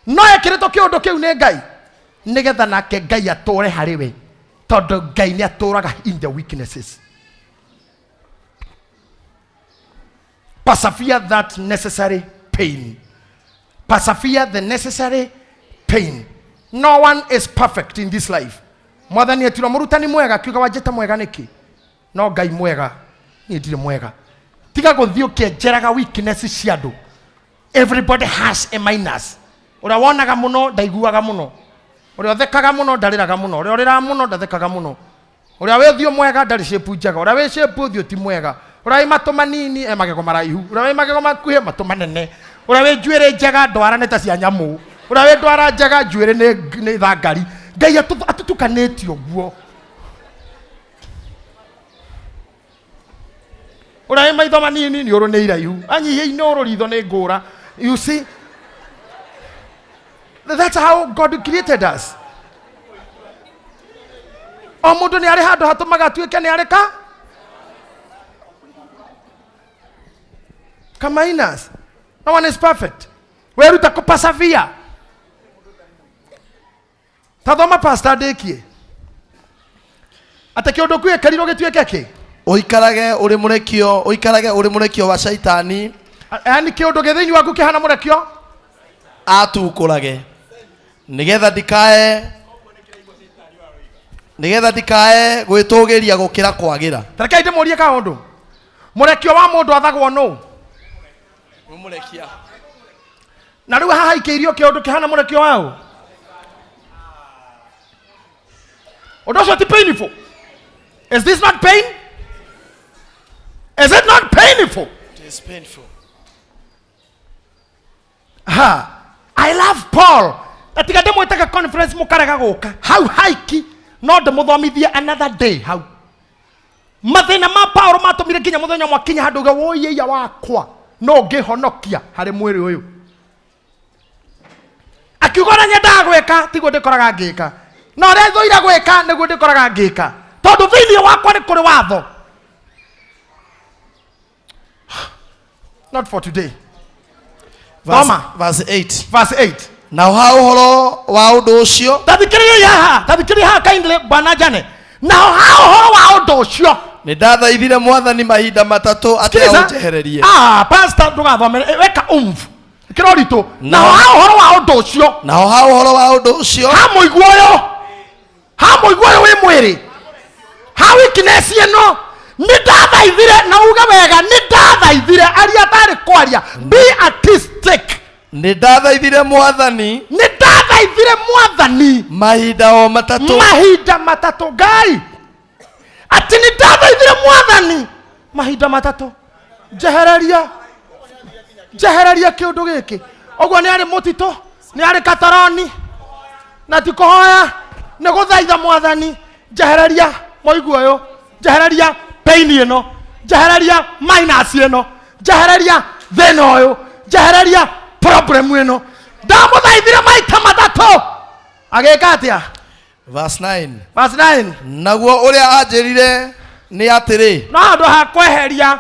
No ekĩrĩtwo kĩũndũ kĩu nĩ Ngai nĩgetha nake Ngai atũre harĩ we, tondũ Ngai nĩ atũraga in the weaknesses. Persevere that necessary pain. Persevere the necessary pain. No one is perfect in this life. Mwathani etirwo mũrutani mwega, akiuga wanjĩta mwega nĩkĩ? No Ngai mwega, niĩ ndirĩ mwega. Tiga gũthiĩ ũkĩenjeraga weakness cia andũ. Everybody has a minus. Ũrĩa wonaga mũno ndaiguaga mũno, ũrĩa ũthekaga mũno ndarĩraga mũno, ũrĩa ũrĩraga mũno ndathekaga mũno, ũrĩa wĩ ũthiũ mwega ndarĩ shape njega, ũrĩa wĩ shape ũthiũ ti mwega, ũrĩa wĩ matũ manini e magego maraihu, ũrĩa wĩ magego makuhĩ matũ manene, ũrĩa wĩ njuĩrĩ njega ndwara nĩ ta cia nyamũ, ũrĩa wĩ ndwara njega njuĩrĩ nĩ thangari. Ngai atũtukanĩtie ũguo. Ũrĩa wĩ maitho manini nĩ ũrũ nĩ iraihu, anyihia inũrũ ritho nĩ ngũra. You see, that's how God created us. O mũndũ nĩ arĩ handũ hatũmaga atuĩke nĩ arĩ ka minus. No one is perfect. Weruta kũpasavia. Tathoma pastor ndĩkie. Atĩ kĩũndũ kwĩkĩrirwo gĩtuĩke kĩ? Ũikarage ũrĩ mũrekio, ũikarage ũrĩ mũrekio wa Shaitani. Yaani kĩũndũ gĩ thĩinĩ waku kĩhana mũrekio? Atukũrage. Nĩgetha ndikae gwĩtũgĩria gũkĩra kwagĩra. Tarekei ndĩmũrie kaũndũ. Mũrekio wa mũndũ athagwo nũ? Mũrekia. Na rĩu haha ikĩirio kĩũndũ kĩhana mũrekio waũ? Ũndũ ũcio ti painful? Is this not pain? Is it not painful? It is painful. Ha. I love Paul. Atiga ndĩmwĩtaga conference mũkarega gũka. Hau haiki no ndĩmũthomithie another day hau. Mathĩna ma Paul matũmire nginya mũthenya ũmwe akinya handũ uge wũiĩia wakwa no ngĩhonokia harĩ mwĩrĩ ũyũ. Akiuga ũrĩa nyendaga gwĩka tiguo ndĩkoraga ngĩka, na ũrĩa thũire gwĩka nĩguo ndĩkoraga ngĩka, tondũ thĩinĩ wakwa nĩ kũrĩ watho. Not for today. Thoma. Verse 8. Verse 8. Na ha ũhoro wa ũndũ ũcio. Tathikĩrĩria haha, tathikĩrĩria haha kindly bwana Jane. Na ha ũhoro wa ũndũ ũcio. Nĩ ndathaithire Mwathani mahinda matatũ atĩ Sikiliza. aũnjehererie. Pastor ndũgathomere, weka umvu. Kĩro ritũ. Na ha ũhoro wa ũndũ ũcio. Na ha ũhoro wa ũndũ ũcio. Ha mũigua ũyũ. Ha mũigua ũyũ wĩ mwĩrĩ. Ha weakness ĩno. Nĩ ndathaithire, na uge wega, nĩ ndathaithire, aria atarĩ kwaria. Be artistic. Nĩ ndathaithire Mwathani. Nĩ ndathaithire Mwathani. Mahinda o matatũ. Mahinda matatũ, Ngai. Atĩ nĩ ndathaithire Mwathani. Mahinda matatũ. Njehereria. Njehereria kĩũndũ gĩkĩ. Ũguo nĩ arĩ mũtitũ, nĩ arĩ kataroni. Na ti kũhoya, nĩ gũthaitha Mwathani. Njehereria mũigua ũyũ. Njehereria pain ĩno. Njehereria minus ĩno. Njehereria thĩna ũyũ. Njehereria problem ĩno. Ndamũthaithire maita matatũ. Agĩka atĩa? Verse 9. Verse 9. Naguo ũrĩa anjĩrire nĩ atĩrĩ. No handũ ha kweheria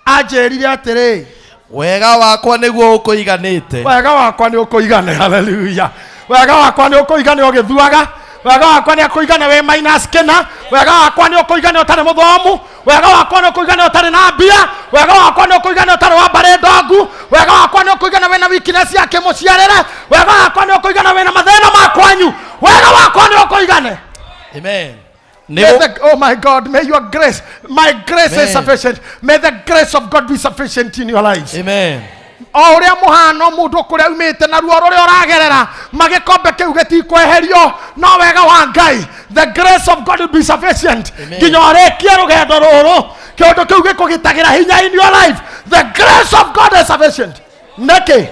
anjĩrire atĩrĩ. Wega wakwa nĩguo ũkũiganĩte. Wega wakwa nĩ ũkũigane, hallelujah. Wega wakwa nĩ ũkũigane ũgĩthuaga. Wega wakwa nĩ ũkũigane wĩ minus kĩna. Wega wakwa nĩ ũkũigane ũtarĩ mũthomu. Wega wakwa nĩ ũkũigane ũtarĩ na mbia. Wega wakwa nĩ ũkũigane ũtarĩ wa mbarĩ ndongu. Wega wakwa nĩ ũkũigane wĩna weakness ya kĩmũciarĩre. Wega wakwa nĩ ũkũigane wĩna mathĩna ma kwanyu. Wega wakwa nĩ ũkũigane. Amen. May the, oh my God, may your grace, my grace is Amen. sufficient. May the grace of God be sufficient in your lives. Amen. O ũrĩa mũhano mũndũ kũrĩa umĩte na ruo rũrĩa ũragerera, magĩkombe kĩu gĩtikweherio, no wega wa Ngai, the grace of God will be sufficient. Amen. Nginya ũrĩkie rũgendo rũrũ, kĩũndũ kĩu gĩkũgitagĩra hinya in your life. The grace of God is sufficient. Nĩkĩ?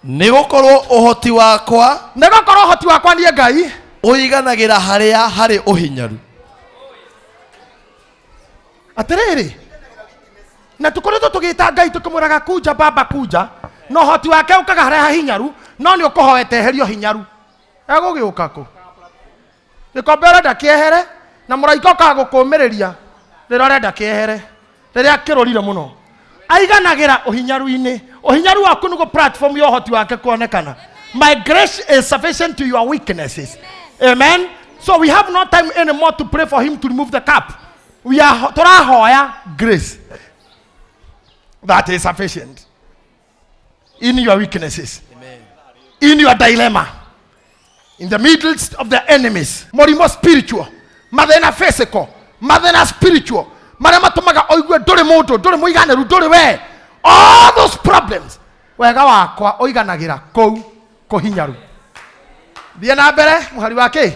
Nĩ gũkorwo ũhoti wakwa, Nĩ gũkorwo ũhoti wakwa niĩ Ngai, Ũiganagĩra harĩa harĩ ũhinyaru. Atĩrĩrĩ, na tũkoretwo tũgĩta Ngai tũkĩmwĩraga kunja baba kunja, na ũhoti wake ũkaga harĩa hahinyaru, no nĩ ũkũhoete eherio hinyaru. Egũgĩũka kũ? Gĩkombe ũrenda kĩehere, na mũraika ũkaga gũkũmĩrĩria rĩrĩa ũrenda kĩehere, rĩrĩa kĩrũrire mũno. Aiganagĩra ũhinyaru-inĩ. Ũhinyaru waku nĩguo platform ya ũhoti wake kuonekana. My grace is sufficient to your weaknesses. Amen. So we have no time anymore to pray for him to remove the cup. We are tũrahoya grace that is sufficient in your weaknesses. Amen. In your dilemma, in the midst of the enemies. Mũrimũ spiritual, mathĩna physical, mathĩna spiritual, marĩa matũmaga ũigue ndũrĩ mũndũ, ndũrĩ mũiganĩru, ndũrĩ we. All those problems, wega wakwa ũiganagĩra kũu kũhinyaru. Thiĩ na mbere mũhari wa kĩ?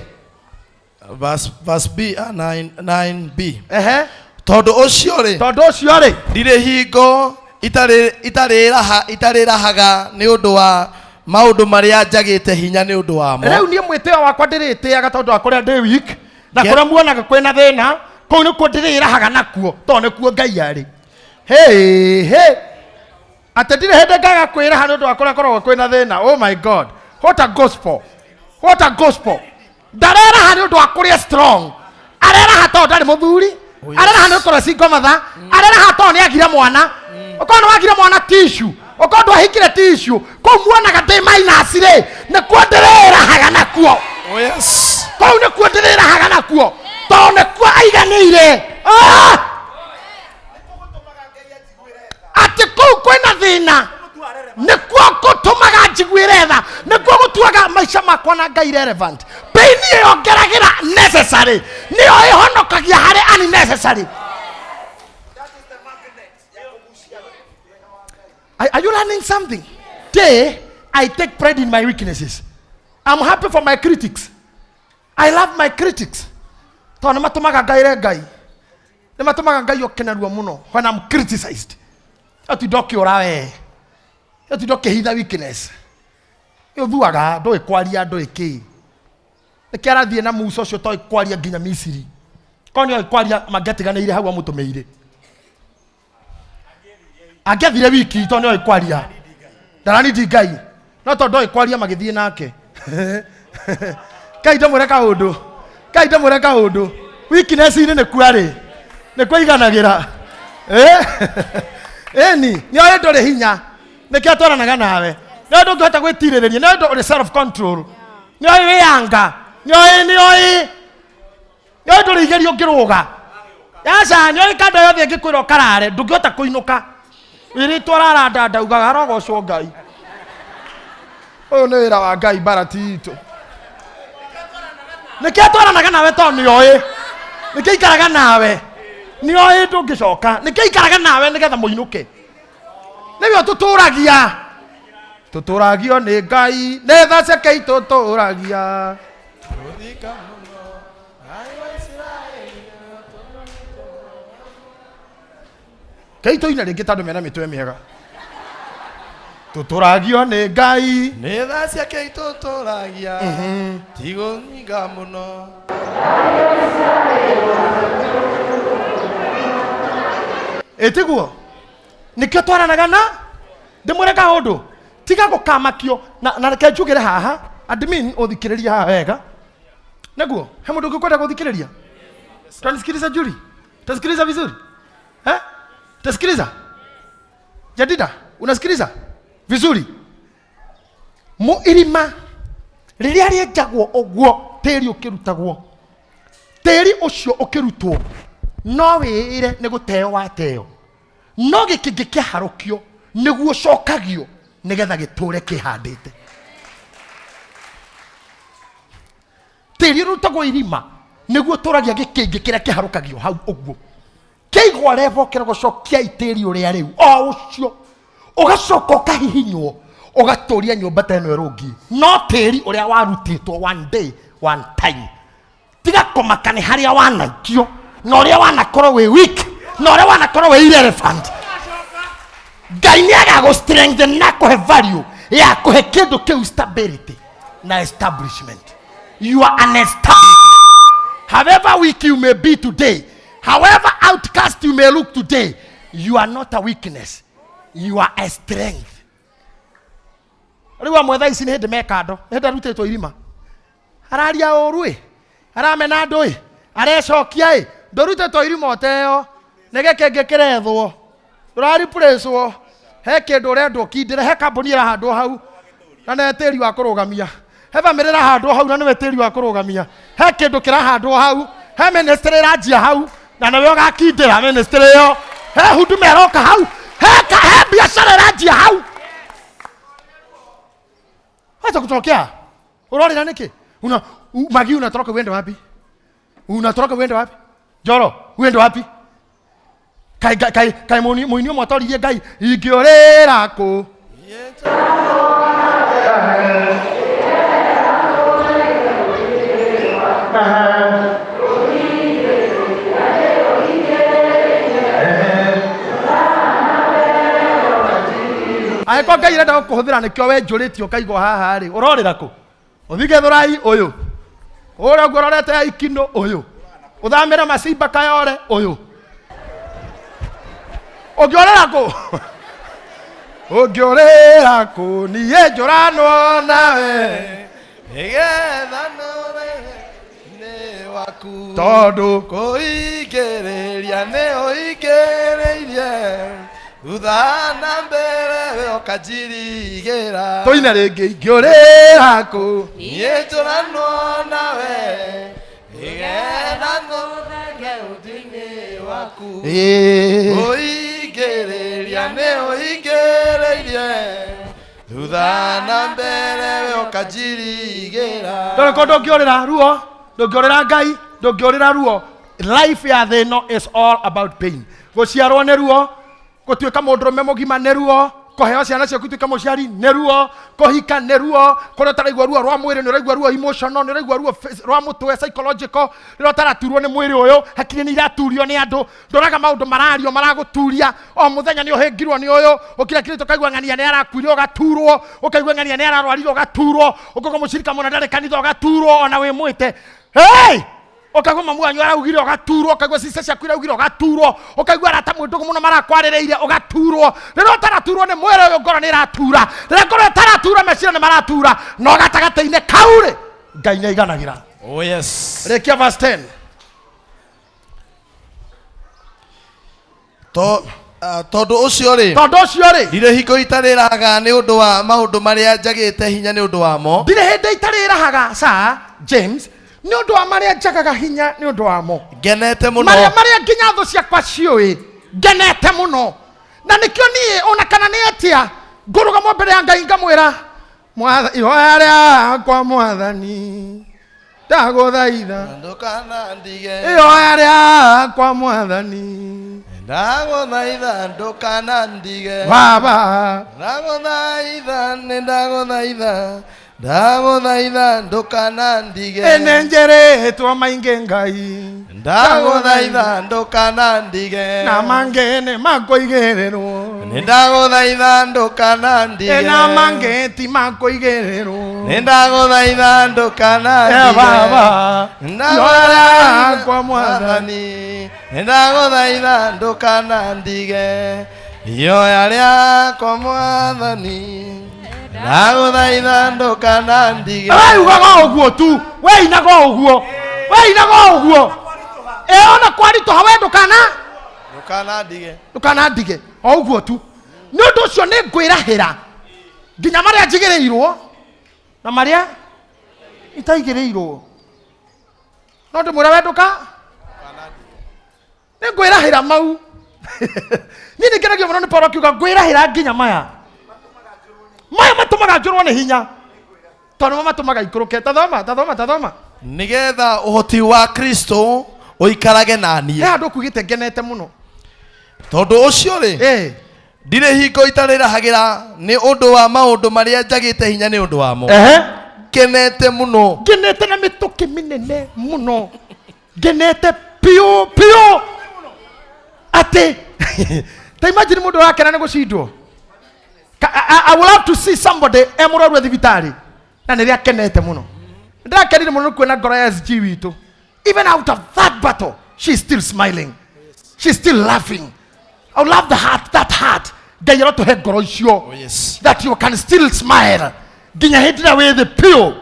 Verse B, 9, 9b. Ehe. Tondũ ũcio rĩ, Tondũ ũcio rĩ, ndirĩ hingo itarĩrahaga nĩ ũndũ wa maũndũ marĩa njagĩte hinya nĩ ũndũ wamo. Rĩu niĩ mwĩtĩo wakwa ndĩrĩtĩaga tondũ wa kũrĩa ndĩ weak, na kũrĩa muonaga kwĩna thĩna, kũu nĩkuo ndĩrĩrahaga nakuo, tondũ nĩkuo Ngai arĩ. Hey, hey. Atĩ ndirĩ hĩndĩ ngaga kwĩraha nĩ ũndũ wa kũrĩa koragwo kwĩna thĩna. Oh my God, what a gospel, what a gospel. Ndareraha nĩ ũndũ wa kũrĩa strong, areraha tondũ ndarĩ mũthuri, areraha nĩ ũkorwo single mother, areraha tondũ nĩ agire mwana. Ũkorwo nĩ wagire mwana tissue, ũkorwo ndwahikire tissue, kũu muonaga ndĩ minus rĩ, nĩkuo ndĩrĩrahaga nakuo. Oh yes. Kũu nĩkuo ndĩrĩrahaga nakuo, tondũ nĩkuo aiganĩire. Atĩ kũu kwĩna thĩna, nĩkuo gũtũmaga njiguĩre tha, nĩkuo gũtuaga maica makwa na Ngai relevant. Pain ĩyo ngeragĩra necessary, nĩyo ĩhonokagia harĩ unnecessary. Are you learning something? Today, I take pride in my weaknesses. I'm happy for my critics. I love my critics. Tondũ nĩ matũmaga ngaĩre Ngai. Nĩ matũmaga Ngai oke narua mũno when I'm criticized. Ũtinda ũkĩũra we. Ũtinda ũkĩhitha weakness. Nĩ ũthuaga, ndũĩ kwaria, ndũĩ kĩ. Nĩkĩo arathiĩ na Musa ũcio ũtoĩ kwaria nginya Misiri. Korwo nĩoĩ kwaria mangĩatiganĩire hau amũtũmĩire. Angĩathire wiki tondũ nĩoĩ kwaria. Ndaranindi Ngai. No tondũ ndoĩ kwaria magĩthiĩ nake. Ngai ndamwĩre kaũndũ. Ngai ndamwĩre kaũndũ. Weakness-inĩ nĩkuo arĩ. Nĩkuo aiganagĩra. Ĩni, nĩoĩ ndũrĩ hinya. Nĩkĩo atwaranaga nawe. Nĩoĩ ndũngĩhota gwĩtirĩrĩria. Nĩoĩ ndũrĩ self control. Nĩoĩ wĩyanga. Nĩoĩ, nĩoĩ. Nĩoĩ ndũrĩ igerio ũngĩrũga. Aca, nĩoĩ kanda yothe ĩngĩkwĩra ũkarare, ndũngĩhota kũinũka. Wĩrĩtwo araranda ndaugaga arogocwo Ngai. Ũyũ nĩ wĩra wa Ngai, mbara ti itũ. Nĩkĩo atwaranaga nawe tondũ nĩoĩ. Nĩkĩo aikaraga nawe. Nĩoĩ ndũngĩcoka. Nĩkĩo aikaraga nawe nĩgetha mũinũke. Nĩwe ũtũtũragia. Tũtũragio nĩ Ngai, nĩ tha ciake itũtũragia. Kei tũine rĩngĩ tondũ mena mĩtwe mĩega. Tũtũragio nĩ Ngai. Nĩ tha ciake itũtũragia. Tigũnyinga mũno. Ĩtiguo? Nĩkĩo twaranaga na ndĩmwĩre kaũndũ, tiga gũkamakio na reke njugĩre haha, admin ũthikĩrĩrie haha wega. Nĩguo, he mũndũ ũngĩkwenda gũthikĩrĩria? Tanisikiliza Julie? Tasikiliza vizuri? Eh? Tasikiliza? Jadida, unasikiliza? Vizuri? Mu irima rĩrĩa rĩenjagwo ũguo tĩri ũkĩrutagwo, tĩri ũcio ũkĩrutwo no wĩĩre nĩ gũteo wateo, no gĩkĩngĩ kĩaharũkio nĩguo ũcokagio nĩgetha gĩtũre kĩhandĩte. Tĩri ũrutagwo irima nĩguo ũtũragia gĩkĩngĩ kĩrĩa kĩharũkagio hau ũguo, kĩaigwo level kĩragũcokia itĩri ũrĩa rĩu o ũcio, ũgacoka ũkahihinywo ũgatũria nyũmba ta ĩno ĩrũngiĩ, no tĩri ũrĩa warutĩtwo one day one time. Tiga kũmaka nĩ harĩa wanaikio na ũrĩa wanakorwo wĩ weak na ũrĩa wanakorwo wĩ irrelevant. Ngai nĩ agagũ strengthen na kũhe value ya kũhe kĩndũ kĩu stability na establishment. You are an establishment. However weak you may be today, however outcast you may look today, you are not a weakness, you are a strength. Rĩu amwe thaa ici nĩ hĩndĩ me kando, nĩ hĩndĩ arutĩtwo irima, araria ũru ĩ, aramena andũ ĩ, arecokia ĩ, ndũrutĩtwo irima ũteo nĩ gĩkĩngĩ kĩrethwo, ndũraripurĩcwo he kĩndũ ũrendwo ũkindĩre, he kambuni ĩrahandwo hau na nĩ tĩri wa kũrũgamia, he bamĩrĩ ĩrahandwo hau na nĩwe tĩri wa kũrũgamia, he kĩndũ kĩrahandwo hau, he ministry ĩranjia hau na nĩwe ũgakindĩra ministry ĩyo, he huduma ĩroka hau, he biacara ĩranjia hau. Wacha kutokea. Urorera niki? Una magi unatoroka uende wapi? Unatoroka uende wapi? Joro, uende wapi? Kai kai kai muini muini mwatoririe Ngai ingĩorĩra kũ? Angĩkorwo Ngai arenda gũkũhũthĩra nĩkĩo wenjũrĩtie ũkaigwo haha rĩ, ũrorĩra kũ? Ũthiĩ Gĩthũrai ũyũ, ũrĩa ũguo ũrorete ya Ikinũ ũyũ, ũthamĩre Macimba Kayore ũyũ, ũngĩorĩra kũ? Ũngĩorĩra kũ? Niĩ njũranwo nawe Nĩgetha nũre nĩ waku, tondũ kũingĩrĩria nĩ ũingĩrĩirie, thutha na mbere we ũkanjirigĩra. Tũine rĩngĩ, ingĩũrĩra kũ? Niĩ njũranwo nawe nĩgetha nũthenge ũthiũ-inĩ waku, ũingĩrĩria nĩ ũingĩrĩirie, thutha na mbere we ũkanjirigĩra. Ndũrĩko ndũngĩũrĩra ruo, ndũngĩũrĩra Ngai, ndũngĩũrĩra ruo. Life ya thĩ ĩno is all about pain. Gũciarwo nĩ ruo, gũtuĩka mũndũrũme mũgima nĩ ruo, kũheo ciana ciaku ituĩke mũciari nĩ ruo, kũhika nĩ ruo, kũrĩa ũtaraigua ruo rwa mwĩrĩ nĩ ũraigua ruo emotional, nĩ ũraigua ruo rwa mũtwe psychological, rĩrĩa ũtaraturwo nĩ mwĩrĩ ũyũ, hakiri nĩ iraturio nĩ andũ, ndoraga maũndũ marario maragũturia o mũthenya, nĩ ũhĩngirwo nĩ ũyũ, ũkira kirĩte ũkaigua ng'ania nĩ arakuire ũgaturwo, ũkaigua ng'ania nĩ ararwarire ũgaturwo, ũkaigua mũcirika mũna ndarĩ kanitha ũgaturwo ona wĩ mwĩte. Hey! Ũkaigua mamu wanyu araugire ũgaturwo, ũkaigua cica ciaku iraugire ũgaturwo, ũkaigua arata mwĩ ndũgũ mũno marakwarĩrĩire ũgaturwo. Rĩrĩa ũtaraturwo nĩ mwĩrĩ ũyũ, ngoro nĩ ĩratura. Rĩrĩa ngoro ĩtaratura, meciria nĩ maratura. No gatagatĩ-inĩ kau rĩ, Ngai nĩ aiganagĩra. Oh yes. Rĩkia verse 10. Tondũ ũcio rĩ, Tondũ ũcio rĩ, ndirĩ hingo itarĩraga nĩ ũndũ wa maũndũ marĩa njagĩte hinya nĩ ũndũ wamo. Ndirĩ hĩndĩ itarĩrahaga, sa James, nĩ ũndũ wa marĩa njagaga hinya nĩ ũndũ wamo. Ngenete mũno. Marĩa marĩa nginya thũ ciakwa ciũĩ, ngenete mũno. Na nĩkĩo niĩ ona kana nĩ atĩa ngũrũgama mbere ya Ngai ngamwĩra, ihoya rĩakwa Mwathani ndagũthaitha, Ndũkanandige. Ihoya rĩakwa Mwathani ndagũthaitha, ndũkanandige. Baba. Ndagũthaitha, nĩ ndagũthaitha, ndagũthaitha, ndũkanandige. Ĩnenjeretwo maingĩ Ngai, Ndagũthaitha, ndũkanandige. Na mangĩ nĩ makũigĩrĩrwo. Nĩ ndagũthaitha, ndũkanandige. Na mangĩ ti makũigĩrĩrwo. Nĩ ndagũthaitha, ndũkanandige. Eh, Baba, Ndagũthaitha kwa Mwathani, nĩ ndagũthaitha, ndũkanandige. Ihoya rĩakwa Mwathani, ndagũthaitha, ndũkanandige. We ugaga ũguo tu, we inaga ũguo, we inaga ũguo, ĩ ona kwaritũha we ndũkana Ndũkanandige. Ndũkanandige o ũguo tu. Nĩ ũndũ ũcio nĩ ngwĩrahĩra nginya marĩa njigĩrĩirwo na marĩa itaigĩrĩirwo, no ndĩmwĩra we ndũka nĩ ngwĩrahĩra mau. Niĩ nĩ ngenagio mũno nĩ Paul akiuga ngwĩrahĩra nginya maya maya matũmaga njũrwo nĩ hinya, tondũ nĩmo matũmaga ikũrũke. Tathoma, tathoma, tathoma. Nĩgetha ũhoti wa Kristo ũikarage na niĩ. He handũ ũkuigĩte ngenete mũno. Tondũ ũcio rĩ, ndirĩ hingo itarĩrahagĩra nĩ ũndũ wa maũndũ marĩa njagĩte hinya nĩ ũndũ wamo. Ngenete mũno. Ngenete na mĩtũkĩ mĩnene mũno, ngenete piũ piũ, atĩ ta imagine mũndũ ũrakena nĩ gũcindwo. I would love to see somebody e mũrwaru e thibitarĩ na nĩrĩa akenete mũno. Ndĩrakenire mũno nĩ kuona ngoro ya SG witũ. Even out of that battle, she's still smiling. She's still laughing. I love the heart, that heart. Ngai arotũhe ngoro icio. Oh, yes. That you can still smile. Nginya hĩndĩ ĩrĩa wĩ thĩ piũ.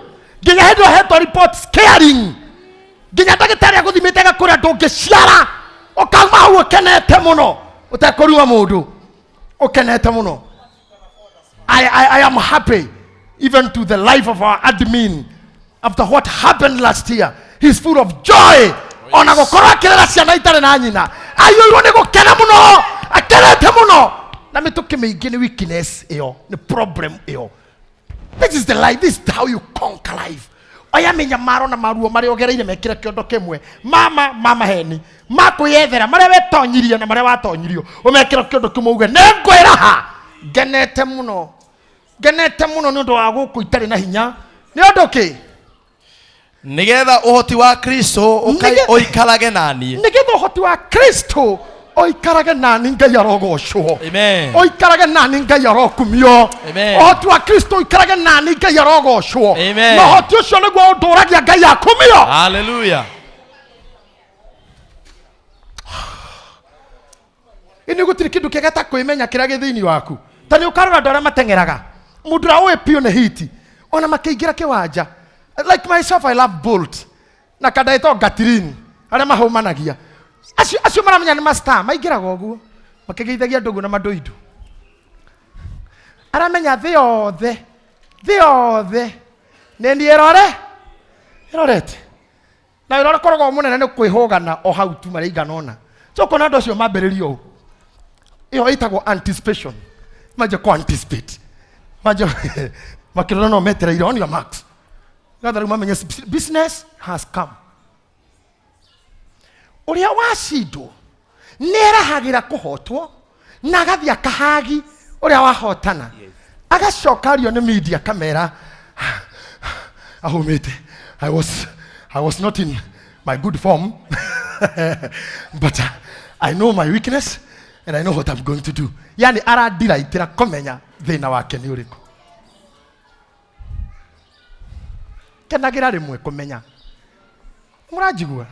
Nginya hĩndĩ ĩrĩa ũhetwo report scaring. Nginya ndagĩtarĩ agũthimĩte agakwĩra ndũngĩciara. Ũkauma hau ũkenete mũno. Ũtekũruma mũndũ. Ũkenete mũno. I am happy even to the life of our admin after what happened last year. He's full of joy. Ona gũkorwo akĩrera ciana itarĩ na nyina, aiyũirwo nĩ gũkena mũno, akenete mũno. Na mĩtũkĩ mĩingĩ nĩ weakness ĩyo, nĩ problem ĩyo. This is the life, this is how you conquer life. Oya mĩnyamaro na maruo marĩa ũgereire mekĩre kĩondo kĩmwe, mama mama heni makwĩyethera marĩa wetonyirie na marĩa watonyirio, ũmekĩre kĩondo kĩmwe uge nĩ ngwĩraha, ngenete mũno, ngenete mũno nĩ ũndũ wa gũkũ itarĩ na hinya. Nĩ ũndũ kĩ? Nĩgetha ũhoti wa Kristo ũikarage naniĩ. Nĩgetha ũhoti wa Kristo ũikarage nani, Ngai arogocwo. Amen. Ũikarage nani, Ngai arokumio. Amen. Ũhoti wa Kristo ũikarage nani, Ngai arogocwo. Amen. Na ũhoti ũcio nĩguo ũndũragia Ngai akumio. Hallelujah. Ĩnĩ gũtirĩ kĩndũ kĩega ta kwĩmenya kĩrĩa gĩ thĩinĩ waku. Ta nĩ ũkarora andũ arĩa mateng'eraga. Mũndũ ũrĩa ũĩ biũ nĩ hiti. Ona makĩingĩra kĩwanja. Like myself, I love Bolt. Na kanda ĩtagwo Gatlin, arĩa mahũmanagia. Acio maramenya nĩ mastar, maingĩraga ũguo. Makĩgeithagia andũ ũguo na mandoindo. Aramenya thĩ yothe, thĩ yothe. Nĩ niĩ ĩrore? Ĩrorete. Na wĩra ũrĩa ũkoragwo mũnene nĩ kwĩhũgana o hau tu marĩa igana ũna. So ũkona andũ acio mambĩrĩria ũũ. Ĩyo ĩtagwo anticipation. Manjia kũ anticipate. Manjia makĩrora no metereire on your marks. Gatha rĩu mamenye business has come. Ũrĩa wacindwo nĩerahagĩra kũhotwo na agathiĩ akahagi ũrĩa wahotana. Agacoka ario nĩ media kamera ahũmĩte. I was not in my good form but I know my weakness and I know what I'm going to do. Yani aradiraitĩra kũmenya thĩna wake nĩ ũrĩkũ. Kenagĩra rĩmwe kũmenya. Mũranjigua?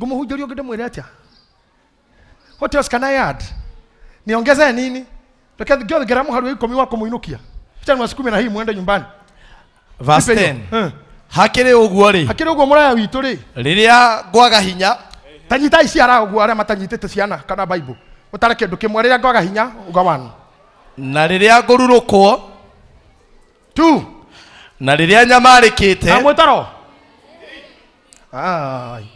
Ngũmũhunjĩria ũngĩ ndĩmwĩre atĩa? What else can I add? Niongezee nini? Reke ngĩongera mũhari wa 10 wa kũmũinũkia. Acha niwasukume na hii muende nyumbani. Verse Nipe hiyo. 10. Hakĩrĩ ũguo rĩ? Hakĩrĩ ũguo mũraya witũ rĩ? Rĩrĩa ngwaga hinya. Ta nyitai ciara ũguo arĩa matanyitĩte ciana kana Bible. Ũtare kĩndũ kĩmwe rĩrĩa ngwaga hinya uga 1. Na rĩrĩa ngũrurũkwo. 2. Na rĩrĩa nyamarĩkĩte. Na mwĩtaro. Ai.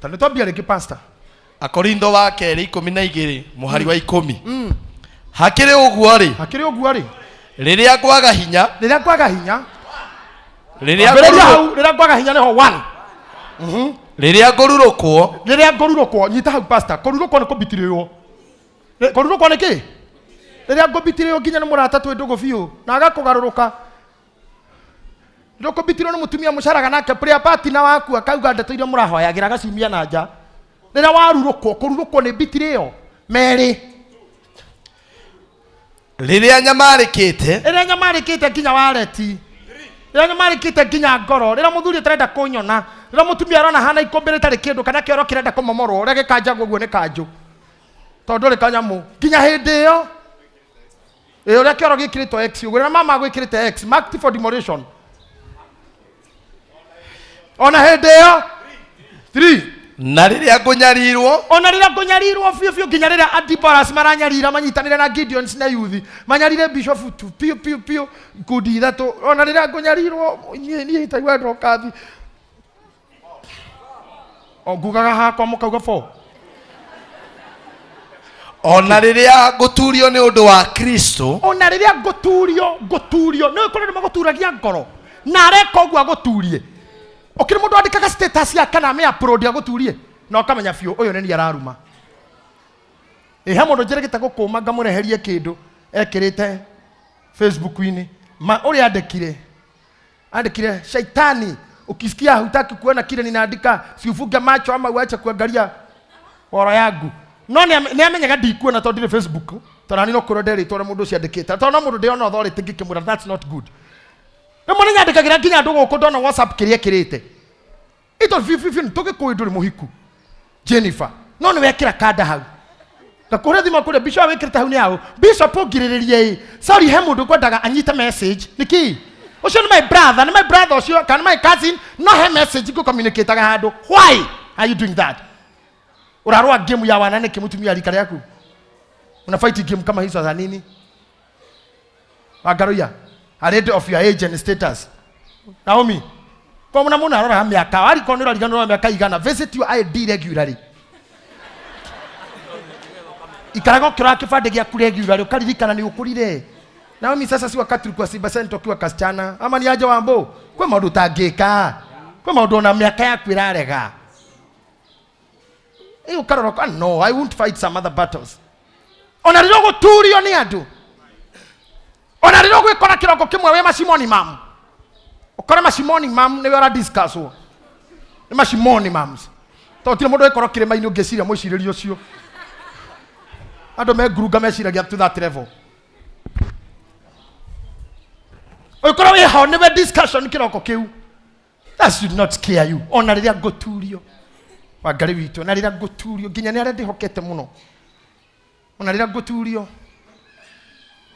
Ta nĩ twambia rĩngĩ pastor. Akorintho wa kerĩ 12 mũhari wa 10. Hakĩrĩ ũguo rĩ? Hakĩrĩ ũguo rĩ? Rĩrĩa ngwaga hinya. Rĩrĩa ngwaga hinya. Rĩrĩa Ambĩrĩria ngũrurũ- hau, rĩrĩa ngwaga hinya nĩho 1. Rĩrĩa ngũrurũkwo. Rĩrĩa ngũrurũkwo, nyita hau pastor, kũrurũkwo nĩ kũbitirĩrwo. Kũrurũkwo nĩ kĩ? Rĩrĩa ngũbitirĩrwo nginya nĩ mũrata twĩ ndũgũ biũ, na agakũgarũrũka. Rĩrĩa ũkũbitirwo nĩ mũtumia mũcaraga nake prayer partner waku akauga ndeto iria mũrahoyagĩra agaciumia na nja. Rĩrĩa warurũkwo, kũrurũkwo nĩ bitirĩo merĩ. Rĩrĩa nyamarĩkĩte. Rĩrĩa nyamarĩkĩte nginya wareti. Rĩrĩa nyamarĩkĩte nginya ngoro. Rĩrĩa mũthuri atarenda kũnyona. Rĩrĩa mũtumia arona hana ikũmbĩ rĩtarĩ kĩndũ kana kĩoro kĩrenda kũmomorwo, ũrĩa gĩkanjagwo ũguo nĩ kanjũ. Tondũ ndũrĩ kanyamũ. Nginya hĩndĩ ĩyo. Ĩ, ũrĩa kĩoro gĩkĩrĩtwo X, ũguo rĩrĩa mama agwĩkĩrĩte X, marked for demolition. Ona hĩndĩ ĩyo. 3. Na rĩrĩa ngũnyarirwo. Ona rĩrĩa ngũnyarirwo biũ biũ nginya rĩrĩa Antipas maranyarira manyitanĩre na Gideons na youth. Manyarire Bishop tu piũ piũ piũ ikundi ithatũ. Ona rĩrĩa ngũnyarirwo niĩ itaigua ndoka thi. O ngugaga hakwa mũkauga 4. Ona rĩrĩa ngũturio nĩ ũndũ wa Kristo. Ona rĩrĩa ngũturio, ngũturio. Nĩ ũĩ kũrĩ andũ magũturagia ngoro. Na areka ũguo agũturie. Ũkĩrĩ mũndũ andĩkaga status yake na amĩ-upload agũturie. Na ũkamenya biũ ũyũ nĩ niĩ araruma. Ĩ, he mũndũ njĩrĩgĩte gũkũma ngamũreherie kĩndũ ekĩrĩte Facebook-inĩ. Ma ũrĩa andĩkire. Andĩkire shaitani, ukisikia hutaki kuona kile ninaandika, si ufunge macho ama uache kuangalia woro yangu. No nĩ amenyaga ndikuona tondũ ndirĩ Facebook. Tondũ nani no kwĩrwo nderĩtwo ũrĩa mũndũ ũcio andĩkĩte. Tondũ no mũndũ ndĩrona authority ngĩkĩmwĩra that's not good. Rĩmwe nĩ nyandĩkagĩra nginya andũ gũkũ ndona WhatsApp kĩrĩa ĩkĩrĩte. Ito bibi tũgĩkũĩ ndũrĩ mũhiku. Jennifer, no nĩ wekĩra kanda hau. Ngakũhũra thimũ kũrĩa bishop wĩkĩrĩte hau nĩ yaũ. Bishop ũngirĩrĩrie ĩ. Sorry he mũndũ ngwendaga anyite message. Nĩkĩ? Ũcio nĩ my brother, nĩ my brother ũcio kana my cousin, no he message ngũ-communicate-aga handũ. Why are you doing that? Ũrarũa game ya wana nĩkĩ mũtumia rika rĩaku? Una fight game kama hizo za nini? Wangaruia, a lady of your age and status. Naomi, kwa muna muna arora miaka, wari kwa nira rigano miaka igana, visit your ID regularly. Ikaraga ukirora kibande gĩaku regularly, ukaririkana nĩ ũkũrire. Naomi, sasa si wakati ulikuwa Simba Center ukiwa kasichana, ama ni aje Wambo? Kwa maũndũ ũtangĩka, kwa maũndũ ona mĩaka yaku ĩrarega. Ĩ ũkarora ũka, no, I won't fight some other battles. Ona rĩrĩa ũgũturio nĩ andũ, ona rĩrĩa ũgwĩkora kĩroko kĩmwe wĩ macimoni mamu, ũkore macimoni mamu nĩwe ũra discusswo nĩ macimoni mams, tondũ tirĩ mũndũ wĩkorwo kĩrĩma-inĩ ũngĩciria mwĩcirĩrie ũcio. Andũ me ngurunga meciragia to that level. Ũngĩkorwo wĩ ho nĩwe discussion kĩroko kĩu, that should not scare you. Ona rĩrĩa ngũturio Wangarĩ witũ, ona rĩrĩa ngũturio nginya nĩ arĩa ndĩhokete mũno, ona rĩrĩa ngũturio,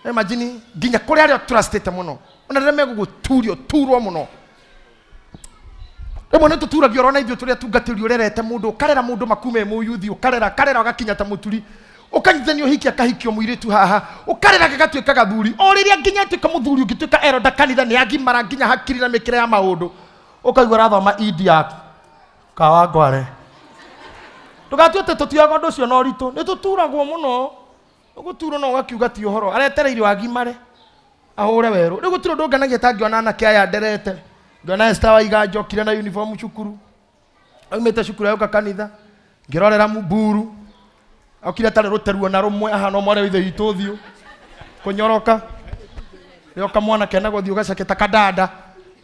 imagine nginya kũrĩ arĩa trustĩte mũno, ona rĩrĩa megũgũturio turwo mũno. Rĩmwe nĩ tũturagio ũrona ithuĩ tũrĩa tungatĩri, ũrerete mũndũ, ũkarera mũndũ makume mũyuthi, ũkarera karera ũgakinya ta mũturi, ũkanyitithanio hiki akahikio mũirĩtu haha, ũkarera gagatuĩka gathuri, o rĩrĩa nginya atuĩka mũthuri ũngĩtuĩka eroda kanitha nĩ agimara nginya hakiri na mĩkĩre ya maũndũ, ũkaigua arathoma idi ya Kawangware. Ndũgatue atĩ tũtioyaga ũndũ ũcio na ũritũ, nĩ tũturagwo mũno. Ũgũturwo no ũgakiuga ti ũhoro, aretereire agimare ahũre werũ. Rĩu gũtirĩ ũndũ ũngenagia ta ngĩona anake aya nderete, ngĩona Esther Waiga njokire na uniform cukuru, aumĩte cukuru agĩũka kanitha, ngĩrorera mburu, okire atarĩ rũteru ona rũmwe, ahana o mwarĩ wa ithe witũ ũthiũ kũnyoroka. Rĩoka mwana kena gũthiĩ ũgaceke ta kandanda,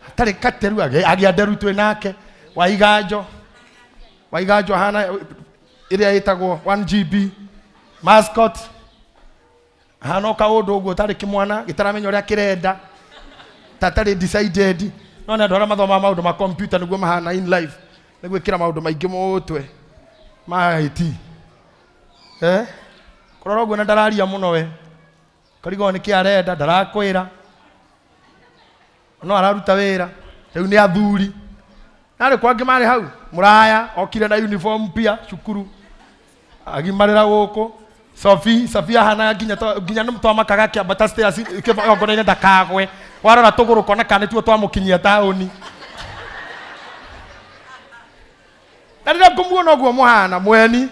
atarĩ kateru, agĩa nderu twĩ nake. Waiganjo, Waiganjo ahana ĩrĩa ĩtagwo 1GB mascot, ahana o kaũndũ ũguo tarĩ kĩmwana gĩtaramenya ũrĩa kĩrenda, ta tarĩ decided. No nĩ andũ arĩa mathomaga maũndũ ma computer nĩguo mahana in life, nĩ gwĩkĩra maũndũ maingĩ mũtwe ma IT. Kũrora ũguo na ndararia mũno we, karigwo nĩkĩ arenda, ndarakwĩra, no araruta wĩra. Rĩu nĩ athuri. Narĩ kwangĩ marĩ hau, mũraya okire na uniform pia cukuru, agimarĩra gũkũ. Sophie, Sophie ahanaga nginya nginya nĩ twamakaga akĩambata stairs kĩgongonainĩ ndakagwe. Warora tũgũrũ kona kana nĩtuo twamũkinyia taũni. Na rĩrĩa ngũmuona ũguo mũhana mweni,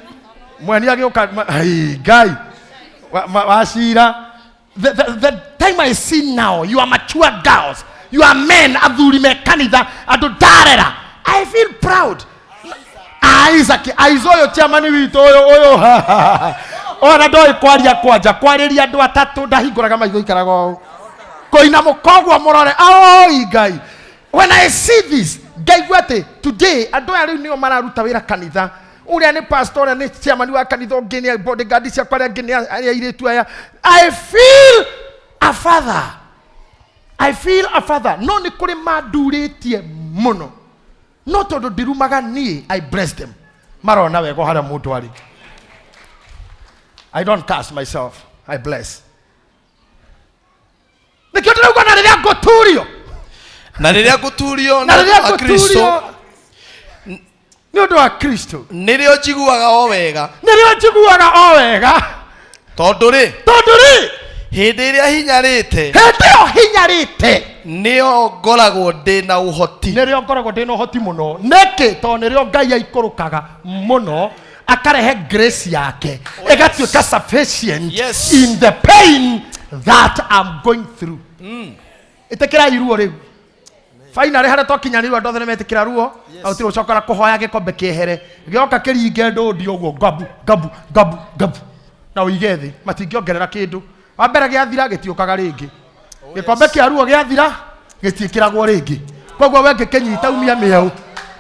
mweni agĩũka, ai, Ngai, wacira. The time I see now, you are mature girls, you are men, athuri me kanitha, andũ ndarera. I feel proud. Isaac, Isaac ũyũ chairman witũ ũyũ, ũyũ. Ona ndoĩ kwaria kwanja, kwarĩria andũ atatũ ndahingũraga maitho ikaraga ũũ. Kũina mũkogwo mũrore, oi Ngai. When I see this, ngaigua atĩ today andũ aya rĩu nĩo mararuta wĩra kanitha. Ũrĩa nĩ pastor, ũrĩa nĩ chairman wa kanitha, ũngĩ nĩ bodyguard ciakwa, arĩa angĩ nĩ airĩtu aya. I feel a father. I feel a father. No nĩ kũrĩ mandurĩtie mũno. No tondũ ndirumaga niĩ, I bless them. Marona wega harĩa mũndũ arĩ. I don't curse myself, I bless. Nĩkĩo ndĩrauga na rĩrĩa ngũturio. Na rĩrĩa ngũturio Na nĩ rĩrĩa ũndũ wa Kristo, ngũturio nĩ ũndũ wa Kristo. Nĩrĩo njiguaga o wega. Nĩrĩo njiguaga o wega. Tondũ rĩ, Tondũ rĩ, hĩndĩ ĩrĩa hinyarĩte, hĩndĩ ĩyo hinyarĩte, nĩyo ngoragwo ndĩ na ũhoti. Nĩrĩo ngoragwo ndĩ na ũhoti mũno. Nĩkĩ? Tondũ nĩrĩo Ngai aikũrũkaga mũno, akarehe grace yake ĩgatuĩka sufficient in the pain that I'm going through. Ĩtĩkĩrai ruo rĩu. Finally harĩa twakinyanĩirwo andũ othe nĩmetĩkĩra ruo, na gũtirĩ ũcokera kũhoya gĩkombe kĩehere, gĩoka kĩringe ndũndi ũguo ngabu ngabu ngabu ngabu na ũige thĩ, matingĩongerera kĩndũ. Wa mbere gĩathira gĩtiũkaga rĩngĩ. Gĩkombe kĩa ruo gĩathira gĩtiĩkĩragwo rĩngĩ. Koguo we ngĩkĩnyita umia mĩeũ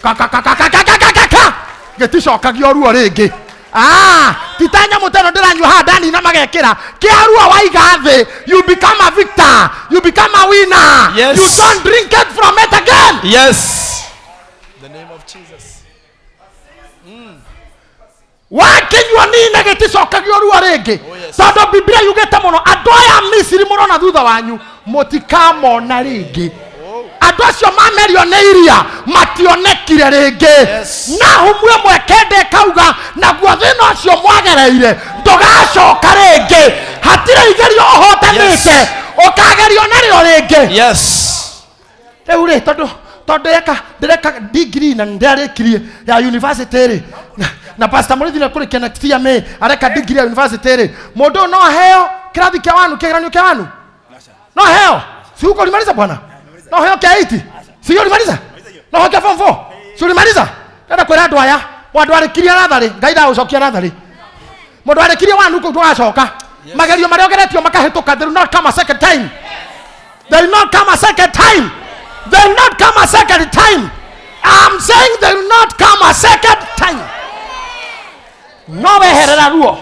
ka ka ka ka ka ka ka ka ka ka, gĩticokagio ruo rĩngĩ. Ah, ti ta nyamũ ta ĩno ndĩranyua haha ndanina magekĩra kĩa ruo waiga thĩ, you become a victor, you become a winner. Yes. You don't drink it from it again. Yes. The name of Jesus. Wakĩnyua nine gĩticokagio ruo rĩngĩ. Oh, yes. Tondũ Biblia yugĩte mũno, andũ aya a Misiri mũrona thutha wanyu mũtikamona rĩngĩ. Andũ acio mamerio nĩ iria mationekire rĩngĩ. Yes. Nahumu ĩmwe kenda ĩkauga naguo thĩna ũcio mwagereire ndũgacoka rĩngĩ. Hatirĩ igerio ũhotanĩte Yes. ũkagerio narĩo rĩngĩ. Yes. Rĩu rĩ, tondũ ndĩreka degree na nĩndĩrarĩkirie ya university rĩ, na Pastor Mũrĩithi nĩekũrĩkia next year May, areka degree ya university rĩ, mũndũ ũyũ no aheo kĩrathi kĩa wanu, kĩgeranio kĩa wanu no aheo. Si huko ulimaliza bwana? No aheo kĩa 80? Si ulimaliza? No aheo kĩa form 4? Si ulimaliza? Ndĩrenda kwĩra andũ aya, mũndũ arĩkirie natharĩ, Ngai ndagũcokia natharĩ. Mũndũ arĩkirie wanu kũu ndũgacoka. Magerio marĩa ũgeretio makahĩtũka, they will not come a second time. They will not come a second time. They will not come a second time. I'm saying they will not come a second time. No weherera ruo.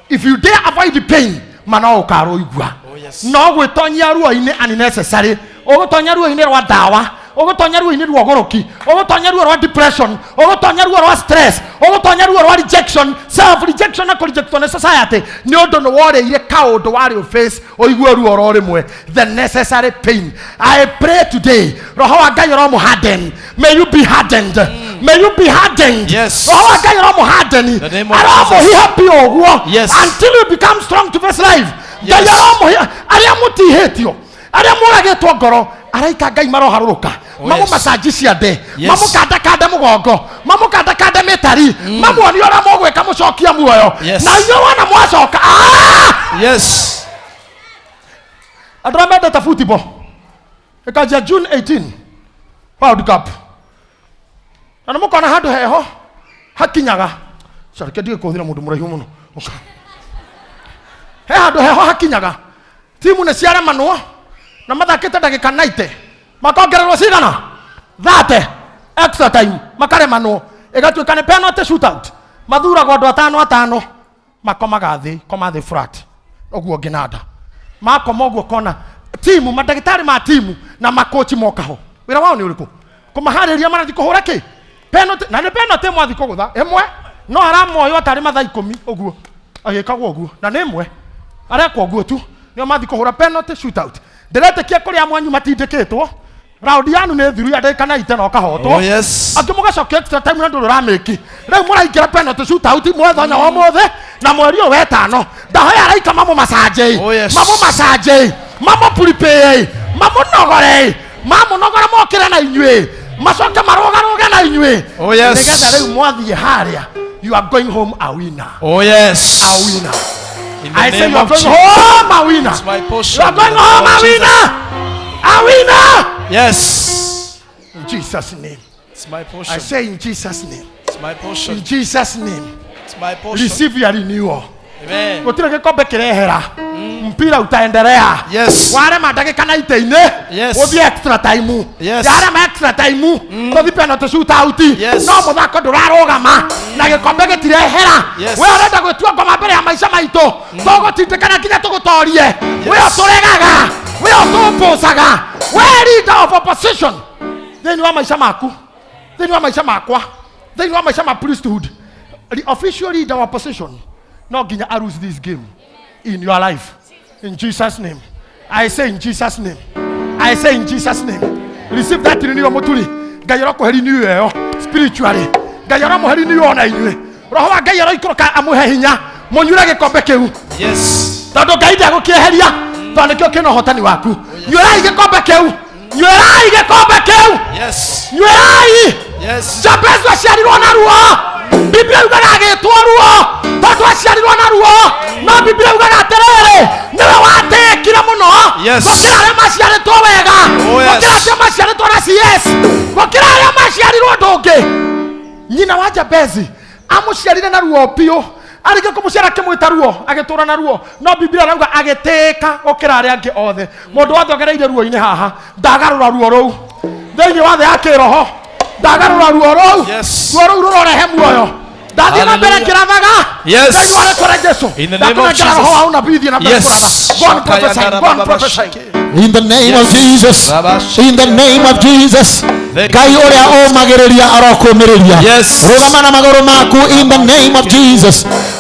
If you dare avoid the pain, mana ũkarũigua. Oh, yes. No gwĩtonyia ruo-inĩ unnecessary. Ũgũtonya ruo-inĩ rwa ndawa, ũgũtonya ruo-inĩ rwa ũgũrũki, ũgũtonya ruo rwa depression, ũgũtonya ruo rwa stress, ũgũtonya ruo rwa rejection, self rejection na kũrejectwo nĩ society, nĩ ũndũ nĩ worĩire kaũndũ warĩ ũface ũigue ruo ro rĩmwe, the necessary pain. I pray today, roho wa Ngai ũromũ harden. May you be hardened. May you be hardened. Yes. Roho wa Ngai ũromũ harden. The name of Aromũhiha biũ ũguo Yes. until you become strong to face life. Ngai Yes. aromũhiha arĩa mũtihĩtio, arĩa mũragĩtwo ngoro, araika Ngai maroharũrũka, Oh, yes. mamũmacanji ciande, Yes. mamũkandakande mũgongo, mamũkandakande mĩtari, mamuonie ũrĩa mũgwĩka mũcokie muoyo. Yes. Na inyuĩ wona mwacoka, ah! Yes. Andũ arĩa mendete football, ĩkanjia June 18 World Cup, na nĩ mũkona handũ heho hakinyaga. Sorry, reke ndige kũhũthĩra mũndũ mũraihu mũno. Ũka. He handũ heho hakinyaga, timu nĩ ciaremanwo na mathakĩte ndagĩka 90, makongererwo cigana 30 extra time, makaremanwo, ĩgatuĩka nĩ penalty shootout. Mathuragwo andũ atano atano, makomaga thĩ, koma thĩ flat ũguo ngĩnanda, makoma ũguo kona timu, mandagĩtarĩ ma timu na makochi mokaho. Wĩra wao nĩ ũrĩkũ? Kũmaharĩria marathiĩ kũhũra kĩ penalty, na nĩ penalty ĩmwe athiĩ kũgũtha ĩmwe, no aramoywo tarĩ mathaa 10 ũguo agĩkagwo ũguo, na nĩ ĩmwe arekwo ũguo tu, nĩo mathiĩ kũhũra penalty shootout. Ndĩretĩkia kũrĩa mwanyu matindĩkĩtwo, raundi yanu nĩ thiru ya ndagĩka 90 na ũkahotwo. Oh, yes. Angĩ mũgacokia extra time na ndũrĩ ũramĩki. Rĩu mũraingĩra penalty shootout mwethenya wa ũmũthĩ na mweri ũyũ wetano. Ndahoya araika mamũmacanjei, Oh, yes. mamũmacanjei, mamũpuripĩei, mamũnogorei, mamũnogora mokĩre na inyuĩ, macoke marũgarũge na inyuĩ. Oh, yes. Nĩgetha rĩu mwathiĩ harĩa, you are going home a winner. Oh, yes. A winner. In the I say name you are of going Jesus. home a winner. It's my portion. You are going In the home name a of Jesus. winner. A winner. Yes. In Jesus' name. It's my I portion. say in Jesus' name. It's my portion. In Jesus' name. It's my portion. Receive your renewal. Amen. Gũtirĩ gĩkombe kĩrehera, mpira utaendelea. Yes. Warema ndagĩka 90-inĩ, Yes. ũthiĩ extra time. Yes. Yarema extra time, tũthiĩ penalty shootout. Yes. No mũthako ndũrarũgama na gĩkombe gĩtirehera. Yes. We ũrenda gwĩtua ngoma mbere ya maica maitũ, tũgũtindĩkana nginya tũgũtorie. We ũtũregaga, we ũtũmbũcaga, we leader of opposition thĩinĩ wa maica maku, thĩinĩ wa maica makwa, thĩinĩ wa maica ma priesthood. The official leader of opposition no nginya a lose this game in your life. In Jesus' name. I say in Jesus' name. I say in Jesus' name. Receive that renewal mũturi. Ngai arokũhe renewal ĩyo spiritually. Ngai aramũhe renewal ona inyuĩ. Roho wa Ngai aroikũrũka amũhe hinya mũnyure gĩkombe kĩu. Yes. Tondũ Ngai ndegũkĩeheria, tondũ nĩkĩo kĩna ũhotani waku. Nyuĩrai gĩkombe kĩu. Nyuĩrai gĩkombe kĩu. Yes. Nyuĩrai. Yes. Jabezu aciarirwo na ruo. Biblia yugaga agĩtwo ruo tondũ aciarirwo na ruo, no Biblia yugaga atĩrĩrĩ, nĩwe watĩĩkire mũno Yes. gũkĩra arĩa maciarĩtwo wega, Oh, yes. gũkĩra arĩa maciarĩtwo na CS, gũkĩra arĩa maciarirwo ũndũ ũngĩ. Nyina wa Jabezi amũciarire na ruo biũ, arĩkia kũmũciara akĩmwĩta ruo, agĩtũra na ruo, no Biblia ĩrauga agĩtĩĩka gũkĩra arĩa angĩ othe. Mũndũ wothe ũgereire ruo-inĩ haha ndagarũra ruo rũu thĩinĩ wa thĩ ya kĩroho, ndagarũra ruo rũu. Yes. Ruo rũu rũrorehe muoyo. Ndathiĩ na mbere ngĩrathaga. Yes. Thĩinĩ wa rĩtwa rĩa Jesu. In the name of Ndakũnengera Jesus. roho wa unabii, thiĩ na mbere Yes. kũratha. Go on prophesying, go on prophesying. In the name of Jesus. In the name of Jesus. Thank Ngai you. ũrĩa ũmagĩrĩria arokũmĩrĩria. Yes. Rũgama na magũrũ maku in the name of Jesus.